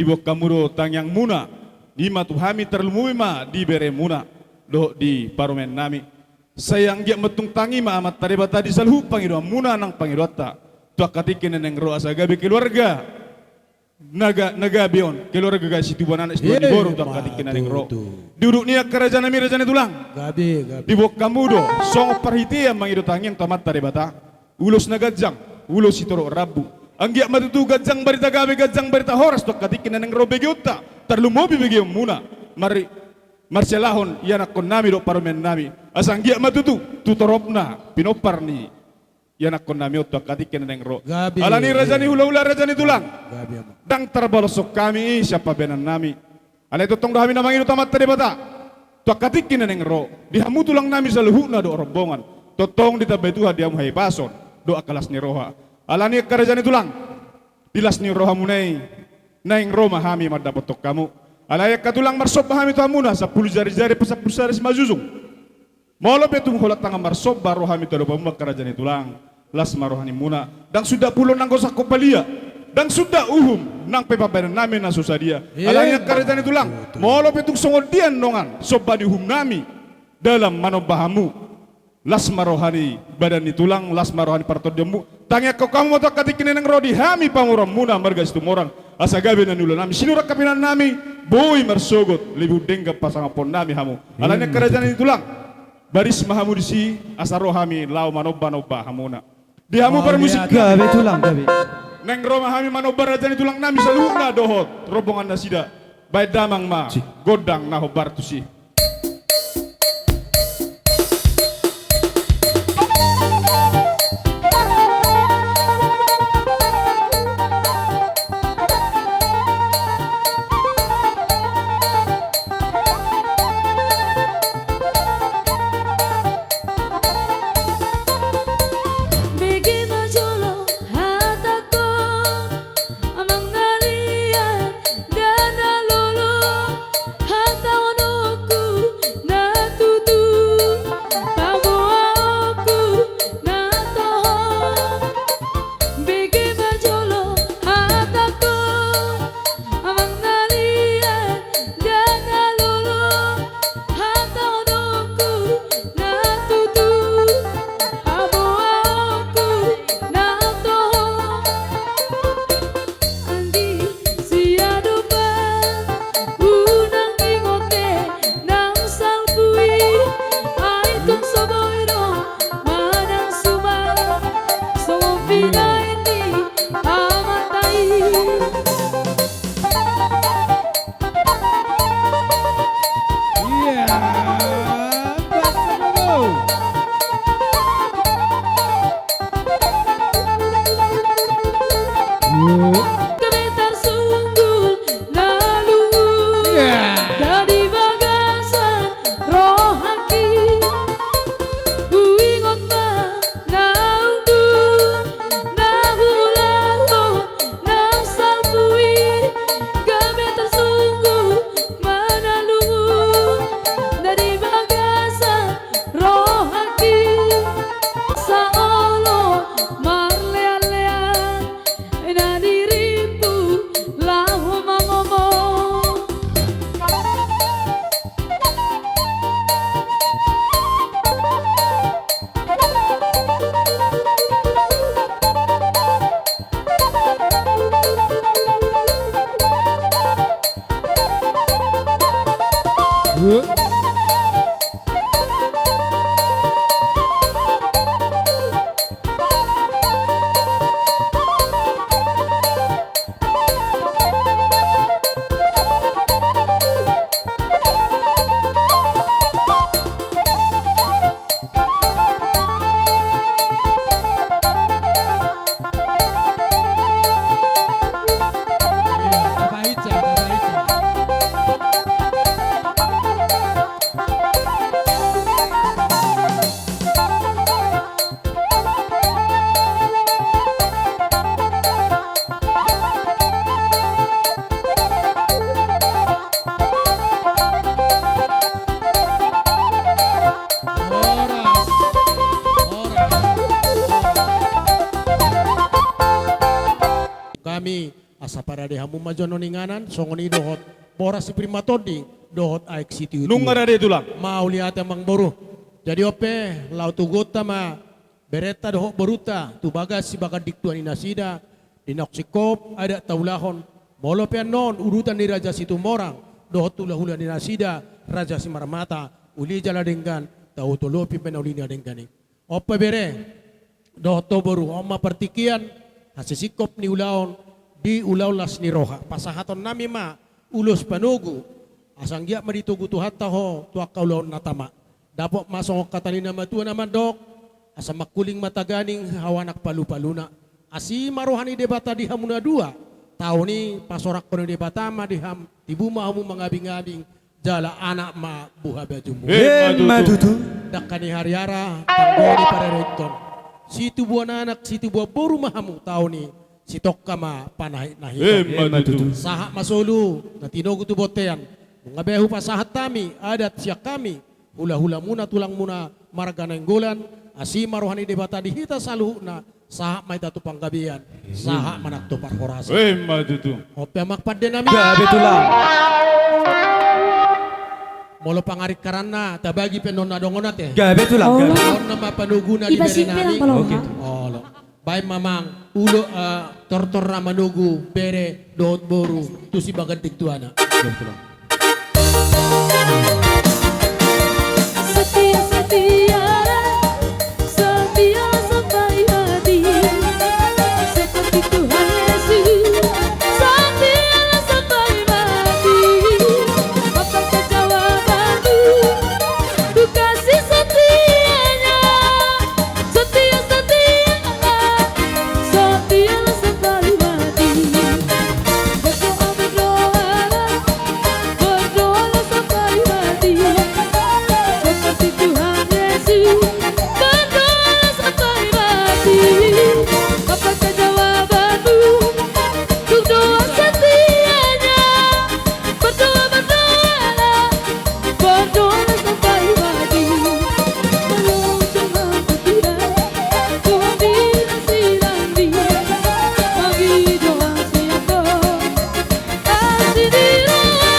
Diboan hamu do tangiangmuna, i ma tu hami, tarlumobi ma di beremuna dohot di parumaennami. Sai anggiat ma tung tangihon ma Amanta Debata di saluhut pangidoanmuna nang pangidoanta tu angka tingki na naeng ro, asa gabe keluarga na ga-, na gabe on, keluarga gabe situbuan anak, situbuan boru tu angka tingki na naeng ro. Di udut ni angka rajanami, raja ni tulang, diboan hamu do songon parhitean mangido tangiang tu Amanta Debata, ulos na ganjang, ulos sitorop rambu. Anggiat ma tutu ganjang barita gabe, ganjang barita horas tu angka tingki na naeng ro begeonta, tarlumobi begeonmuna. Mari marsialahon ianakkonnami dohot parumaennami, asa anggiat ma tutu tu toropna pinompar ni ianakkonnami on tu angka tingki na naeng ro. Alani i, raja ni hulahula, raja ni tulang, ndang tarbalashon hami i sian pambahenannami. Alai tongtong do hami na mangido tu Amanta Debata tu angka tingki na naeng ro, di hamu tulangnami saluhutna dohot rombongan, tongtong ditambai Tuhan di hamu hahipason dohot angka las ni roha. Alani i, angka raja ni tulang, di las ni rohamuna i naeng ro ma hami mandapothon hamu. Alai angka tulang, marsomba hami tu hamuna, sampulu jarijari pe sampulu sada simanjujung. Molo pe tung holan tangan marsomba ro hami tu adopanmuna, angka raja ni tulang, las ma rohanimuna. Ndang suda pulo nang gosakkon palia, ndang suda uhum nang pe pambahenannami na so sadia. Alani i, angka raja ni tulang, molo pe tung songon dia dongan somba ni uhumnami dalam manomba hamu, las ma roha ni badan ni tulang, las ma roha ni partondionmu. Tangiangkon hamu ma tu angka tingki na naeng ro di hami pamoruonmuna marga Situmorang, asa gabe na niulanami, sinurat hapinannami boi marsogot, lebih denggan pasangaphonnami hamu. Alani i, angka raja ni tulang, baris ma hamu disi, asa ro hami laho manombanomba hamuna. Di hamu parmusik, gabe tulang, gabe. Naeng ro ma hami manomba raja ni tulangnami saluhutna dohot rombongan nasida. Baen damang ma gondang na hombar tusi. Bege ma jolo hatangkon, amang na liat, ndada lolo hataononku na tutu, paboaonku na toho. Bege ma jolo hatangkon, amang na liat, ndada lolo hataononku na tutu, paboaonku na toho. Anggi siadopan, unang ingot be nang salpu i, ai tung so boi do manang suman, songon pinaen ni amanta i. Iya, pas, gabe tarsungkun na luhut, iya, di bagasan rohangki. Huingot ma na unduk na huulahon nang salpu i, gabe tarsungkun ma na luhut na di bagasan rohangki. Saolo marleanlean na dirimpu laho mangomong. Hami Asa parade hamu ma jolo on inganan, songon i dohot boras si Primatondi, dohot aek si Tiutiu. Nunga rade tulang. Mauliate amang boru. Jadi on pe, laho toguonta ma berenta dohot borunta, tu bagas sibaganding tua ni nasida, di naung singkop adat taulahon, molo pe annon udutan ni Raja Situmorang, dohot hulahula ni nasida, Raja Simarmata, uli jala denggan, tau tolopi pe na uli na denggan i. On pe bere, dohot ho boru, on ma partingkian, hasisingkop ni ulaon, di ulaon las ni roha. Pasahatonnami ma, ulos panogu, asa anggiat ma ditogu Tuhanta ho, tu angka ulaon na tama. Dapot ma songon hata ni na matua na mandok, asa mangkuling ma taganing hau anak palupaluna. Asi ma roha ni Debata di hamu na dua, taon i pasorakkon ni Debata ma di ham, tibu ma hamu mangabingabing, jala anak ma buha bajumu. Emma tutu. Dangka ni hariara, tanggo ni parerengkon. Situbuan anak, situbuan boru ma hamu taon i, sitongka ma panahitnahit. Emma tutu. Sahat ma solu, na tinogu tu bontean. Nunga be hupasahat hami, adat sian hami, hulahulamuna, tulangmuna, marga Nainggolan, asi ma roha ni Debata di hita saluhutna, sahat ma hita tu panggabean, sahat ma nang tu parhorasan. Emma tutu. On pe amang pandenami. Gabe tulang. Molo pangaringkaranna, tabagi pe annon na dongan ate. Gabe tulang, gabe. On nama panoguna di berenami. Oke. Olo. Baen ma amang, ulos, eh, tortor na manogu, bere, dohot boru, tu sibaganding tuana. Gabe tulang. Setia, setia, setia sampai mati. Seperti Tuhan Yesus, setia sampai mati. Apakah jawabanmu? Ku kasih setianya. Setia, setia, setia sampai mati. Berdoa, berdoalah, berdoalah sampai mati. Seperti Tuhan Yesus, berdoa sampai mati. Apakah jawabanmu? Ku doa setianya. Berdoa, berdoalah, berdoalah sampai mati. Walau cuma berdoa, doa bilang silang dia. Bagi doa siapa? Asi di roha,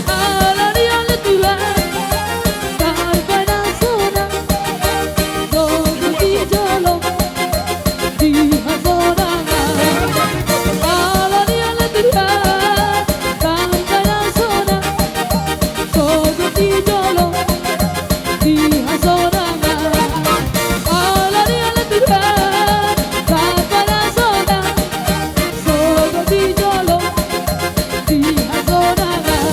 ala ni ala Tuhan. Tarpana sonang, doa di jolo. Di hasonangan, ala ni ala Tuhan, tangkana sonang, sogot di jolo. Di hasonangan, ala ni ala Tuhan, tangkana sonang, sogot di jolo. Di hasonangan,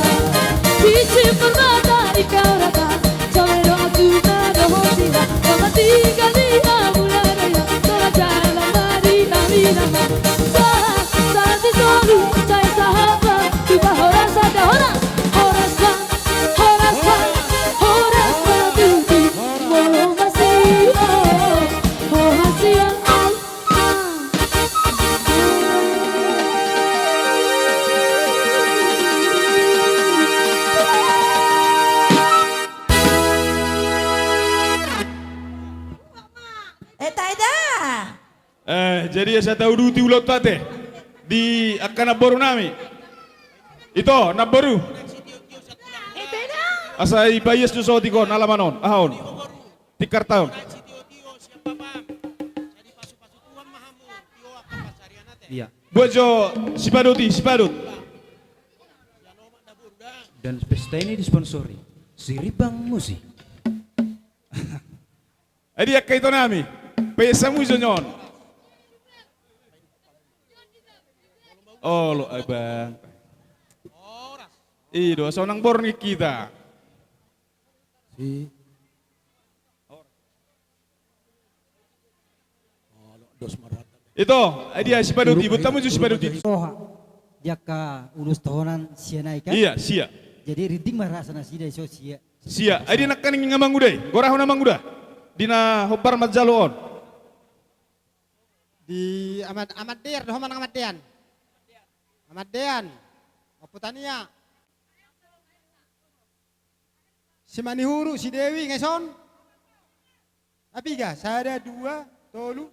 sisi permata di kau rata. Jawab doa tu na dohot sila, dohot tiga di amula daya, dohot jalan mari kami nama. Sahat, sahat di solu, saya sahabat, tu ba horas ada horas, horas ba, horas ba, horas ba tutu, molo masih, oh, oh, hasian, oh. Eh, taida. Eh, jadi asa tauduti ulaonta ate di angka namboru nami. Ito, namboru. Eh, taida. Asa ipaias do sotik on, alaman on, aha on. Tikar taon. Iya. Buat jo sipadot i, sipadot. Dan pesta ini disponsori Siribang Musik. Adi angka ito nami. Pesa muso nyon. Olo, abang. Ido, sonang borngin kita. Si. Ito, ai dia sipadot i, buat tamu jo sipadot i. Roha. Di angka ulos tohonan sia nai kan? Iya, sia. Jadi rinding ma rasa nasida iso sia. Sia, ai dia nangkaning amangguda i, gorahon amangguda. Di na hombar manjalo on. Di Amat, Amat Dear, do ho manang Amat Dean. Amat Dean. Omputania. Si Manihuru, si Dewi, ngeson. Apiga, sada, dua, tolu,